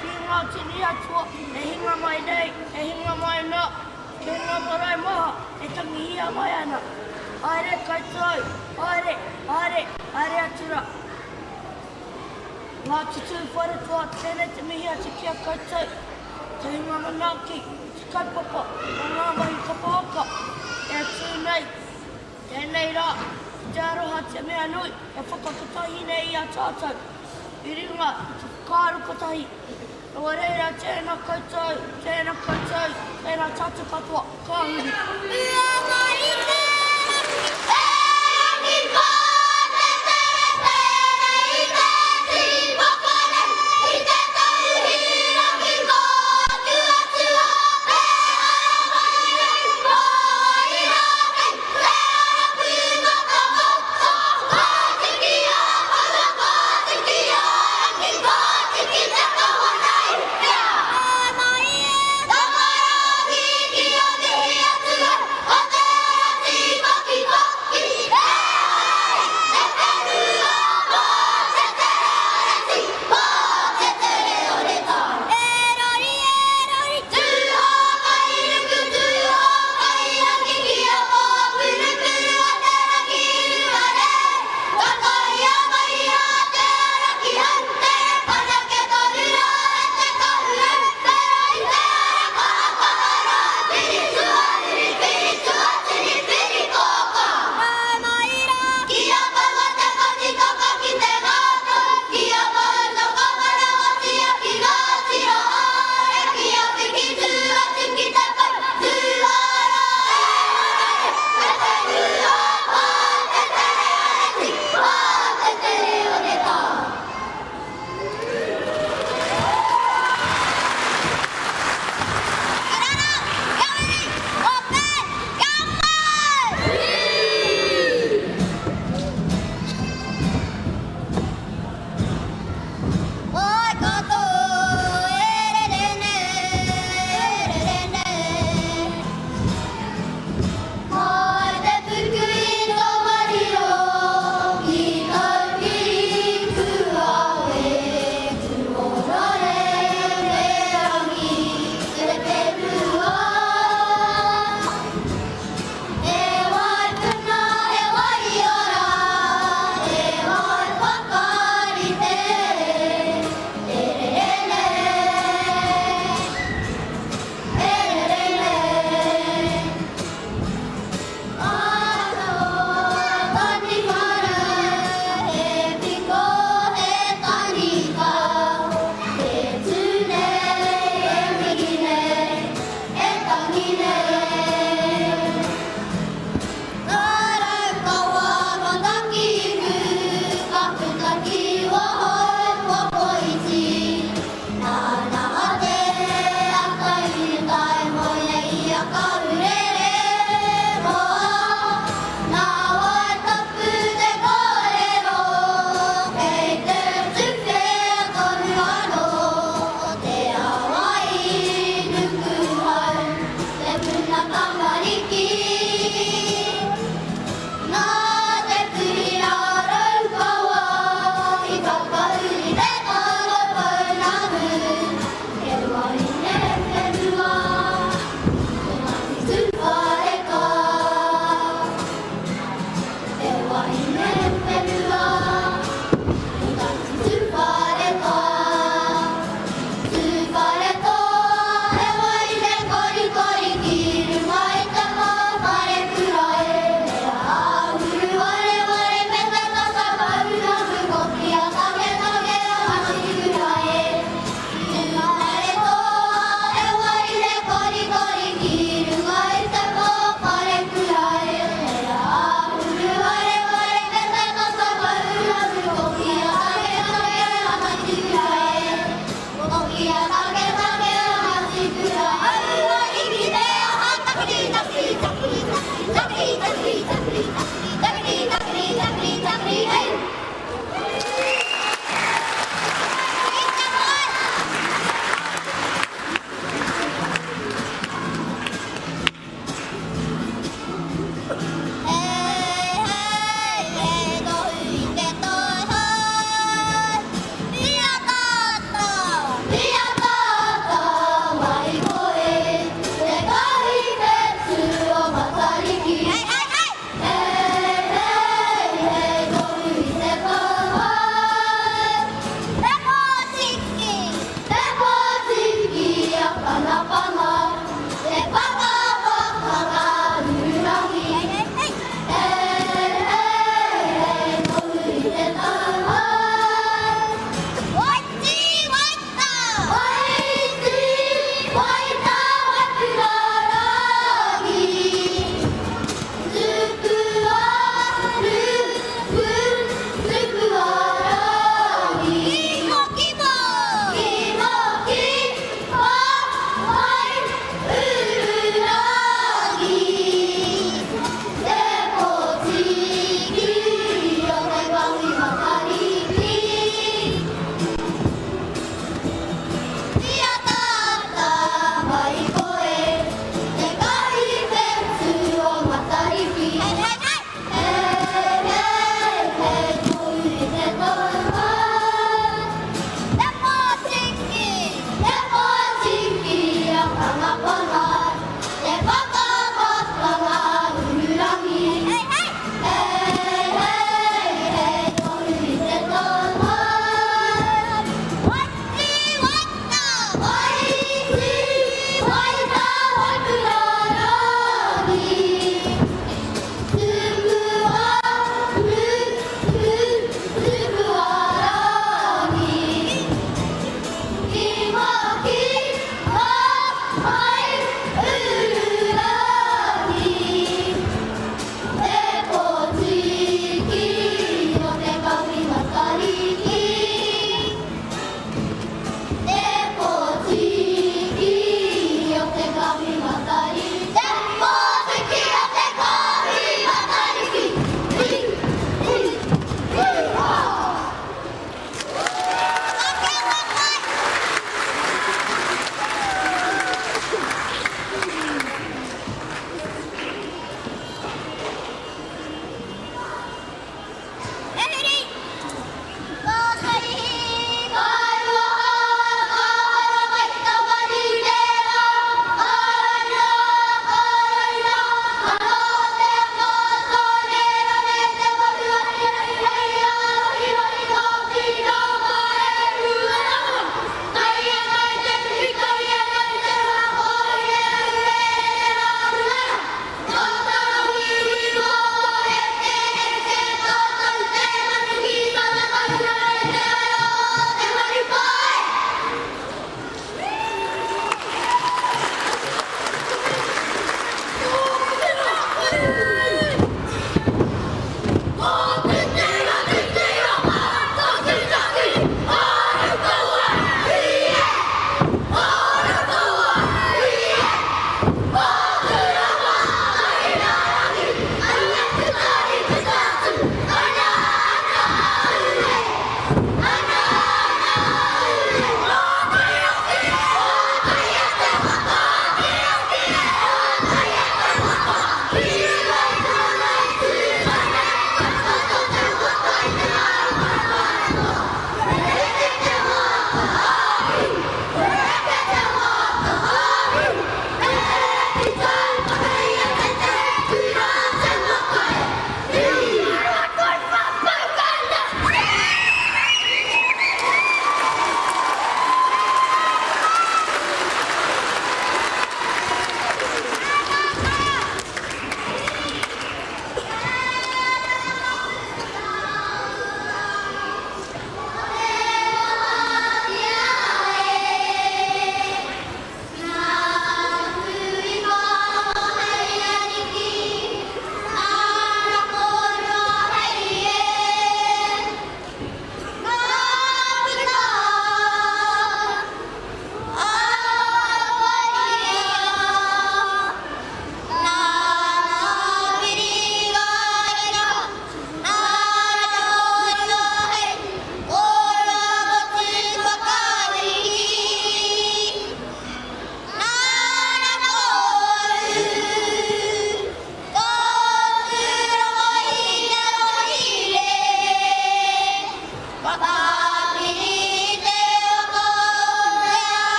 ki ngā tini atua e hinga mai nei, e hinga mai nā, ki ngā marae maha e tangihia mai ana. Haere koutou, haere, haere, haere atu rā. Ngāti Tūwharetoa, tēnei te mihi atu ki a koutou, te hunga manaaki i te kaupapa o ngā mahi kapa haka e tū nei tēnei rā. Ko te aroha te mea nui e whakakotahi nei i a tātou i runga i te whakaaro kotahi. Nō reira, tēnā koutou, tēnā koutou, tēnā tātou katoa, ka huri. Ua mai te rangi, e rangi mā te tere pēnei i te tīpako nei, i te tau hīrangi mō aku atua, e ara mai nei, mō wai rā kei te ara pūmata moto, ka tiki a kaua, ka tiki a rangi, ka tiki te kawa nei, kia. Tama rangi ki o mihi atu ai.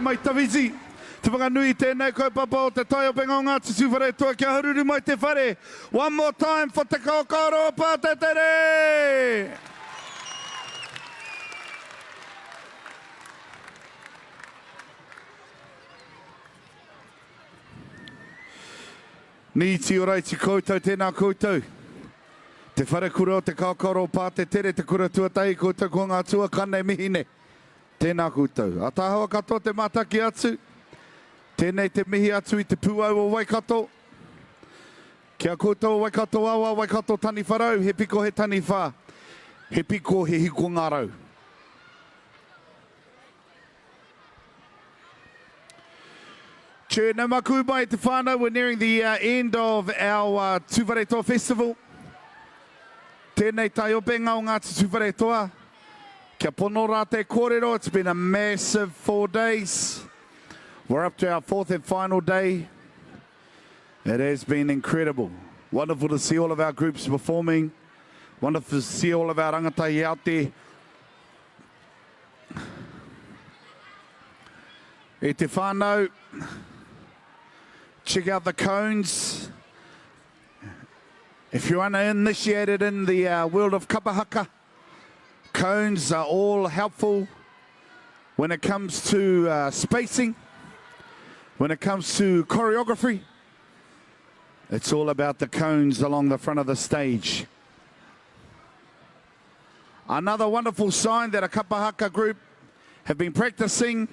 mai tawhiti. Te whakanui i tēnei kaupapa o te taiopenga o Ngāti Tūwharetoa kia haruru mai te whare. One more time for Te Kaokaoroa Pātetere! Nīti oraiti koutou, tēnā koutou. Te wharekura o Te Kaokaoroa Pātetere, te kura tuatahi koutou ko ngā tuakana e mihi nei. Tēnā koutou. Ataahua katoa te mātaki atu. Tēnei te mihi atu i te pūau o Waikato. Ki a koutou o Waikato awa, Waikato taniwha rau, he piko he taniwha, he piko he hiko ngā rau. Chur, nau maku mai te whānau, we're nearing the uh, end of our uh, Tūwharetoa Festival. Tēnei taiopenga o Ngāti Tūwharetoa. Kia pono rā te kōrero, it's been a massive four days. We're up to our fourth and final day. It has been incredible. Wonderful to see all of our groups performing. Wonderful to see all of our rangatahi out there. E te whānau, check out the cones. If you're uninitiated in the uh, world of kapahaka, cones are all helpful when it comes to uh, spacing, when it comes to choreography. It's all about the cones along the front of the stage. Another wonderful sign that a kapahaka group have been practicing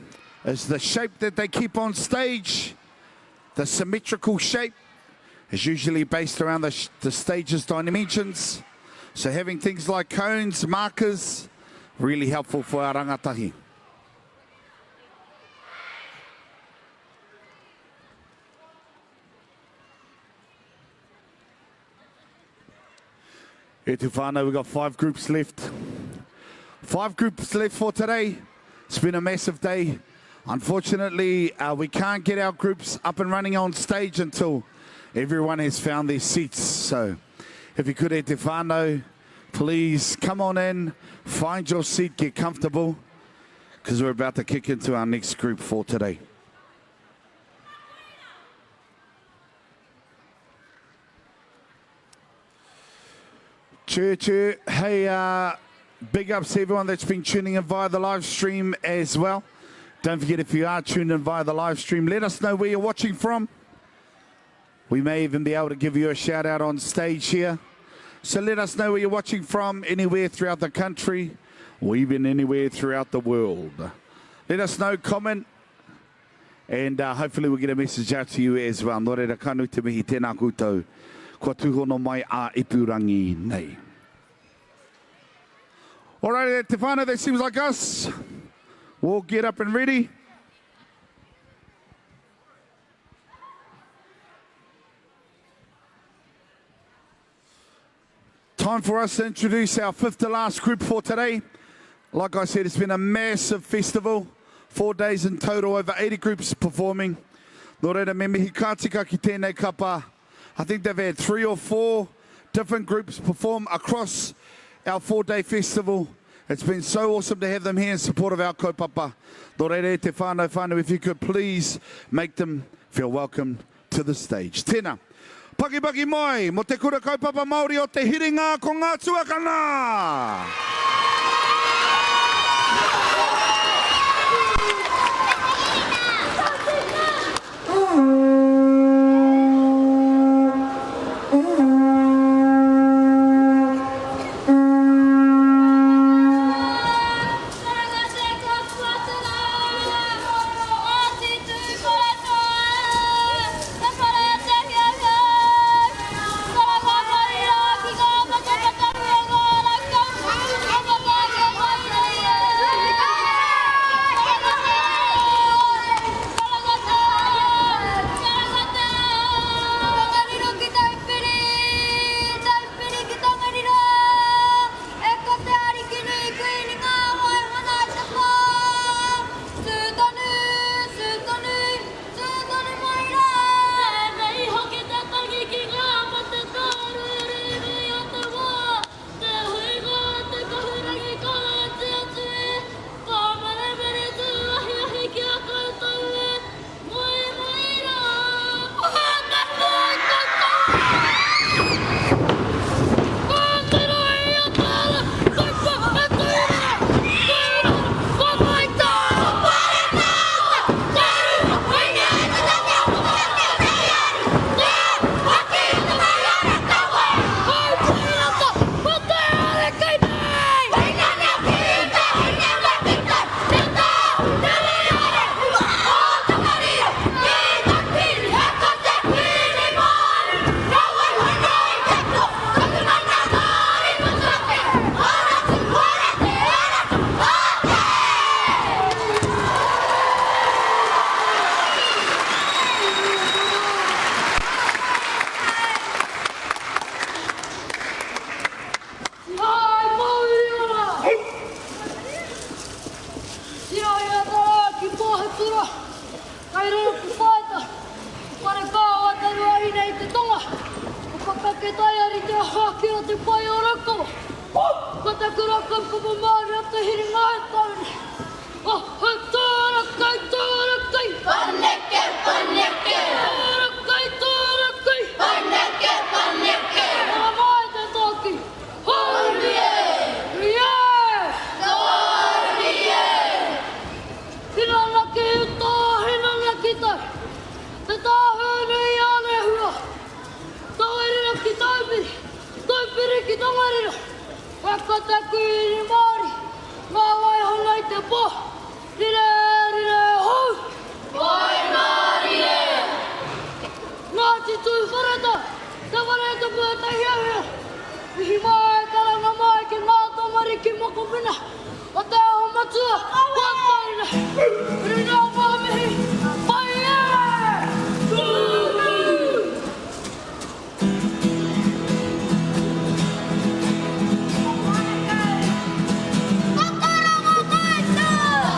is the shape that they keep on stage. The symmetrical shape is usually based around the, the stage's dimensions. So having things like cones, markers, really helpful for our rangatahi. E te whānau, we've got five groups left. Five groups left for today. It's been a massive day. Unfortunately, uh, we can't get our groups up and running on stage until everyone has found their seats. So if you could, e te whānau, please come on in, find your seat, get comfortable, because we're about to kick into our next group for today. Chur chur. Hey, uh, big ups to everyone that's been tuning in via the live stream as well. Don't forget if you are tuned in via the live stream, let us know where you're watching from. We may even be able to give you a shout out on stage here. So let us know where you're watching from, anywhere throughout the country or even anywhere throughout the world. Let us know, comment, and uh, hopefully we'll get a message out to you as well. Nō reira, ka nui te mihi, tēnā koutou. Kua tūhono mai a ipurangi nei. All right, te whānau, that seems like us. We'll get up and ready. Time for us to introduce our fifth to last group for today. Like I said, it's been a massive festival. Four days in total, over 80 groups performing. Nō reira, me mihi ka tika ki tēnei kapa. I think they've had three or four different groups perform across our four-day festival. It's been so awesome to have them here in support of our kaupapa. Nō reira e te whānau whānau, if you could please make them feel welcome to the stage. Tēnā. Pakipaki mai mo te Kura Kaupapa Māori o Te Hiringa ko ngā tuakana! Karanga te kapua te rā, Ngāti Tūwharetoa, Te whare te hiahia, Karanga mai rā ki ngā matapata hua ngā rangatahi. Kai raro ki Whaeta, ko Wharekao a Te Ruahine i te tonga, ko Pakake-taiari te hāki o te pae o Raukawa, ko te kura kaupapa Māori o Te Hiringa e tau nei. Oh, tōrakai, tōrakai! Paneke, paneke! Tōrakai, tōrakai! Paneke, paneke! Ora mai te toki! Haurie! Rie! Tōrie! Hinana ki uta, hinana ki tai. Te tāhū nui a Rehua. Tongariro ki Taupiri, Taupiri ki Tongariro. Waka te kuini Māori, ngā waihanga i te pō. Rire, rire, hou! Waimarie! Ngāti Tūwharetoa, te whare tupu o te hiahia. Mihi mai, karanga mai ki ngā tamariki mokopuna o Te Aho Matua, kua tae nei. Rina ngā mihi, pai e! Tūtū! Whakaranga koutou!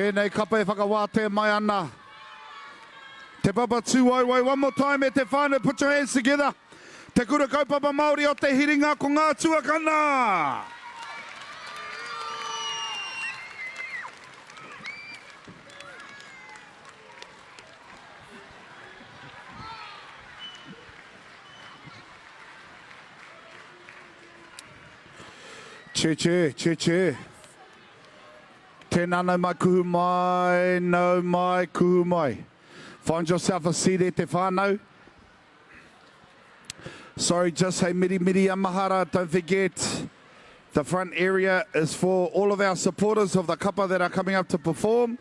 Tēnei kapa e whakawātea mai ana. Te Papa Tūwaewae, one more time e te whānau, put your hands together. Te Kura Kaupapa Māori o Te Hiringa ko ngā tuakana! Che che, che che. Tēnā nau mai kuhu mai, nau mai kuhu mai. Find yourself a seat e te whānau. Sorry, just hei mirimiri a mahara, don't forget the front area is for all of our supporters of the kapa that are coming up to perform.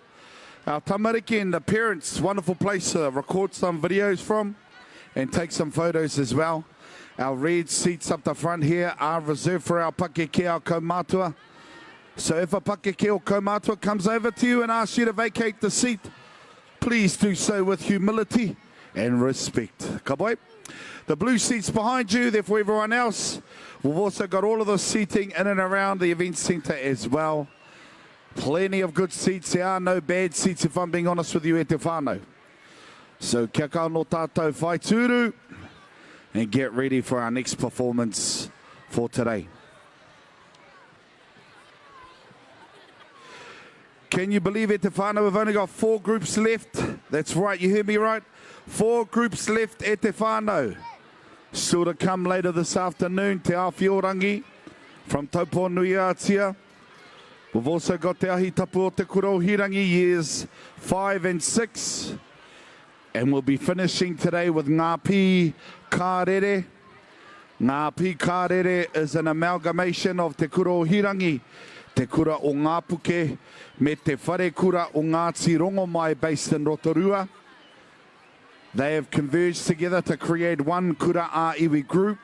Our tamariki and the parents, wonderful place to record some videos from and take some photos as well. Our red seats up the front here are reserved for our pakeke, our kaumātua. So if a pakeke or kaumātua comes over to you and asks you to vacate the seat, please do so with humility and respect. Ka pai. The blue seats behind you, they're for everyone else. We've also got all of the seating in and around the event centre as well. Plenty of good seats. There are no bad seats if I'm being honest with you e te whānau. So kia ka no tātou whai tūru and get ready for our next performance for today. Can you believe it, Te whānau? We've only got four groups left. That's right, you heard me right. Four groups left e te whānau. Still to come later this afternoon, Te Awhiorangi from Taupō-nui-a-Tia. We've also got Te Ahi Tapu o Te Kura o Hirangi, years 5 and 6. And we'll be finishing today with Ngā Pī Ka Rere. Ngā Pī Ka Rere is an amalgamation of Te Kura o Hirangi, Te Kura o Ngāpuke, me Te Wharekura o Ngāti Rongomai based in Rotorua. They have converged together to create one Kura ā-Iwi group.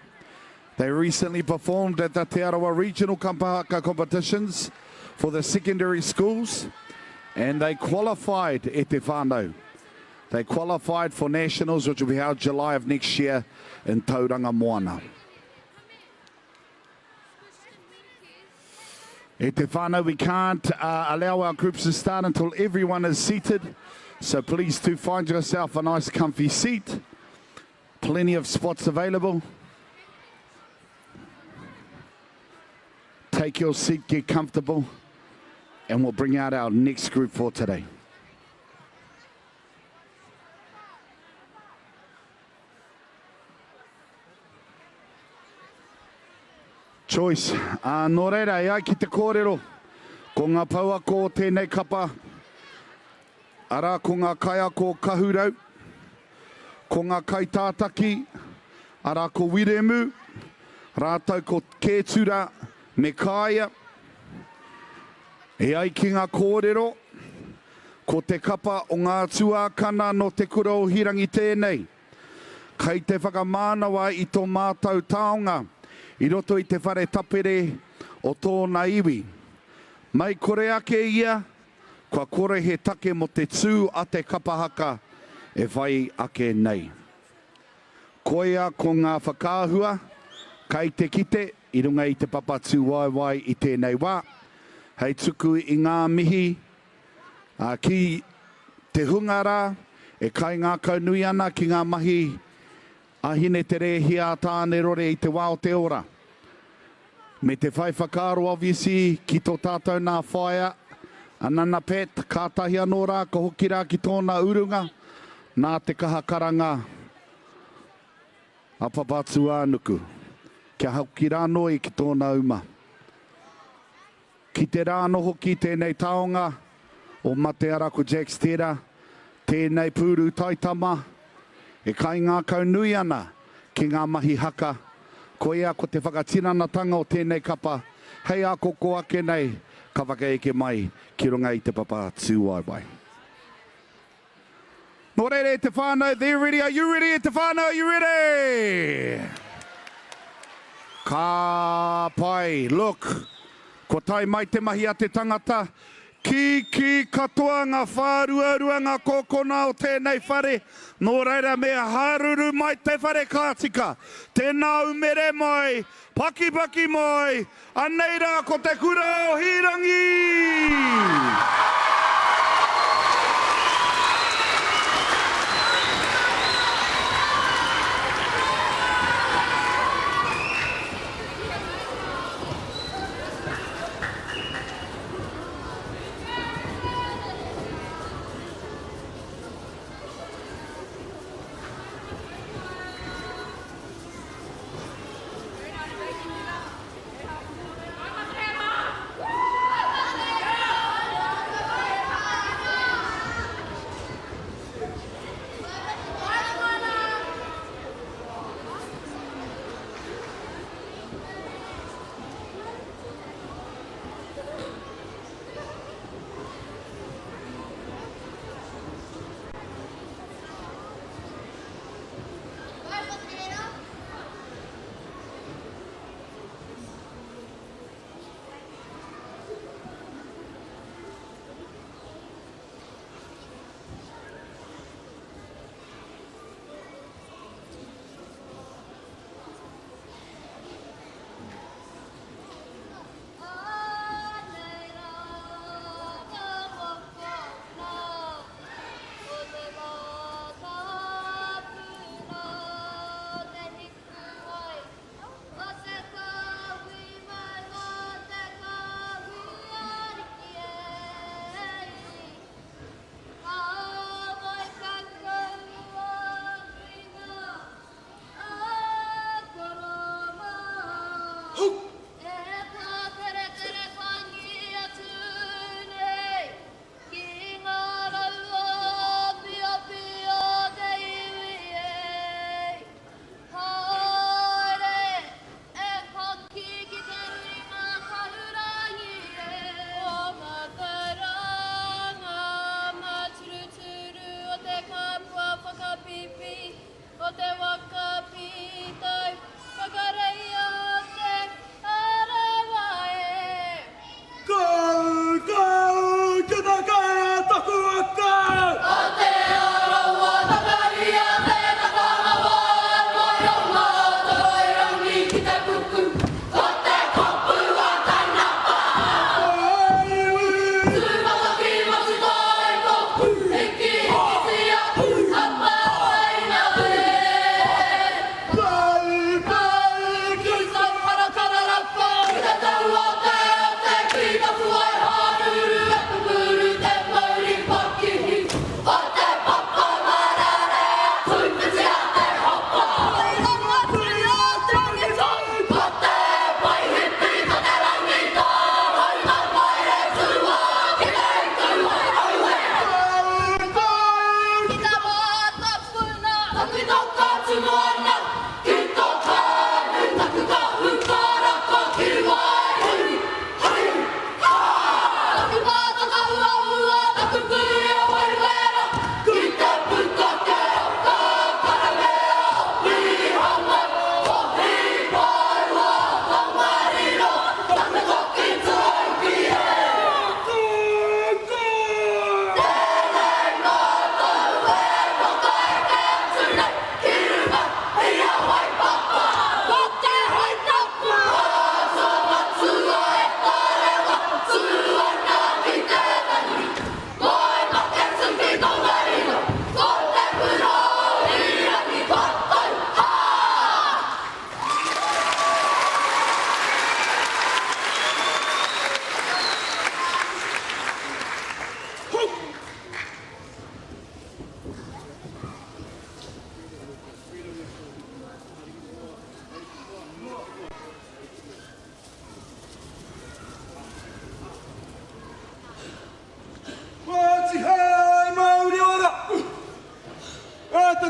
They recently performed at the Te Arawa Regional Kampahaka competitions for the secondary schools and they qualified e te whānau. They qualified for nationals which will be held July of next year in Tauranga Moana. E te whānau, we can't uh, allow our groups to start until everyone is seated. So please do find yourself a nice comfy seat. Plenty of spots available. Take your seat, get comfortable, and we'll bring out our next group for today. Choice. Ā, nō reira, e ai ki te kōrero, ko ngā pouako o tēnei kapa, arā, ko ngā kaiako o Kahurau, ko ngā kaitātaki, arā, ko Wiremu, rātou ko Kētura me Kāia. E ai ki ngā kōrero, ko te kapa o ngā tuākana nō Te Kura o Hirangi tēnei. Kei te whakamānawa i tō mātou taonga i roto i te whare tapere o tōna iwi. Mei kore ake ia, kua kore he take mō te tū a te kapa haka e whai ake nei. Koia ko ngā whakaahua kei te kite i runga i te papa tūwaewae i tēnei wā, hei tuku i ngā mihi Ā, ki te hunga rā e kaingākaunui ana ki ngā mahi a Hine-te-rēhia a Tāne-rore i te wā o te ora. Me te whai whakaaro obviously ki tō tātou nā whaea, a Nana Pat, kātahi anō rā ka hoki rā ki tōna urunga, nā te kaha karanga a Papatūānuku, kia hoki rā anō i ki tōna uma. Ki te rā anō hoki tēnei taonga o Mateara ko Jack Stera, tēnei pūru taitama e kaingākau nui ana ki ngā mahi haka, koia ko te whakatinanatanga o tēnei kapa hei ākoko ake nei ka whakaeke mai ki runga i te papa tūwaewae. Nō reira e te whānau, they're ready, are you ready e te whānau, are you ready? Ka pai, look, kua tae mai te mahi a te tangata, kīkī katoa ngā whāruarua, ngā kōkona o tēnei whare, nō reira me haruru mai te whare ka tika. Tēnā umere mai, pakipaki mai, anei rā ko te kura o Hīrangi!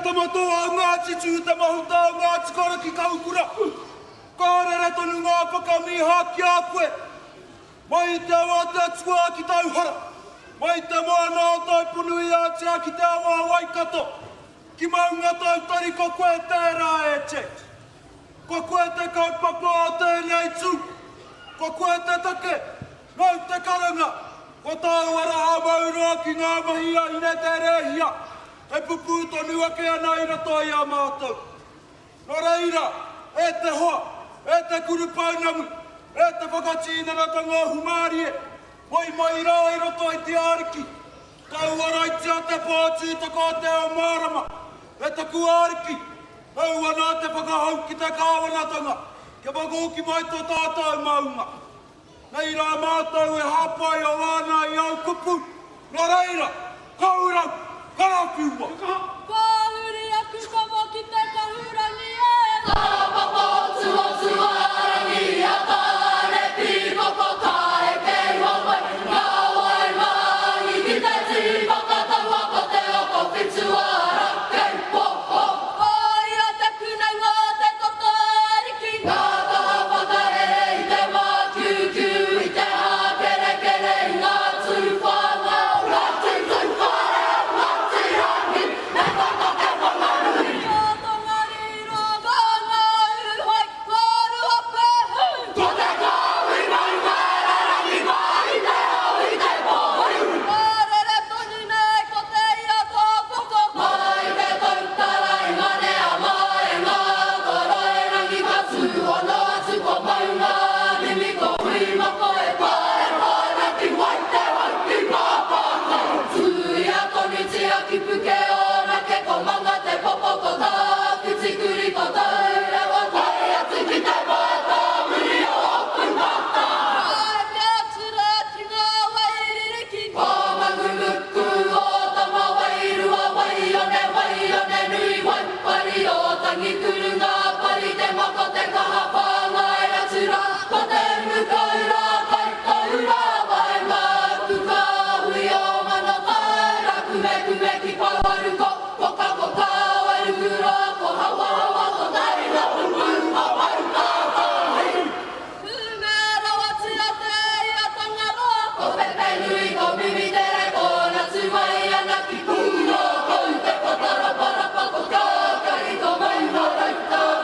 tama toa o Ngāti Tūtamahuta o Ngāti Kara ki Kahukura, ka rere tonu ngā whakamīhā ki a koe. Mai i te awa o Te Atua ki Tauhara, mai i te moana o Taiponui-ā-Tia ki te awa o Waikato, ki Maungatautari ko koe tērā e Jack. Ko koe te kaupapa o tēnei tū. Ko koe te take, nōu te karanga. Ko tāu araha mau roa ki ngā mahi a Hine Te Rēhia e pupū tonu ake ana i roto i a mātou. Nō reira, e te hoa, e te kuru pounamu, e te whakatīnanatanga o Humārie, moe mai rā i roto i te Ariki. Tauaraitia te pō tītoko o te ao mārama, e taku Ariki, nāu ana te whakahau ki te kāwanatanga kia whakahoki mai tō tātou maunga. Nei rā mātou e hāpai au ana i āu kupu, nō reira, kaurau, karawhiua! Pōhuri aku kawa ki te kahurangi e. Pāpapa o Tuatuarangi a Tāne Pīkoko ka eke iho mai ngā wai māngi ki te tī whakataua ko te okowhitu a Rakeipoho. Ko ia te kunenga o te toto ariki. Ngā kaha whakarere i te mākiukiu i te hākerekere i ngā tūwhanga o Ngāti Tūwhareo, Ngāti Rangi me Tata Te Whanganui. Ko Tongariro, ko Ngāuruhoi, ko Ruapehu. Ko te kāhui maunga e rarangi mā i te ao i te pō. Ka rere tonu nei ko te ia tōpoko. Mai te tautara i manea mai ngā toroirangi ka tūhono atu ko Maunga Mimi ko Huimako e paeroa ana ki Waitewa ki Pāpākau. Tuia tonutia ki Pukeōnake ko Manga te popo ko Tāwhitikuri ko Taurewa tae atu ki te mātāmuri o Opumata. Ka eke atu rā ki ngā wai ririki. Ko Mangunuku o Tamawairua Waione Waione nui wai pari o Tangikuru ngā pari te mako te kaha whāngai atu rā ko te Umukaura Kaitaura wai māku kāhui o Manataura kumekume ki Pouaru ko Poka ko Kāwaruku rā ko Hawahawa ko Taringa pupū a Poutātāhi. Kumea rawatia te ia Tangaroa. Ko Pepenui, ko Mimitere, ko Natumai ana ki Pūrākau te whakaraparapa ko Kākari, ko Maungarauta.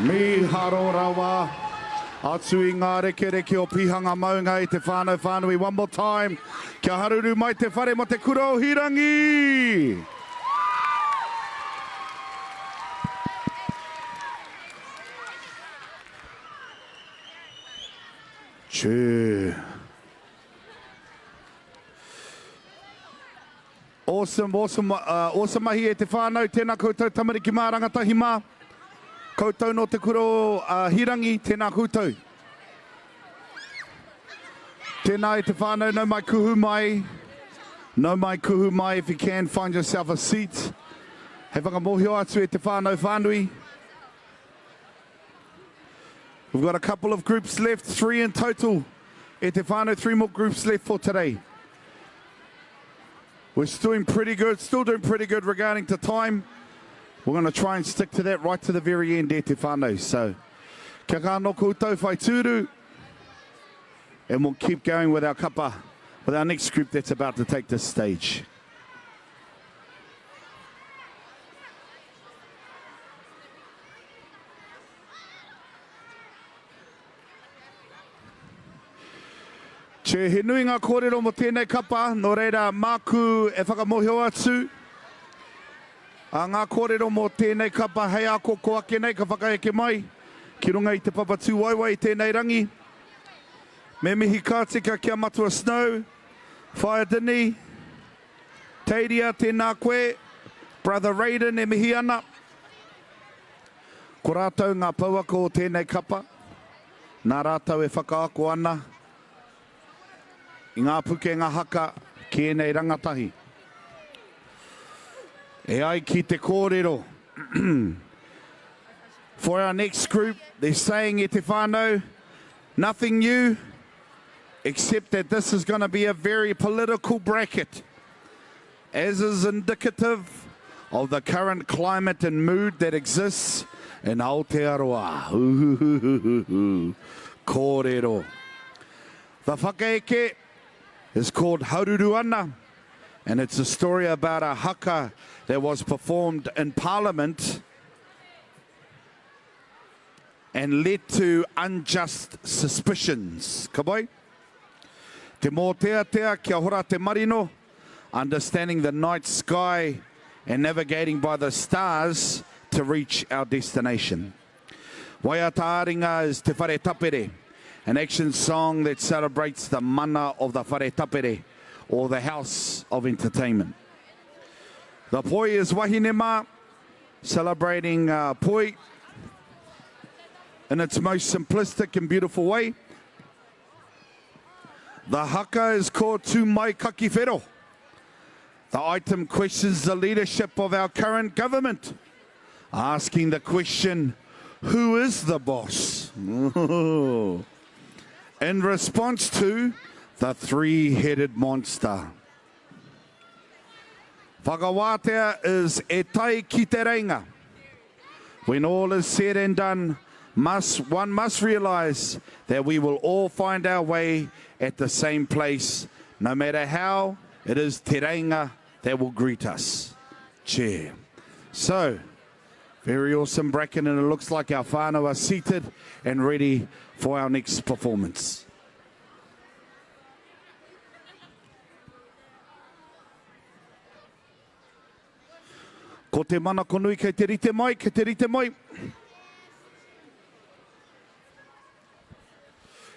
Mīharo rawa. Atu i ngā rekereke o Pihanga Maunga i te whānau whānui. One more time. Kia haruru mai te whare mo te kura o Hirangi! Chee. Awesome, awesome, uh, awesome mahi e te whānau. Tēnā koutou tamariki mā, rangatahi mā. Koutou nō te kura o uh, Hirangi, tēnā koutou. Tēnā e te whānau, nau mai kuhu mai. Nau mai kuhu mai, if you can, find yourself a seat. Hei whakamōhio atu e te whānau whānui. We've got a couple of groups left, three in total. E te whānau, three more groups left for today. We're still doing pretty good, still doing pretty good regarding to time. We're going to try and stick to that right to the very end, e te whānau. So, kia kaha no koutou whai tūru. And we'll keep going with our kapa, with our next group that's about to take this stage. Che, he nui ngā kōrero mō tēnei kapa, nō reira māku e whakamōhio atu a ngā kōrero mō tēnei kapa hei ako ko ake nei ka whakaeke mai ki runga i te papa tūwaewae i tēnei rangi. Me mihi ka tika ki a Matua Snow, Whaea Dinny, Teiria, tēnā koe, Brother Raiden e mihi ana. Ko rātou ngā pouako o tēnei kapa, nā rātou e whakaako ana i ngā pukenga haka ki ēnei rangatahi. E ai ki te kōrero, For our next group, they're saying e te whānau, nothing new, except that this is going to be a very political bracket. As is indicative of the current climate and mood that exists in Aotearoa. Uhuhuhuhu. Kōrero. The whakaeke is called Haruruana, and it's a story about a haka that was performed in Parliament and led to unjust suspicions. Ka pai? Te mōteatea kia hora te marino, understanding the night sky and navigating by the stars to reach our destination. Waiata ā-ringa is Te Whare Tapere, an action song that celebrates the mana of the whare tapere, or the house of entertainment. The poi is Wahine Mā, celebrating uh, poi in its most simplistic and beautiful way. The haka is called Tū Mai Kaki Whero. The item questions the leadership of our current government, asking the question, who is the boss? In response to the three-headed monster. Whakawātea is e tai ki te reinga. When all is said and done, must, one must realise that we will all find our way at the same place, no matter how it is te reinga that will greet us. Chair. So, very awesome bracket, and it looks like our whānau are seated and ready for our next performance. Ko te manako nui kei te rite mai, kei te rite mai.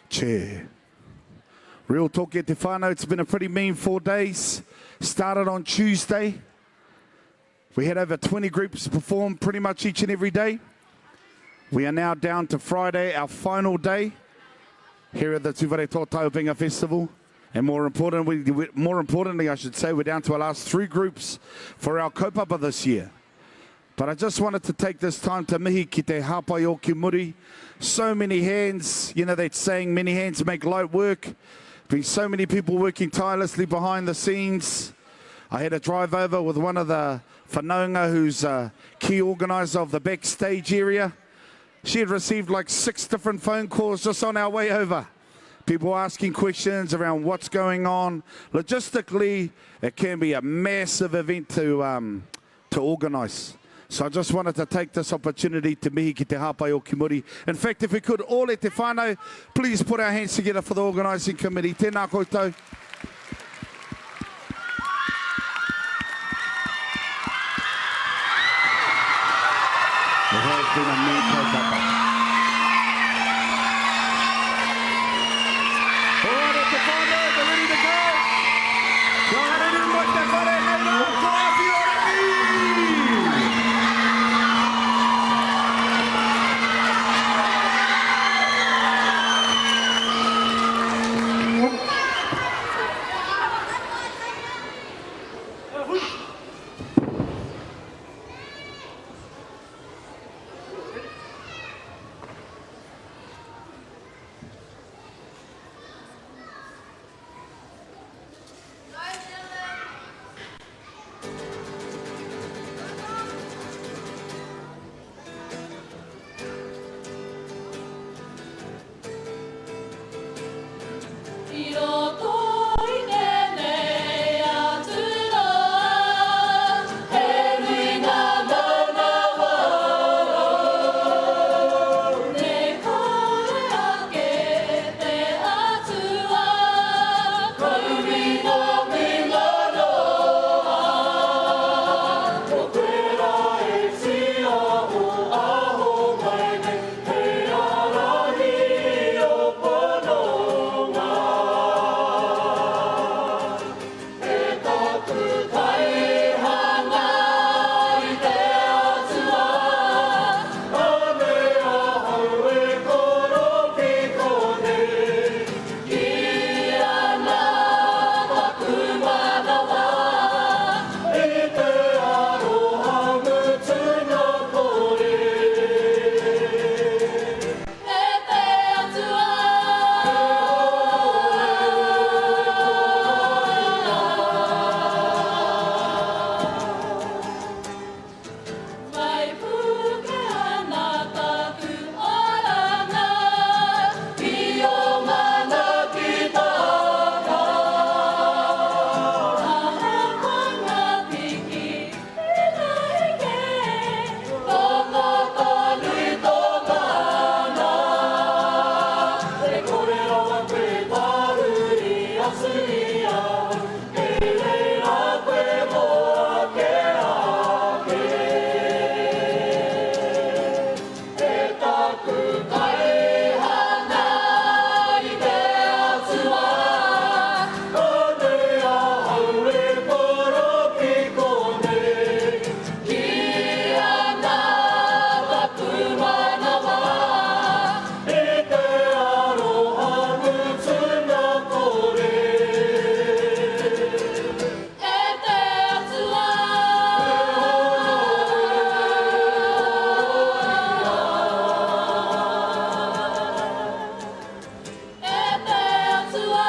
Chair. Real talk e te whānau, it's been a pretty mean four days. Started on Tuesday. We had over 20 groups perform pretty much each and every day. We are now down to Friday, our final day here at the Tūwharetoa Taiopenga Festival. And more importantly, more importantly, I should say, we're down to our last three groups for our kaupapa this year. But I just wanted to take this time to mihi ki te hāpai o ki muri. So many hands, you know that saying, many hands make light work. Been so many people working tirelessly behind the scenes. I had a drive over with one of the whanaunga who's a key organizer of the backstage area. She had received like six different phone calls just on our way over. People asking questions around what's going on. Logistically, it can be a massive event to, um, to organise. So I just wanted to take this opportunity to mihi ki te hāpai o ki muri. In fact, if we could all e te whānau, please put our hands together for the organising committee. Tēnā koutou. It has been a mad kaupapa. All right, e te whānau, they're ready to go. Kia haruru mai te whare nei rā, ko Awhiorangi! I roto i tēnei aturoa, he nui ngā manawa Me kore ake te Atua, Kauminga minga roa. Ko tērā e tiaho aho mai nei, hei ārahi o pononga. E taku kaihanga i te Atua, anei ahau e koropiko nei. Kī ana taku manawa i te aroha mutunga kore. E te Atua. Waipuke ana taku oranga i ō manaakitanga. Ahakoa ngā piki ina heke, tangata nui tō mana. E kore rawa koe tahuri atu i ahau, kei reira koe mō ake ake. E taku kaihanga i te Atua, anei ahau e koropiko nei. Kī ana taku manawa i te aroha mutunga kore. E te Atua. E te Atua.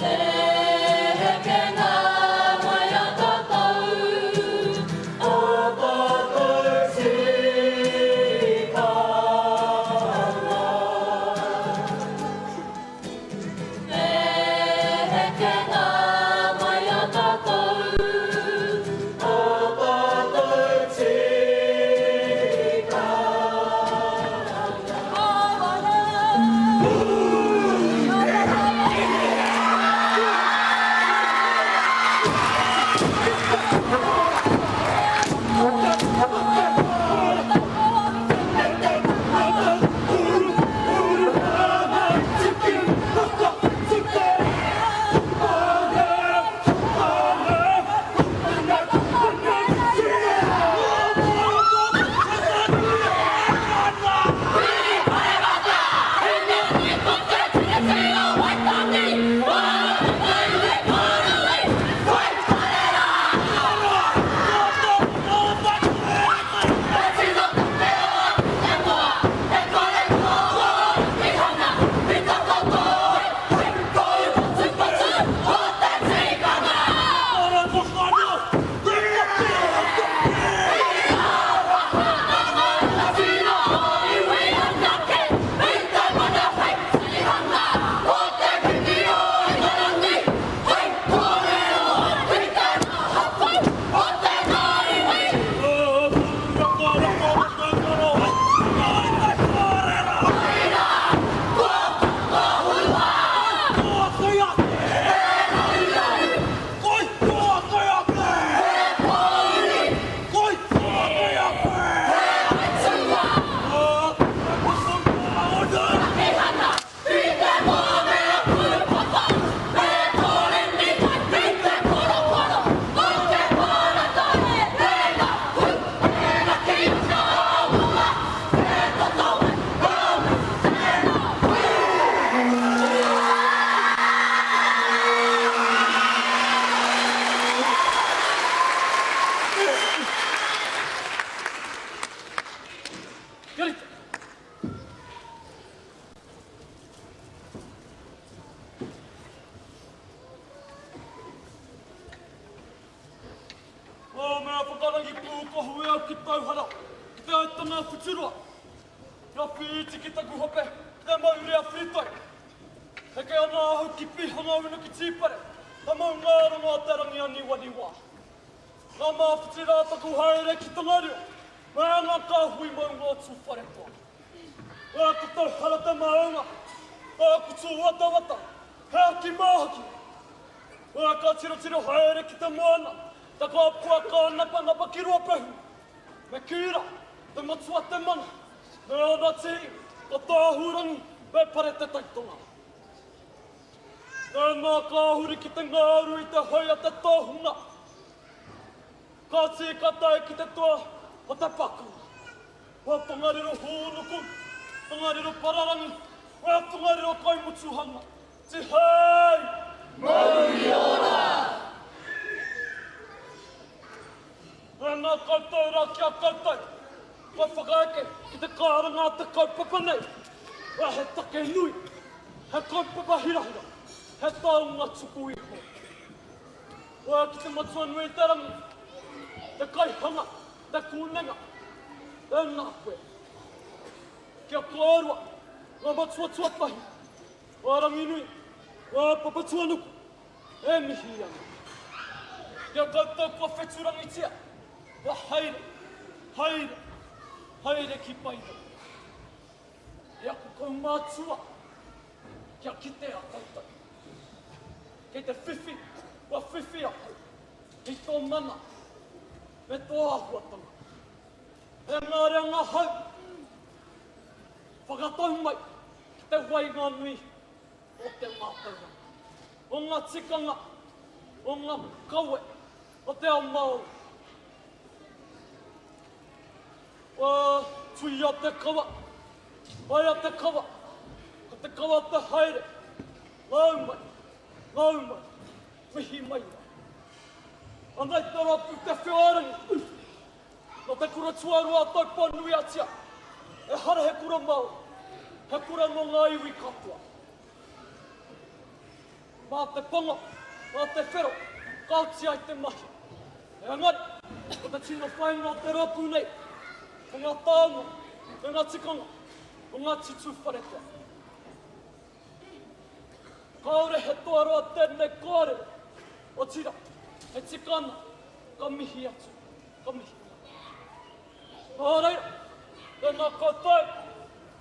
Te hekenga mai a tātou, a tātou. whakarangi pūkohu e au ki Tauhara, ki te aitanga a Whitiroa. Kia pīti ki taku hope, ki te mauri a Whitai. Heke ana ahau ki Pihanga unu ki Tīpare, ka mau ngā rongo a te rangi aniwaniwa. Ngā māwhiti rā taku haere ki Tongariro, me ngā kāhui maunga o Tūwharetoa. Ā, ko Tauhara te maunga, ā, ko Tūwatawata, he aki māhaki. Ā, ka tirotiro haere ki te moana, te kōpua ka napanapa ki Ruapehu. Me kī rā, te matua te mana, me ōna tihi, ko Tāhūrangi me Pare te taitonga. Mēnā ka huri ki te ngāuru i te hoi a te tohunga, ka tī ka tae ki te toa o te pakanga. Kua Tongariro hūnuku, Tongariro pararangi, kua Tongariro kaimutuhanga. Tihei! Mauri ora! Tēnā koutou rā ki a koutou, kua whakaeke ki te kārangaā te kaupapa nei, ā, he take nui, he kaupapa hirahira, he taonga tuku iho. Ā, ki te Matua nui i te rangi, te kaihanga, te kūnenga, tēnā koe. Kia kōrua, ngā matua tuatahi, ngā Ranginui, ngā Papatūānuku, e mihi ana. Ki a koutou kua wheturangitia, kua haere, haere, haere ki Paeroa. E aku kaumātua, kia kitea koutou. Kei te whiwhi, kua whiwhi ahau i tō mana me tō āhuatanga. E ngā reanga hau, whakatau mai ki te waenganui o te mātauranga, o ngā tikanga, o ngā kawe o te ao Māori. Kua tuia te kawa, haea te kawa, ko te kawa te haere, ngau mai, ngau mai, mihi mai rā. Anei te rōpū Te Wheoarangi. Nō te kura tuarua a Taupō-nui-a-Tia, ehara he kura Māori, he kura nō ngā iwi katoa. Mā te pongo, mā te whero, ka oti ai te mahi. Engari, ko te tino whāinga o te rōpū nei, ko ngā taonga me ngā tikanga o Ngāti Tūwharetoa. Kāore he toaroa tēnei kōrero, otirā, he tika ana ka mihi atu, ka mihi mai. Nō reira, tēnā koutou,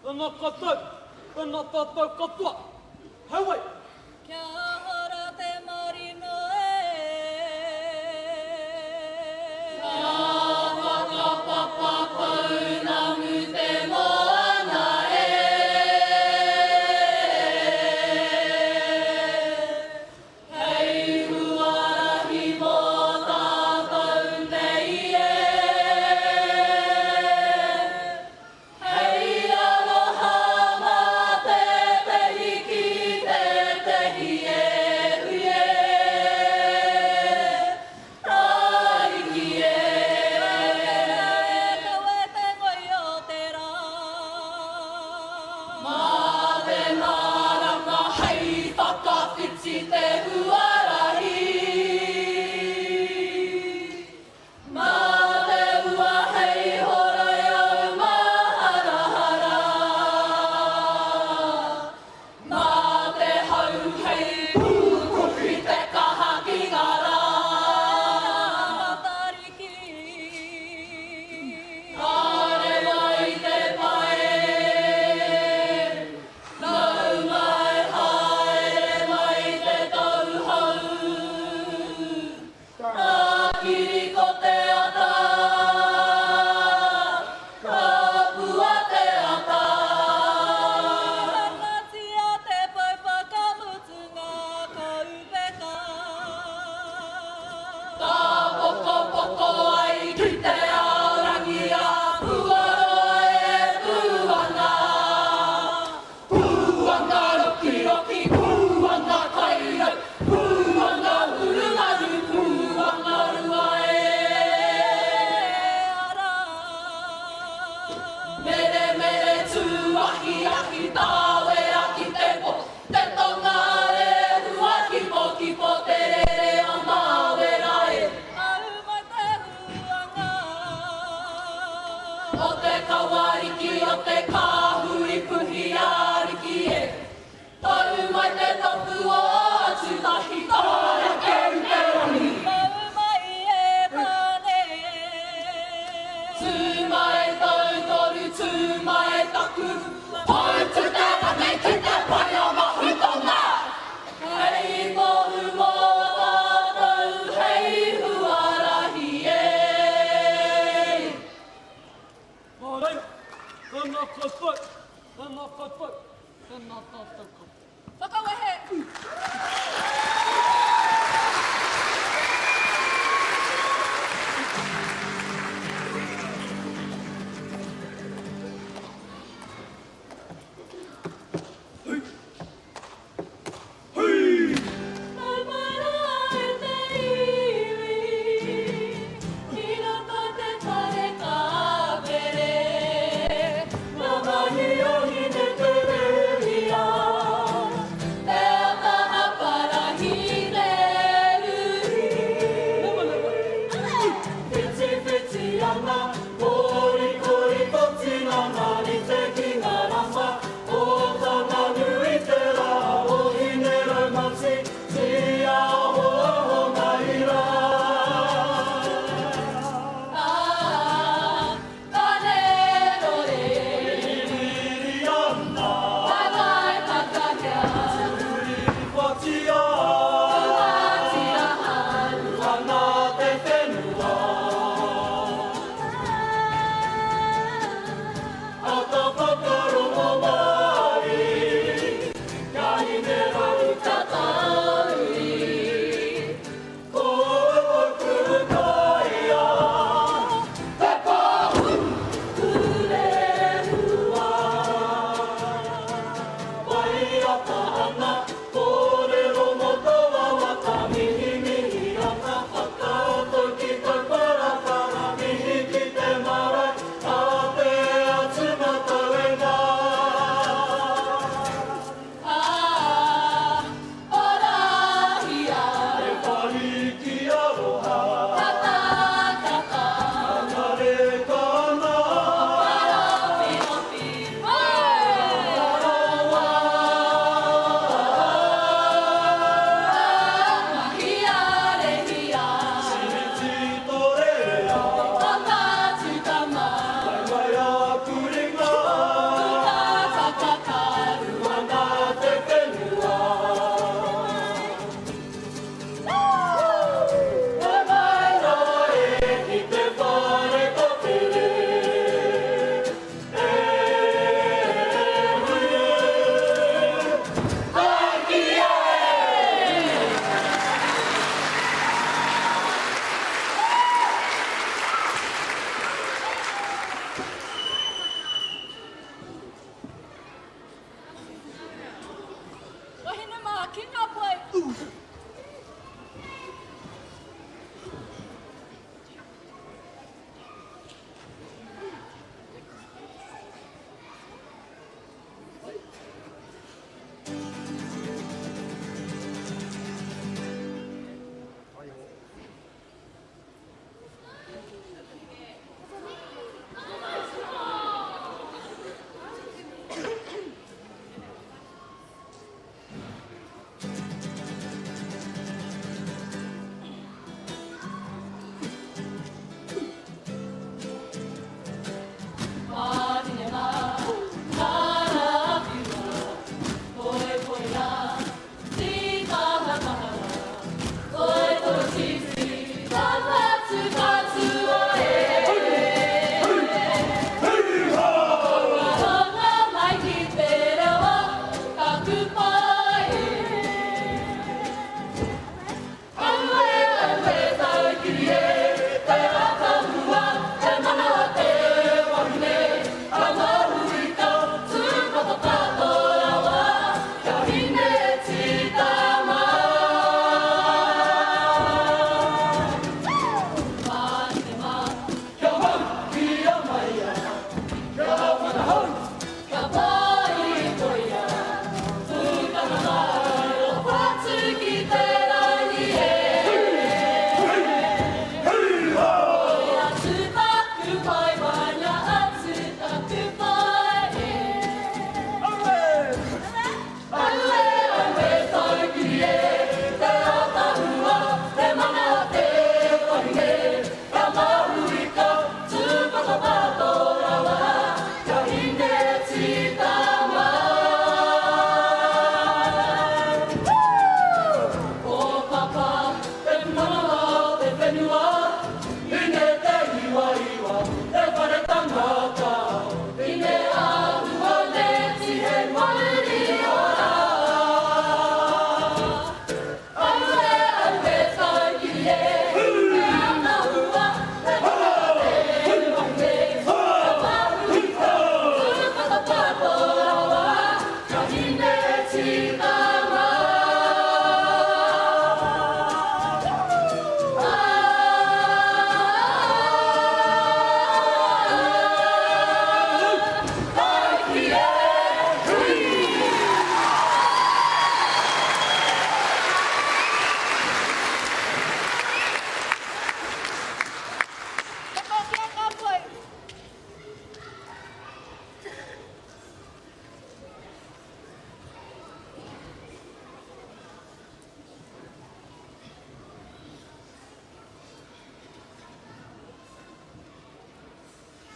tēnā koutou, tēnā tātou katoa. Heoi! Kia hora te marino e. Kia whakapapa pounamu te moana e. Hei huarahi mō tātou nei e. Hei aroha mā tētehi ki tētehi e.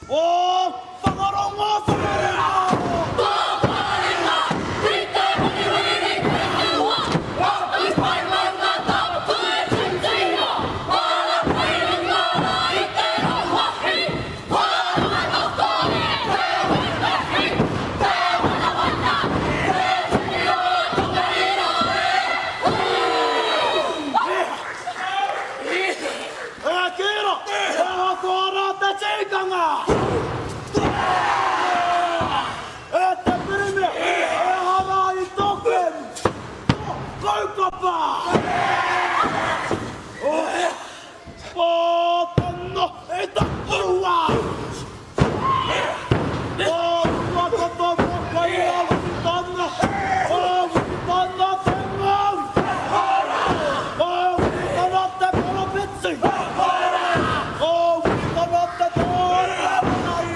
O Whangarongo, Whangarongo! Pāpāringa, ki te wiriwiri ki te wā, Taku whai maunga tapu e titiro, Ora pai runga rā i te rauahi, Whāranga tokore, te wetehi, Te wanawana, te tini o Tongariro e, E kira, e hako ara te tikanga! E te Pirimia, e hara i tō kēmu, tō kaupapa! Pōtana i te ua! Ō Waikato mōkai a Wikitana, o Wikitana te ngau! O Wikitana te poropiti! O Wikitana te tō!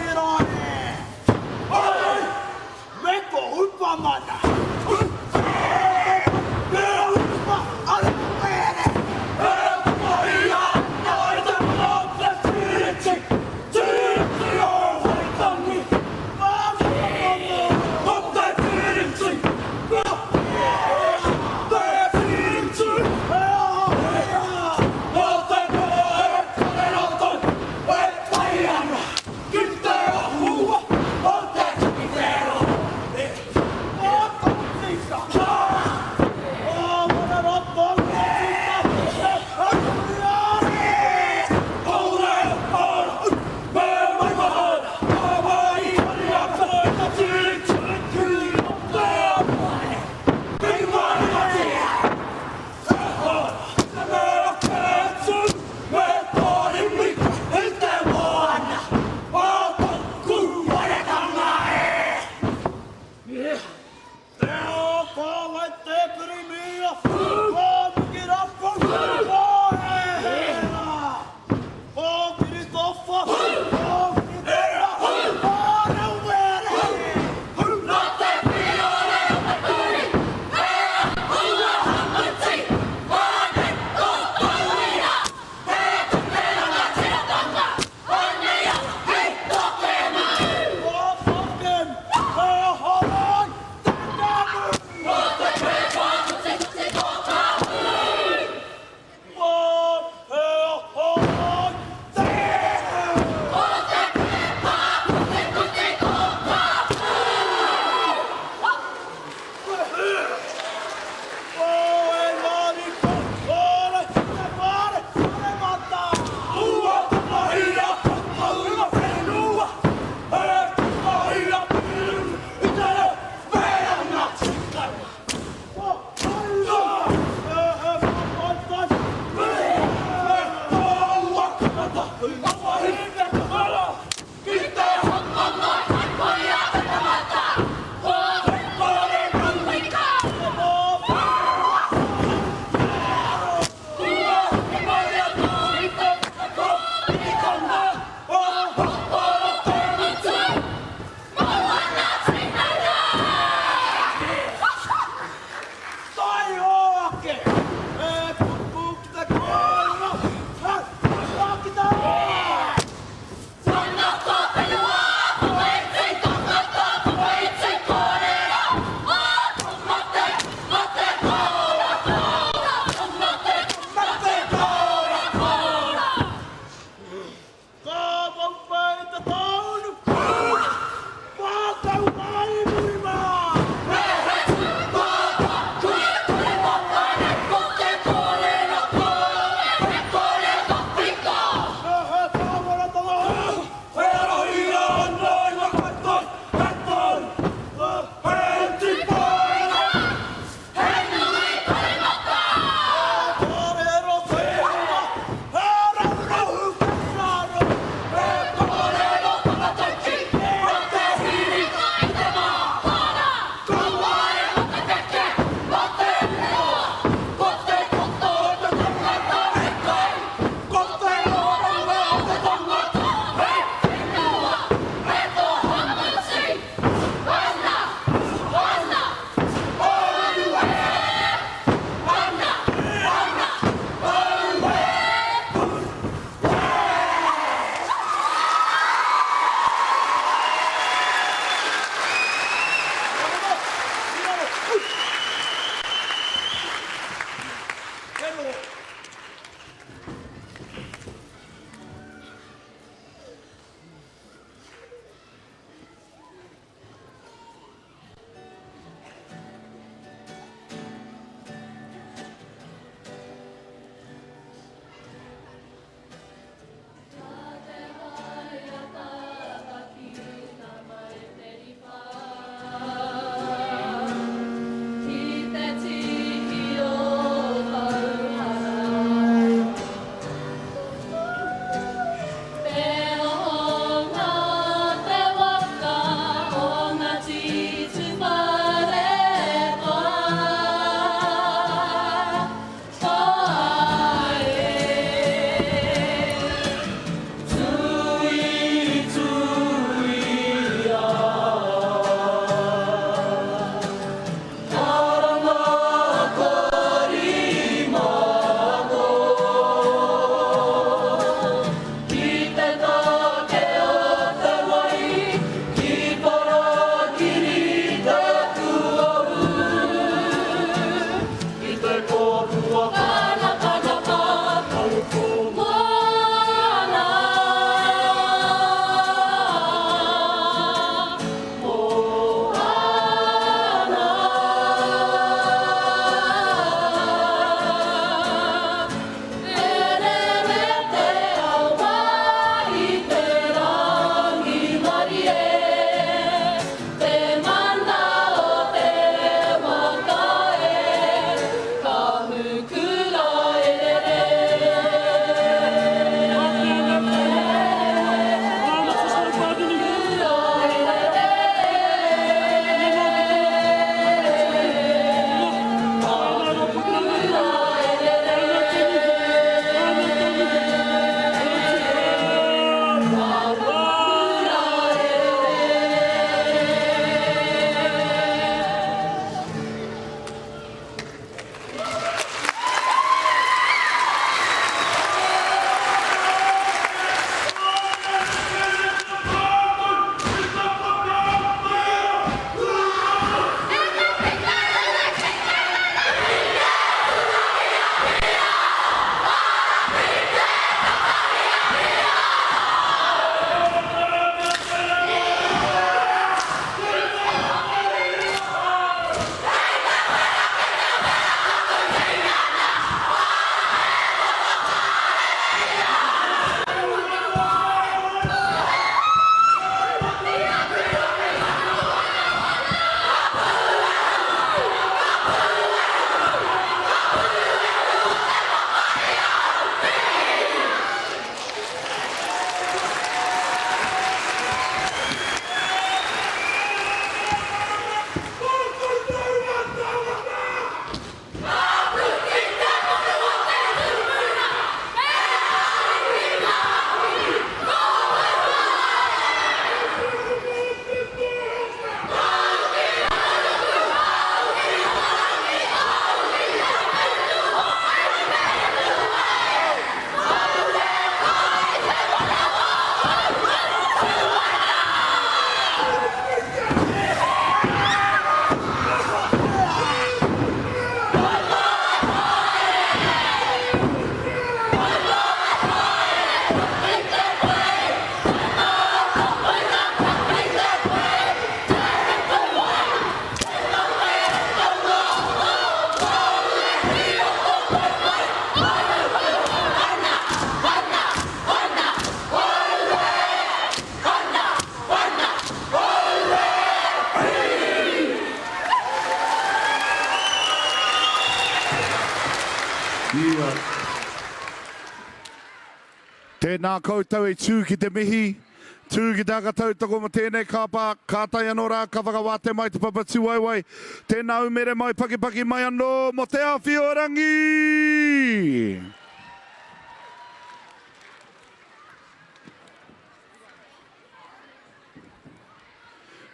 Tēnā koutou e tū ki te mihi, tū ki te haka tautoko mō tēnei kāpā, kātahi anō rā ka whakawātea mai te papa tūwaewae. Tēnā umere mai, pakipaki mai anō mō Te Āwhiorangi!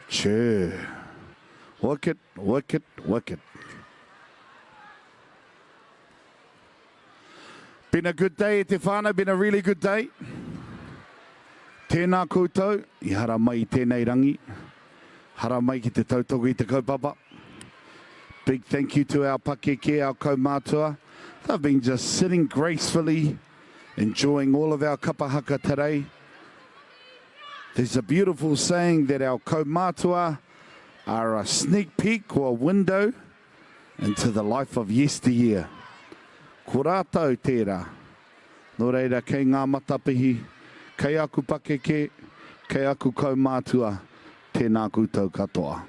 Chur. Wicked, wicked, wicked. Been a good day e te whānau, been a really good day. Tēnā koutou i hara mai i tēnei rangi, hara mai ki te tautoko i te kaupapa. Big thank you to our pakeke, our kaumātua. They've been just sitting gracefully, enjoying all of our kapa haka today. There's a beautiful saying that our kaumātua are a sneak peek or a window into the life of yesteryear. Ko rātou tērā. Nō reira, kei ngā matapihi, kei aku pakeke, kei aku kaumātua, tēnā koutou katoa.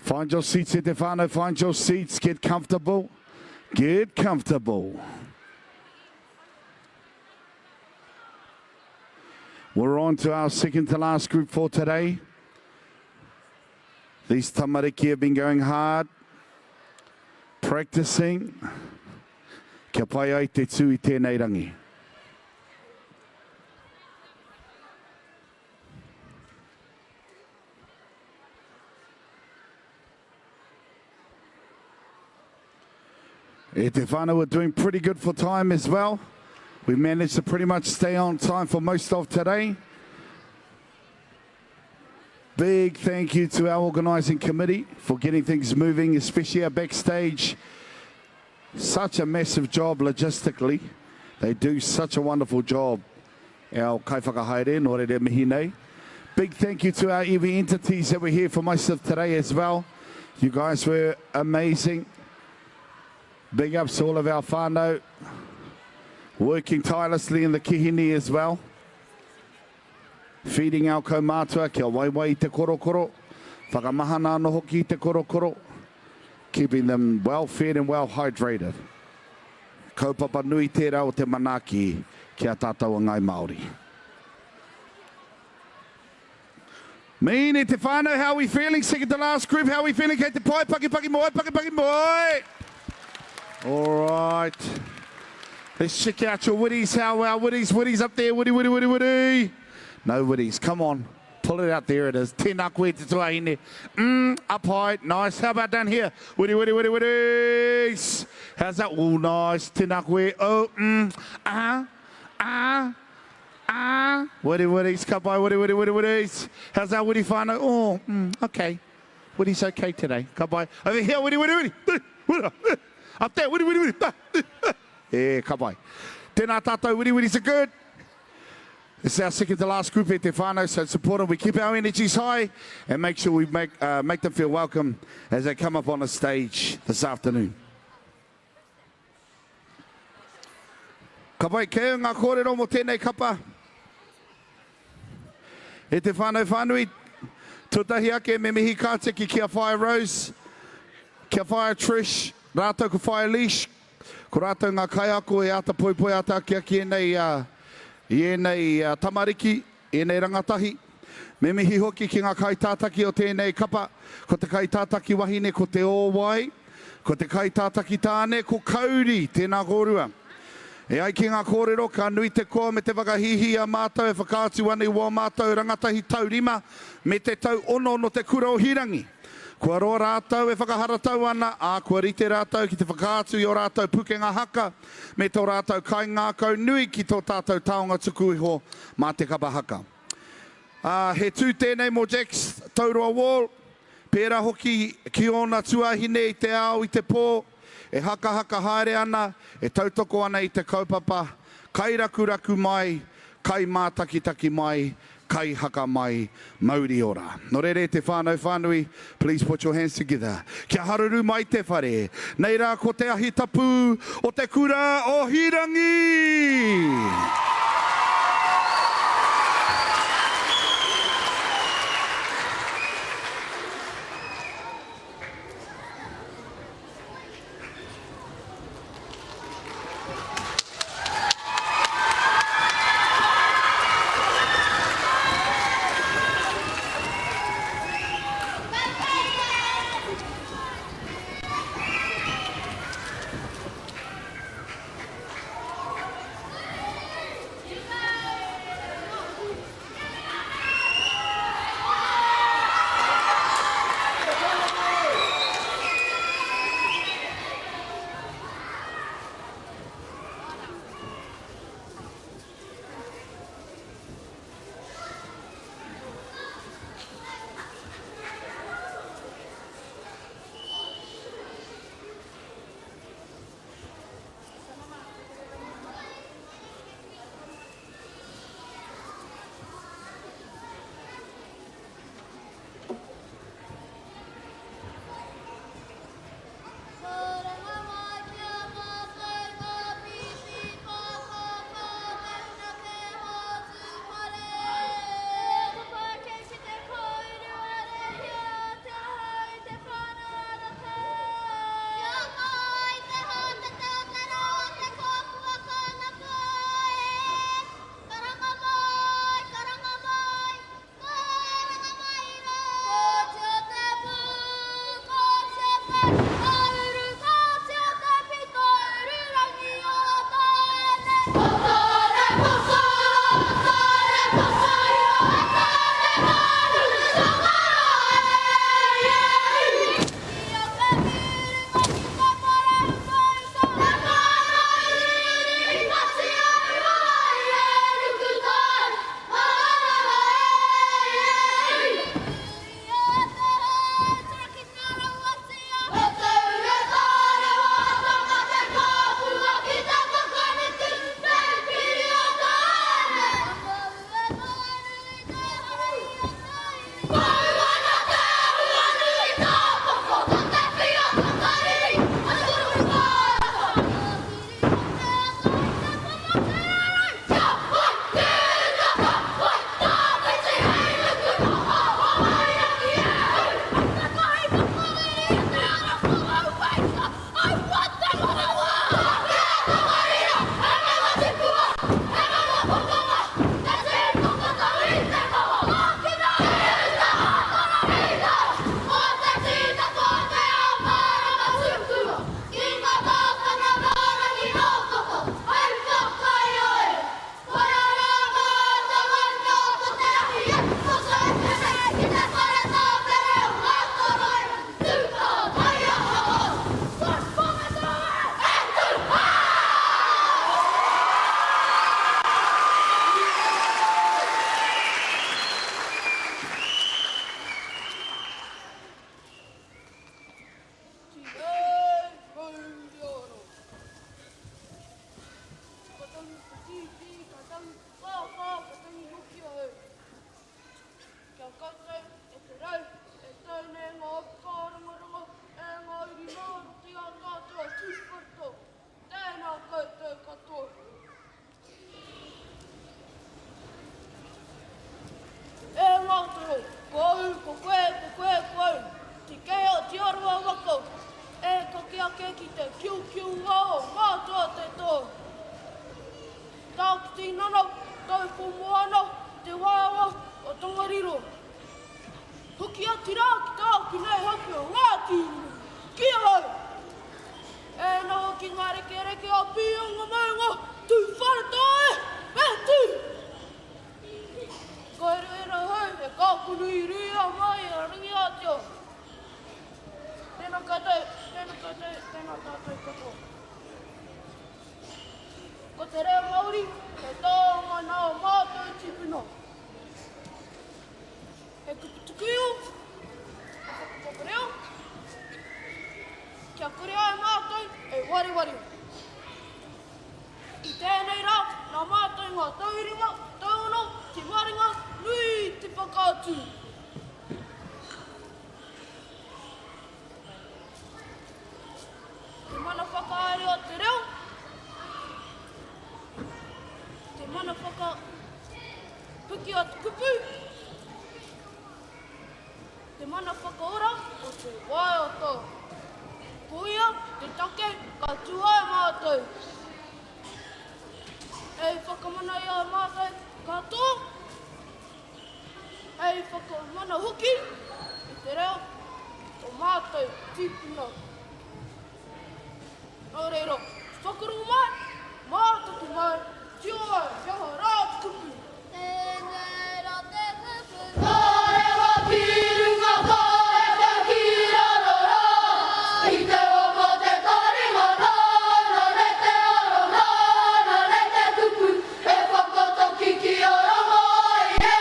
Find your seats e te whānau, find your seats, get comfortable, get comfortable. We're on to our second to last group for today. These tamariki have been going hard, practicing. Kia pai ai te tū i tēnei rangi. E te whānau, we're doing pretty good for time as well. We managed to pretty much stay on time for most of today. Big thank you to our organising committee for getting things moving, especially our backstage. Such a massive job logistically. They do such a wonderful job. Our kaiwhakahaere, nō reira mihi nei. Big thank you to our iwi entities that were here for most of today as well. You guys were amazing. Big ups to all of our whānau working tirelessly in the kihini as well. Feeding our kaumātua kia waiwai i te korokoro, whakamahana anō hoki i te korokoro, keeping them well fed and well hydrated. Kaupapa nui tērā o te manaaki ki a tātou a Ngāi Māori. Mean e te whānau, how are we feeling? Second to last group, how are we feeling? Kei te pai, paki paki moi, paki paki moi! All right. Let's check out your witties. How are our witties? Witties up there. Witty, witty, witty, witty. No witties. Come on. Pull it out. There it is. Tēnā koe te tuahine. Mm, up high. Nice. How about down here? Witty, witty, witty, witties. How's that? Oh, nice. Tēnā koe. Oh, mm, ah, ah, ah. Witty, witties. Ka pai. Witty, witty, witty, witties. How's that witty whānau? Oh, mm, okay. Witty's okay today. Ka pai. Over here. Witty, witty, witty. Up there. Witty, witty, witty. E, ka pai. Tēnā tātou, wiriwiri so good. It's our second to last group e te whānau, so it's important we keep our energies high and make sure we make, uh, make them feel welcome as they come up on the stage this afternoon. Ka pai, kei au ngā kōrero mō tēnei kapa. E te whānau whānui, tuatahi ake me mihi ka tiki ki a Whaea Rose, ki a Whaea Trish, rātou ko Whaea Leash, ko rātou ngā kaiako e āta poipoi āta akiaki ēnei, i ēnei tamariki, ēnei rangatahi. Me mihi hoki ki ngā kaitātaki o tēnei kapa, ko te kaitātaki wahine ko Te Ōwai, ko te kaitātaki tāne ko Kauri, tēnā kōrua. E ai ki ngā kōrero, ka nui te koa me te whakahīhī i a mātou e whakaatu ana i wā mātou rangatahi taurima me te tau ono nō te kura o Hīrangi. Kua roa rātou e whakaharatau ana, ā, kua rite rātou ki te whakaatu i ō rātou pukenga haka me tō rātou kaingākau nui ki tō tātou taonga tuku iho mā te kapa haka. Ā, he tū tēnei mō Jacks Tauroa Wall, pērā hoki ki ōna tuāhine i te ao, i te pō, e hakahaka haere ana, e tautoko ana i te kaupapa, kai rakuraku mai, kai mātakitaki mai, kai haka mai, mauri ora. Nō reira e te whānau whānui, please put your hands together. Kia haruru mai te whare. Nei rā ko te ahi tapu o te kura o Hīrangi! E Ngātoro, ko au, ko koe, ko koe, ko au, te kea o Te Arawa waka, e kake ake ki te kiukiunga o Ngātoa te tō. Tākitinana, Taupō moana, te waeawa o Tongariro. Hoki atu rā ki tāku nei hoki o Ngāti Uru, ki ahau! E noho ki ngā rekereke o Pīonga maunga, Tūwharetoa e, e tū! Ko Eruera hau e kākuruiruia mai a Rangiātea. Tēnā koutou, tēnā koutou, tēnā tātou katoa. Ko te reo Māori he taonga nā mātou tīpuna. He kupu tuku iho, he whakapapa reo, kia kore ai mātou e wareware. I tēnei rā, nā mātou ngā taurima, tauono, te maringa nui te whakaatu. Te mana whakahaere o te reo, te mana whakapuki o te kupu, te mana whakaora o te waiata. Koia te take ka tū ai mātou. Hei whakamana i a mātou katoa, hei whakamana hoki i te reo o mātou tīpuna. Nō reira, whakarongo mai, mātaki mai, tio ai, he aha rā te kupu. Tēnei rā te kupu. Ka rewa ki runga, ka eke ki raro rā. I te oko te taringa, nāna nei te aro, nāna nei te kupu, e whakataki ki a Rangai e.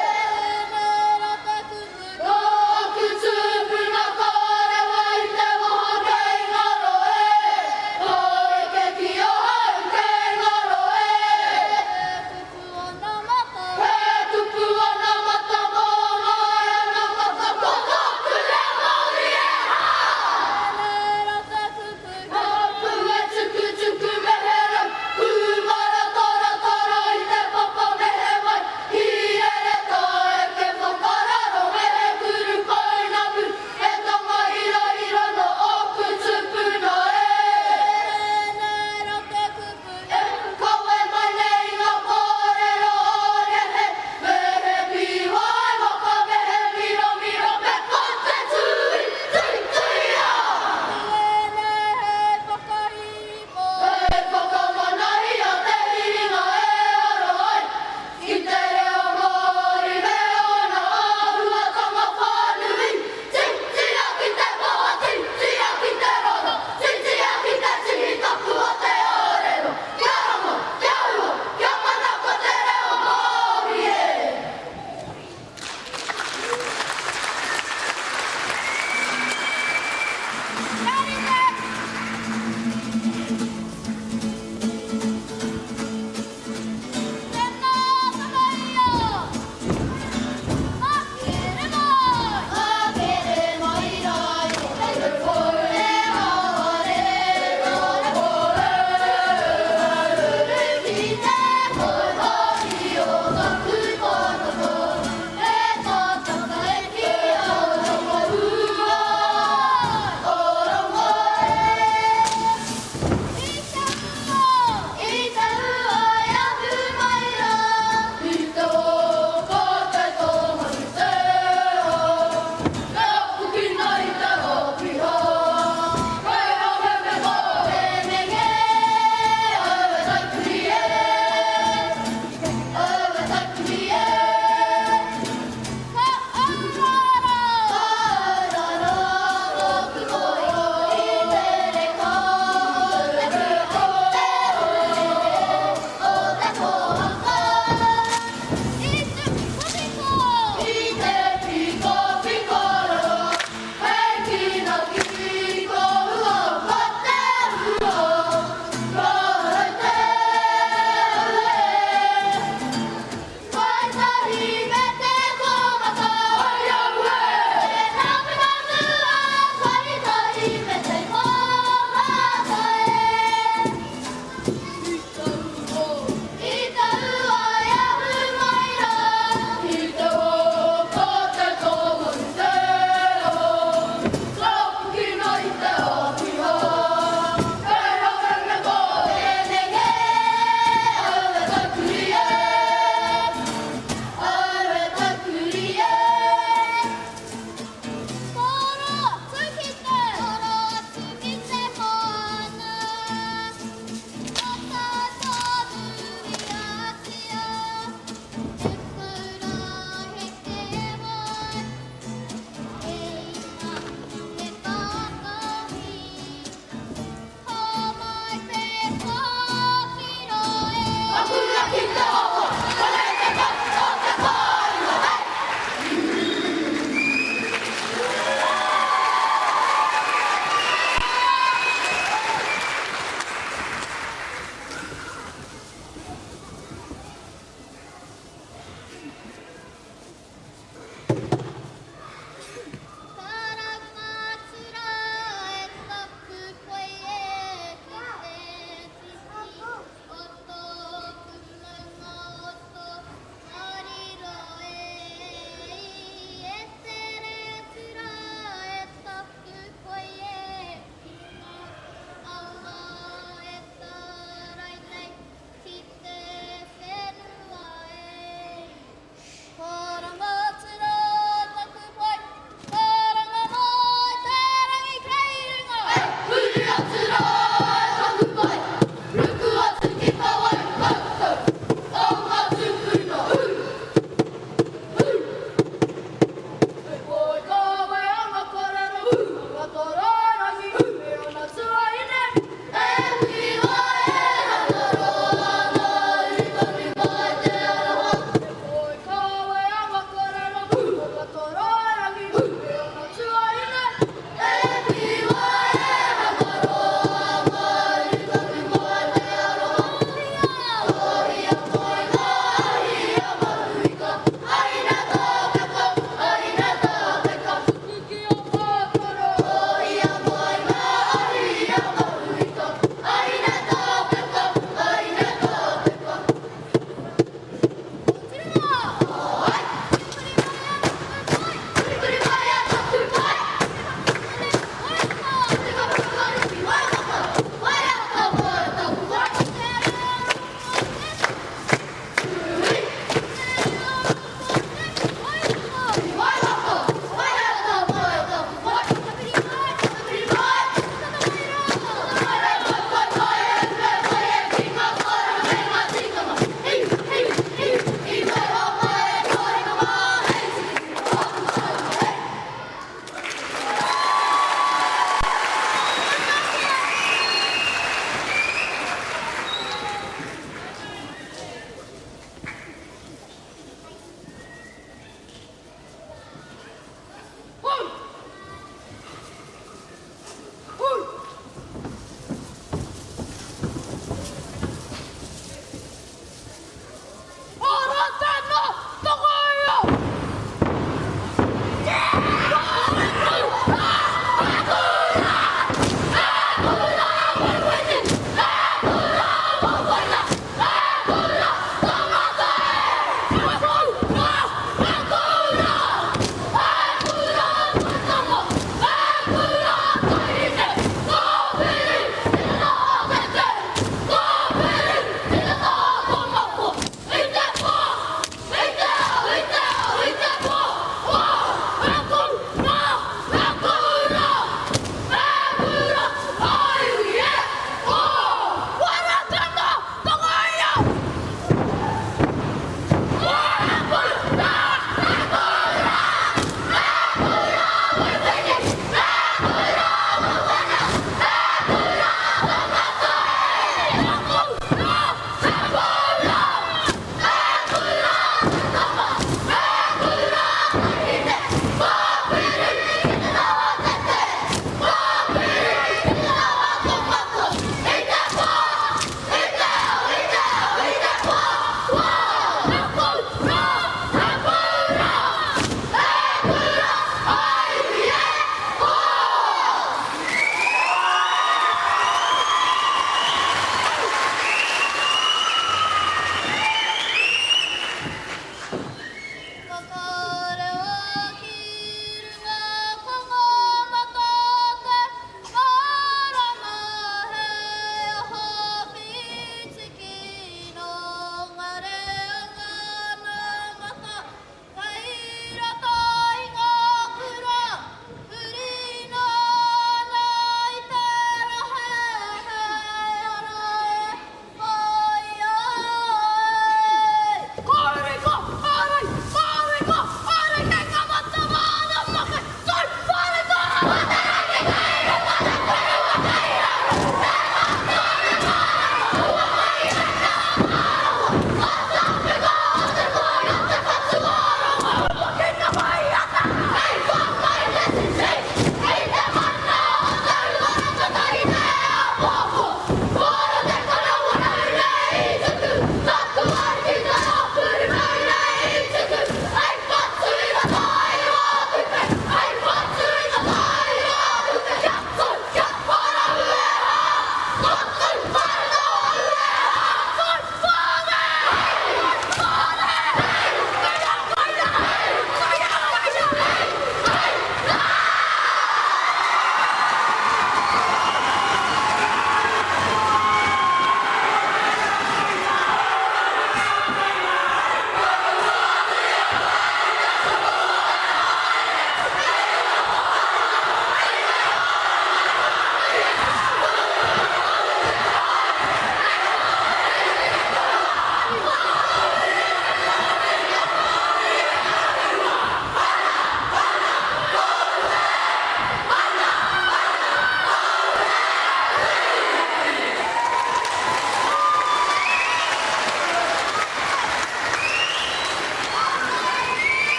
Tēnei rā te kupu. Nōku tūpuna ka rewa i te waka.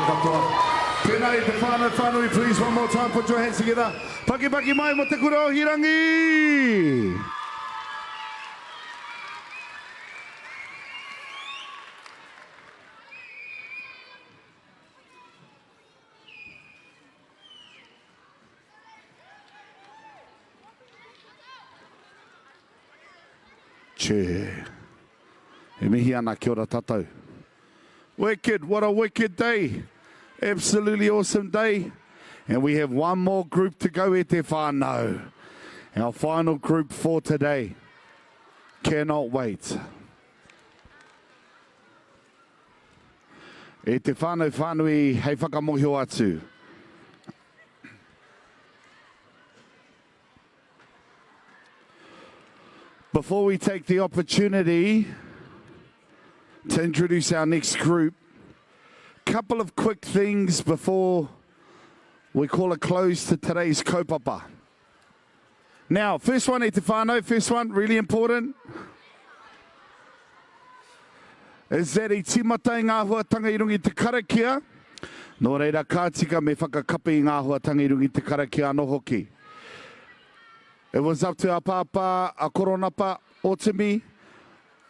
katoa. Tēnā i te whānau whānui, please one more time put your hands together. Pakipaki mai mo Te Kura o Hirangi! Che. E mihi ana, kia ora tatou. Wicked, what a wicked day. Absolutely awesome day. And we have one more group to go e te whānau. Our final group for today. Cannot wait. E te whānau whānui hei whakamohio atu. Before we take the opportunity to introduce our next group, couple of quick things before we call a close to today's kaupapa. Now, first one, e te whānau, first one, really important, is that i tīmata i ngā huatanga i runga i te karakia, nō reira ka tika me whakakapi i ngā huatanga i runga i te karakia anō hoki. It was up to our pāpā, a Koronapa, Otimi,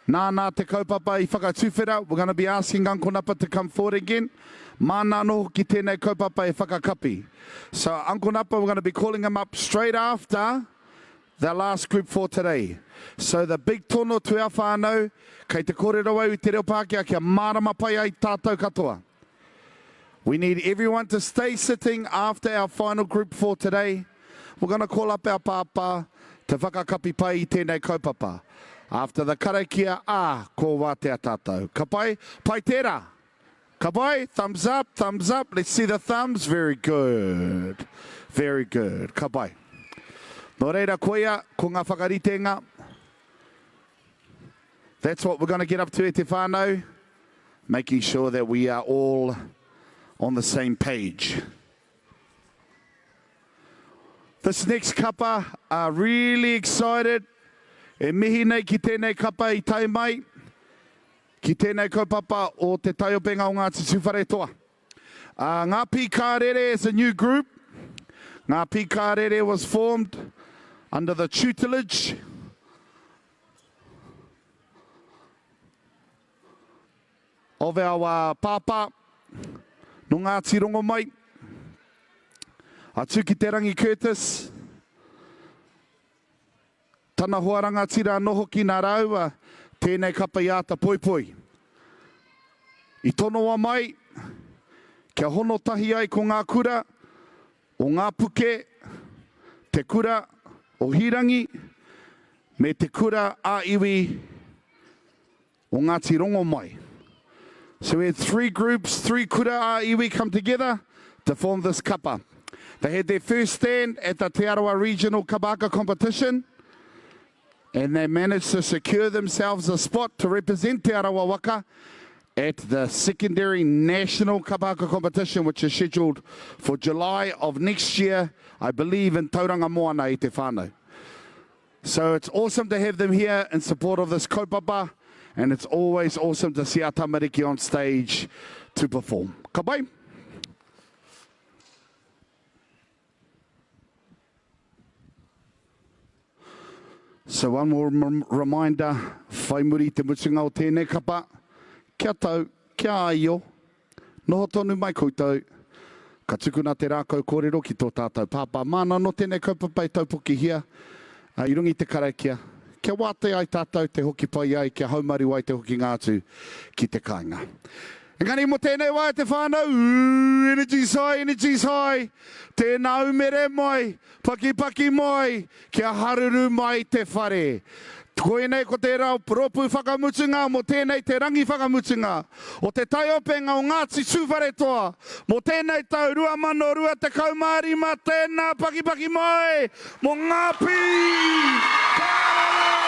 Nāna te kaupapa i whakatuwhera, we're gonna be asking Uncle Napa to come forward again, māna anō hoki tēnei kaupapa e whakakapi. So Uncle Napa, we're gonna be calling him up straight after the last group for today. So the big tono to our whānau, kei te kōrero au i te reo Pākehā kia mārama pai ai tātou katoa. We need everyone to stay sitting after our final group for today. We're going to call up our pāpā te whakakapi pai i tēnei kaupapa. After the karakia, ā, ko wātea tātou. Ka pai? Pai tērā! Ka pai? Thumbs up, thumbs up. Let's see the thumbs. Very good. Very good. Ka pai. Nō reira, koia, ko ngā whakaritenga. That's what we're going to get up to e te whānau. Making sure that we are all on the same page. This next kapa are really excited. E mihi nei ki tēnei kapa i tae mai ki tēnei kaupapa o Te Taiopenga o Ngāti Tūwharetoa. Uh, Ngā Pīkārere is a new group. Ngā Pīkārere was formed under the tutelage of our pāpā, nō Ngāti Rongomai, a Tūkiterangi Curtis, tana hoa rangatira anō hoki nā rāua tēnei kapa i āta poipoi. I tonoa mai kia hono tahi ai ko ngā kura o Ngā Puke, te kura o Hīrangi me te kura ā-iwi o Ngāti Rongomai. So we had three groups, three kura ā-iwi come together to form this kapa. They had their first stand at the Te Arawa Regional Kabaka competition and they managed to secure themselves a spot to represent Te Arawa Waka at the secondary national kabaka competition which is scheduled for July of next year, I believe in Tauranga Moana i te whānau. So it's awesome to have them here in support of this kaupapa and it's always awesome to see our tamariki on stage to perform. Ka pai! So one more reminder, whai muri i te mutunga o tēnei kapa, kia tau, kia āio, Noho tonu mai koutou. Ka tukuna te rākau kōrero ki tō tātou pāpā. Māna anō tēnei kaupapa e taupokihia i runga i te karakia, kia wātea ai tātou te hoki pai ai, kia haumaru ai te hokinga atu ki te kāinga. Engari mō tēnei wā e te whānau, ooh, energy's high, energy's high, tēnā umere mai, Pakipaki mai, kia haruru mai te whare. Koinei ko te rōpū whakamutunga mō tēnei te rangi whakamutunga o te taiopenga o Ngāti Tūwharetoa mō tēnei tau 2025 tēnā pakipaki mai mō Ngā Pī Kārere!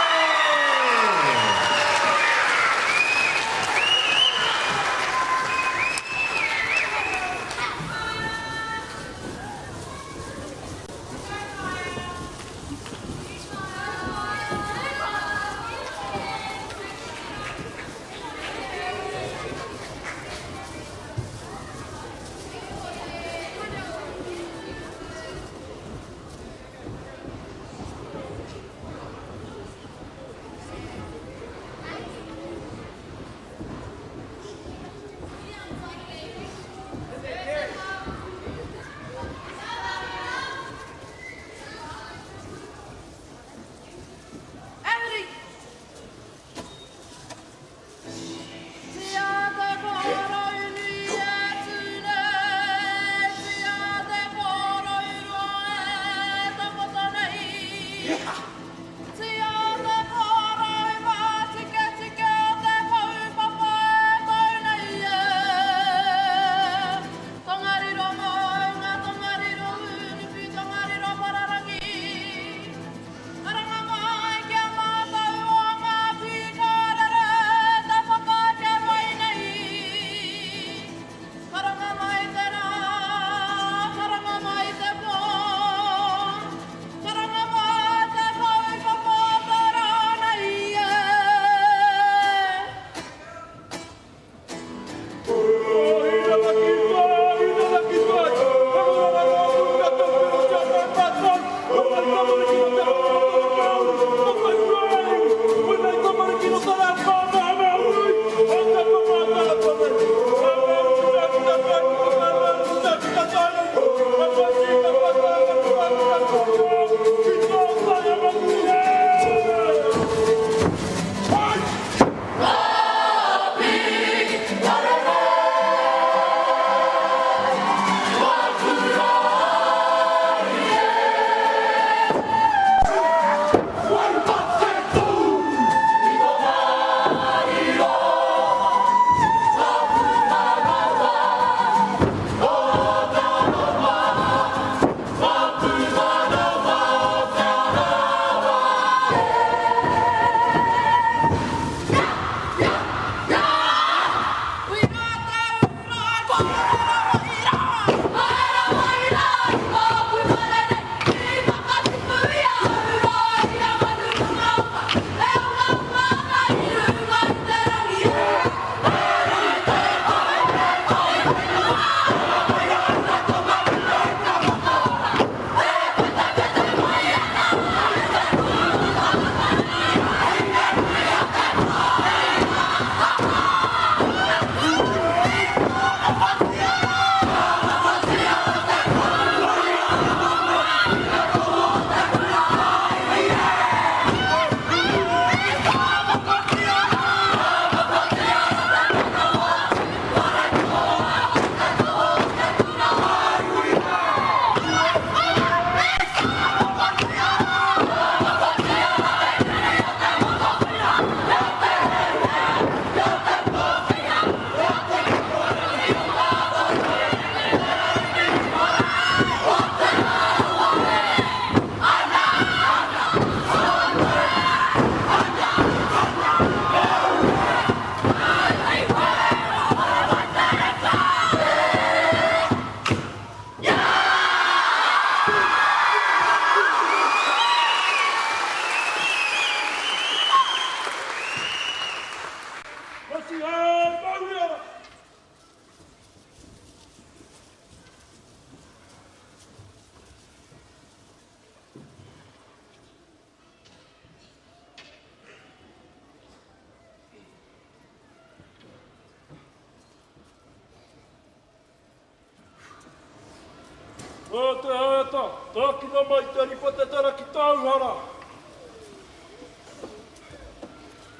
Ko te haeata, tākina mai te ripa te tara ki tāu hara.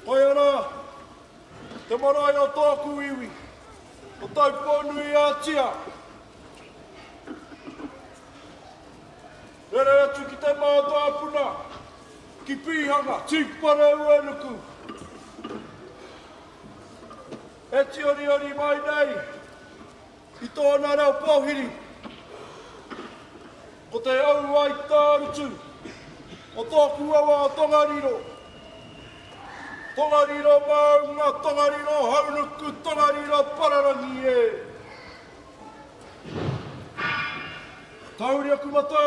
Koia rā, te marae o tōku iwi, ko Taupō-nui-ā-Tia. Rere atu ki te mātāpuna, ki Pīhanga, Tīpareuenuku. E tioriori mai nei i tōna reo pōhiri, ko te auai tārutu o tōku awa o Tongariro. Tongariro maunga, Tongariro haunuku, Tongariro pararangi e. Tahuri aku matā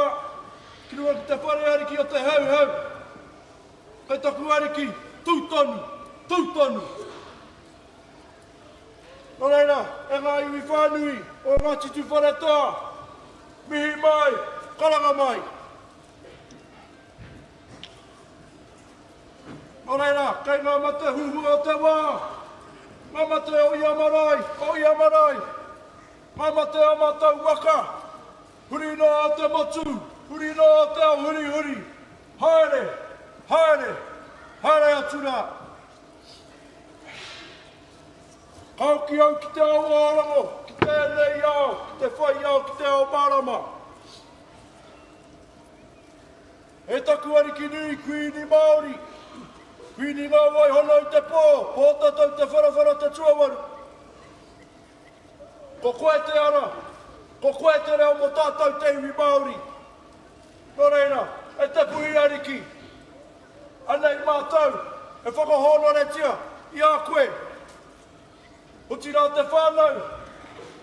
ki runga ki te whare ariki o te Hauhau. Kei taku ariki, tū tonu, tū tonu. Nō reira, e ngā iwi whānui o Ngāti Tūwharetoa, mihi mai, karanga mai. Nō reira, kei ngā mate huhua o te wā, ngā mate o ia marae, o ia marae, ngā mate o mātou waka, huri noa te motu, huri noa te ao hurihuri, haere, haere, haere atu rā. Ka hoki au ki te ao ā-rongo, ki tēnei ao, ki te whai ao, ki te ao mārama. E taku ariki nui, Kuini Māori, Kuini ngā waihono i te pō, Pōtatau te wharawhara te tuawaru. Ko koe te ara, ko koe te reo mō tātou te iwi Māori. Nō reira, e te puhi ariki, anei mātou e whakahōnoretia i a koe. Otirā te whānau,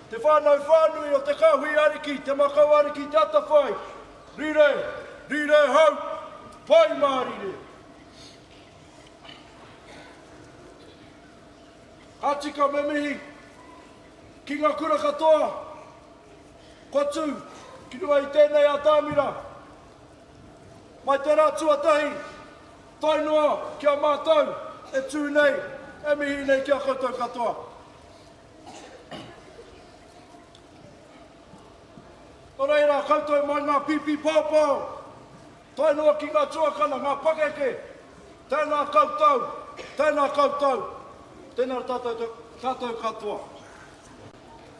te whānau whānui o te kāhui ariki, te makau ariki, te atawhai, rire, rire hau, pai mārire. Ka tika me mihi ki ngā kura katoa kua tū ki runga i tēnei atamira. Mai te rā tuatahi tae noa ki a mātou e tū nei, e mihi nei ki a koutou katoa. Nō reira, koutou mai ngā pīpī paopao, tae noa ki ngā tuakana, ngā pakeke, tēnā koutou, tēnā koutou, tēnā tātou, tātou katoa.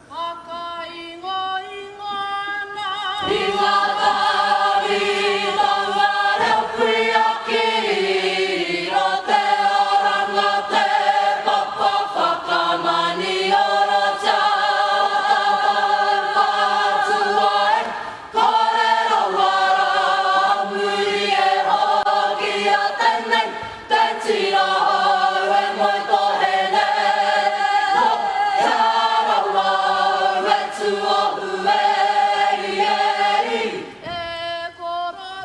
Whakaingoingo ana. I ngā tāmitanga reo puiaki o te oranga te papa whakamaniorotia tātou whātua e kore rawa rā muri e hokia tenei Te tira hou e moe tohe nei, Ko Te Arawa au e tuohu e i e i. E koro.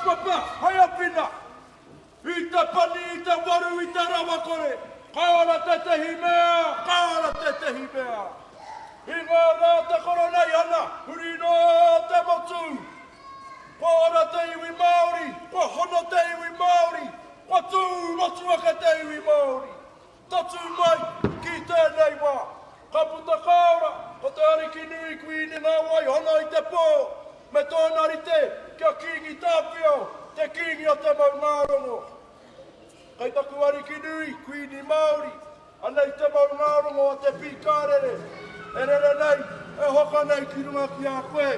kaupapa hei awhina i te pani, i te waru, i te rawakore. Ka ora tētehi mea, ka ora tētehi mea. I ngā rā te Koroneihana, huri noa te motu. Kua ora te iwi Māori, kua hono te iwi Māori, kua tū motuhake te iwi Māori. Tatū mai ki tēnei wā, ka puta ka ora ko te Ariki nui Kuini Ngā Waihana i te pō, me tōna rite kia Kīngi Tāwhiao, te Kīngi o te maungārongo. Kei taku Ariki nui, Kuini Māori, anei te maungārongo a te pīkārere, e rere nei, e hoka nei ki runga ki a koe.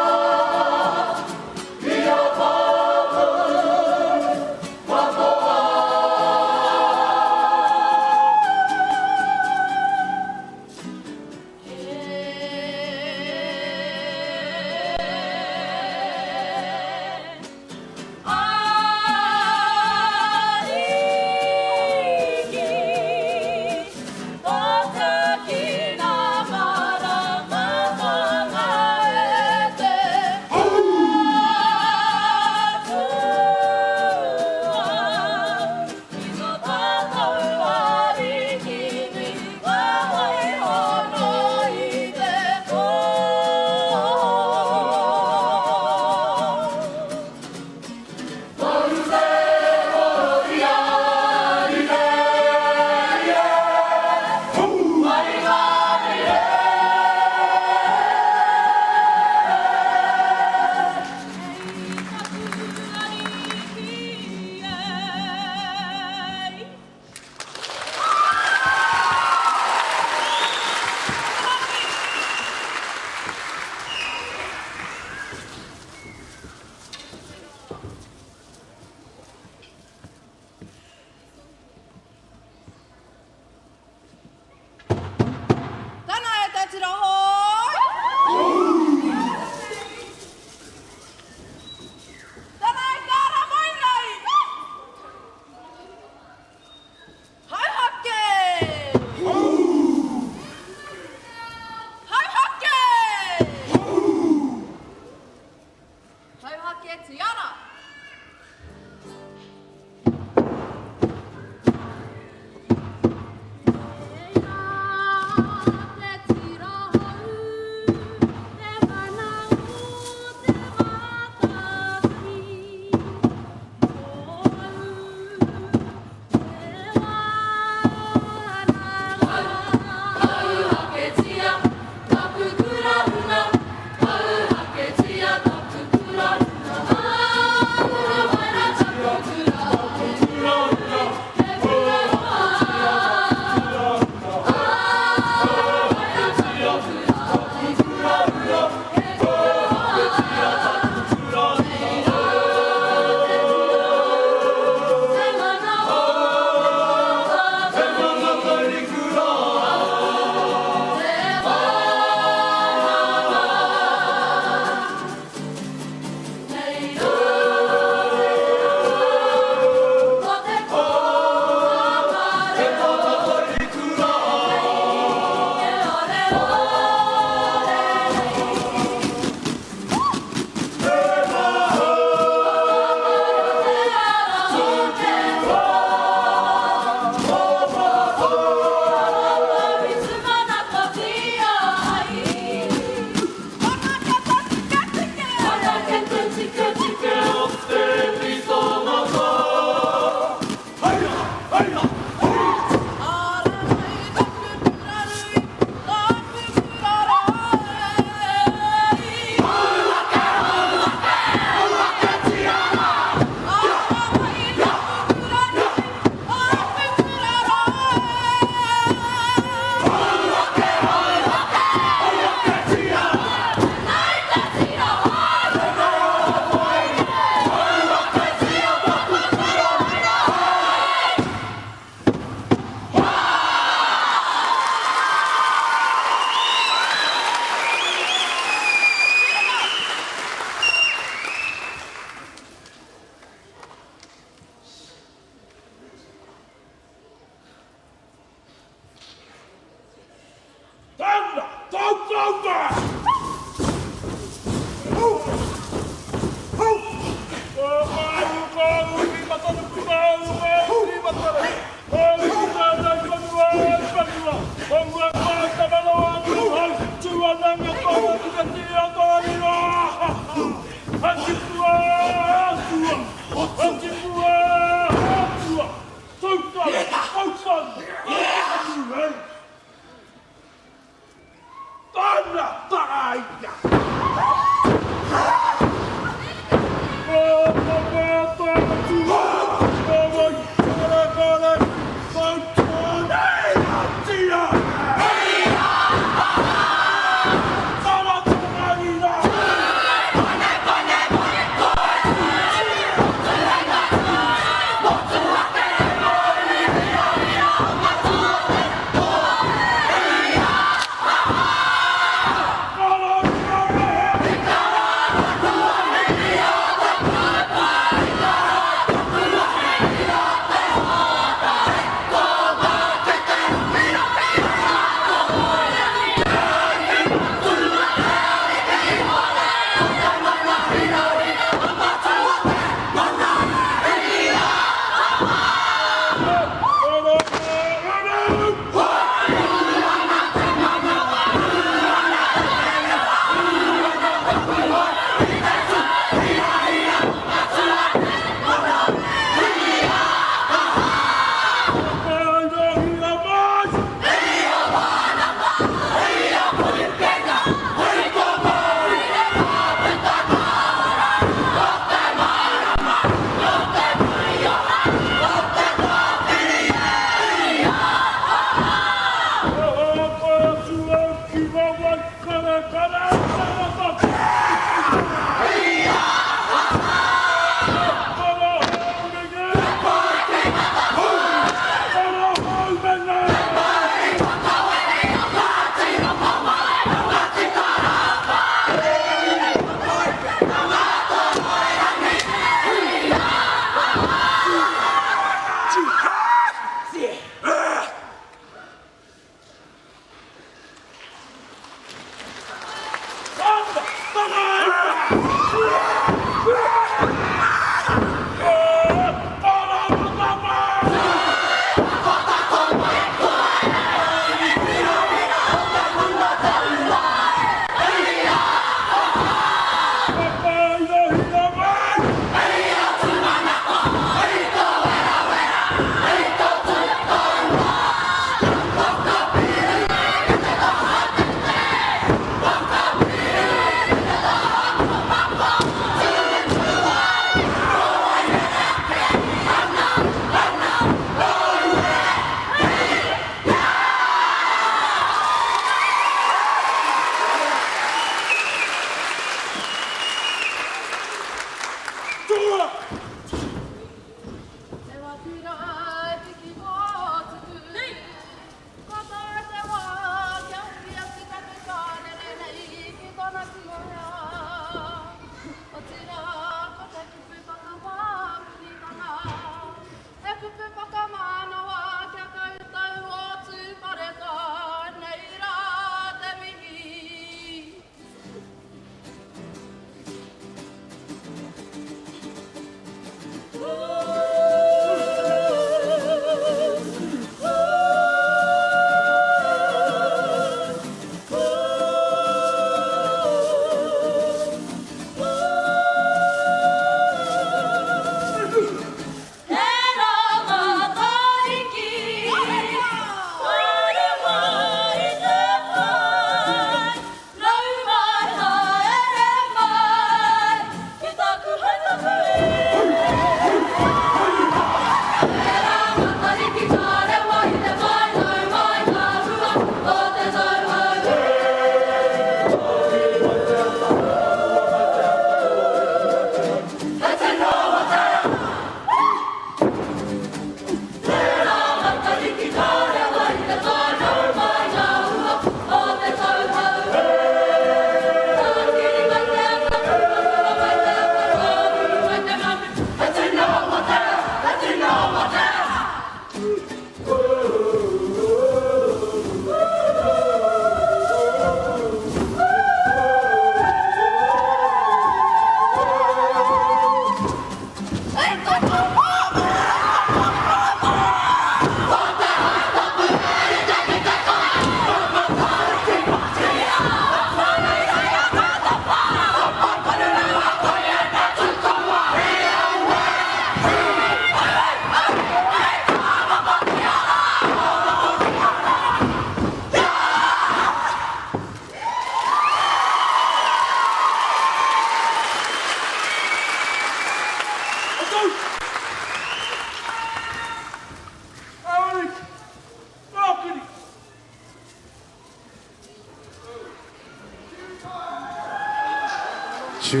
Tū.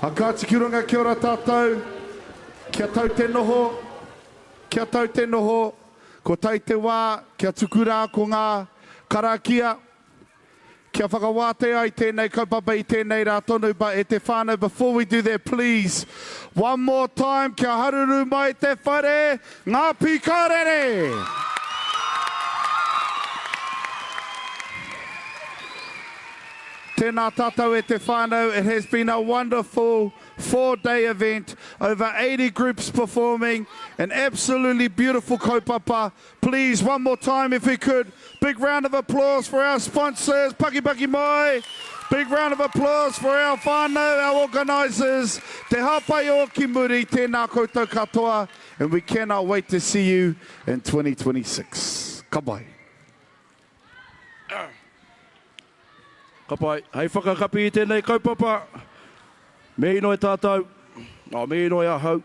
A Kāti ki runga, kia ora tātou. Kia tau te noho, kia tau te noho. Ko tai te wā, kia tuku rā ko ngā karakia. Kia whakawātea ai tēnei kaupapa i tēnei rā tonu, but e te whānau, before we do that, please, one more time, kia haruru mai te whare, Ngā Pīkārere! Tēnā tātou e te whānau, it has been a wonderful four-day event, over 80 groups performing, an absolutely beautiful kaupapa. Please, one more time if we could, big round of applause for our sponsors, Paki Paki Mai. Big round of applause for our whānau, our organisers, Te Hāpai o Ki Muri, tēnā koutou katoa, and we cannot wait to see you in 2026. Ka pai. Ka pai. Hei whakakapi i tēnei kaupapa, me inoi tātou, oh, me inoi ahau.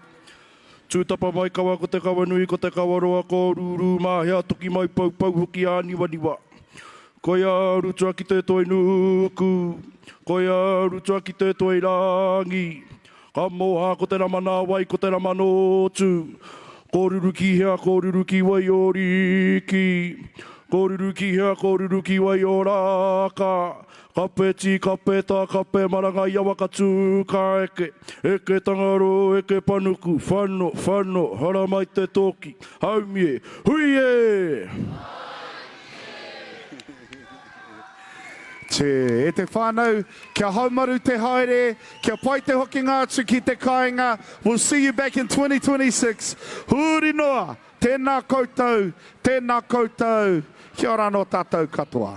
Tūtapa mai kawa ko te kawa nui, ko te kawa roa, ko rūrū mā hea toki mai poupou hoki āniwaniwa. Koia rutua ki te toi nuku, koia rutua ki te toi rāngi. Ka mōhā ko te rama nā wai, ko te rama nō tū. Ko ruru ki hea, ko ruru ki Waioriki. Ko ruru ki hea, ko ruru ki Waioraka. Ka peti, ka peta, ka pe maranga i awa ka tū, ka eke. Eke tangaro, eke panuku, whano, whano, haramai te tōki. Haumie, hui e! Tē, e te whānau, kia haumaru te haere, kia pai te hokinga atu ki te kāinga, we'll see you back in 2026, huri noa, tēnā koutou, tēnā koutou, kia ora anō tātou katoa.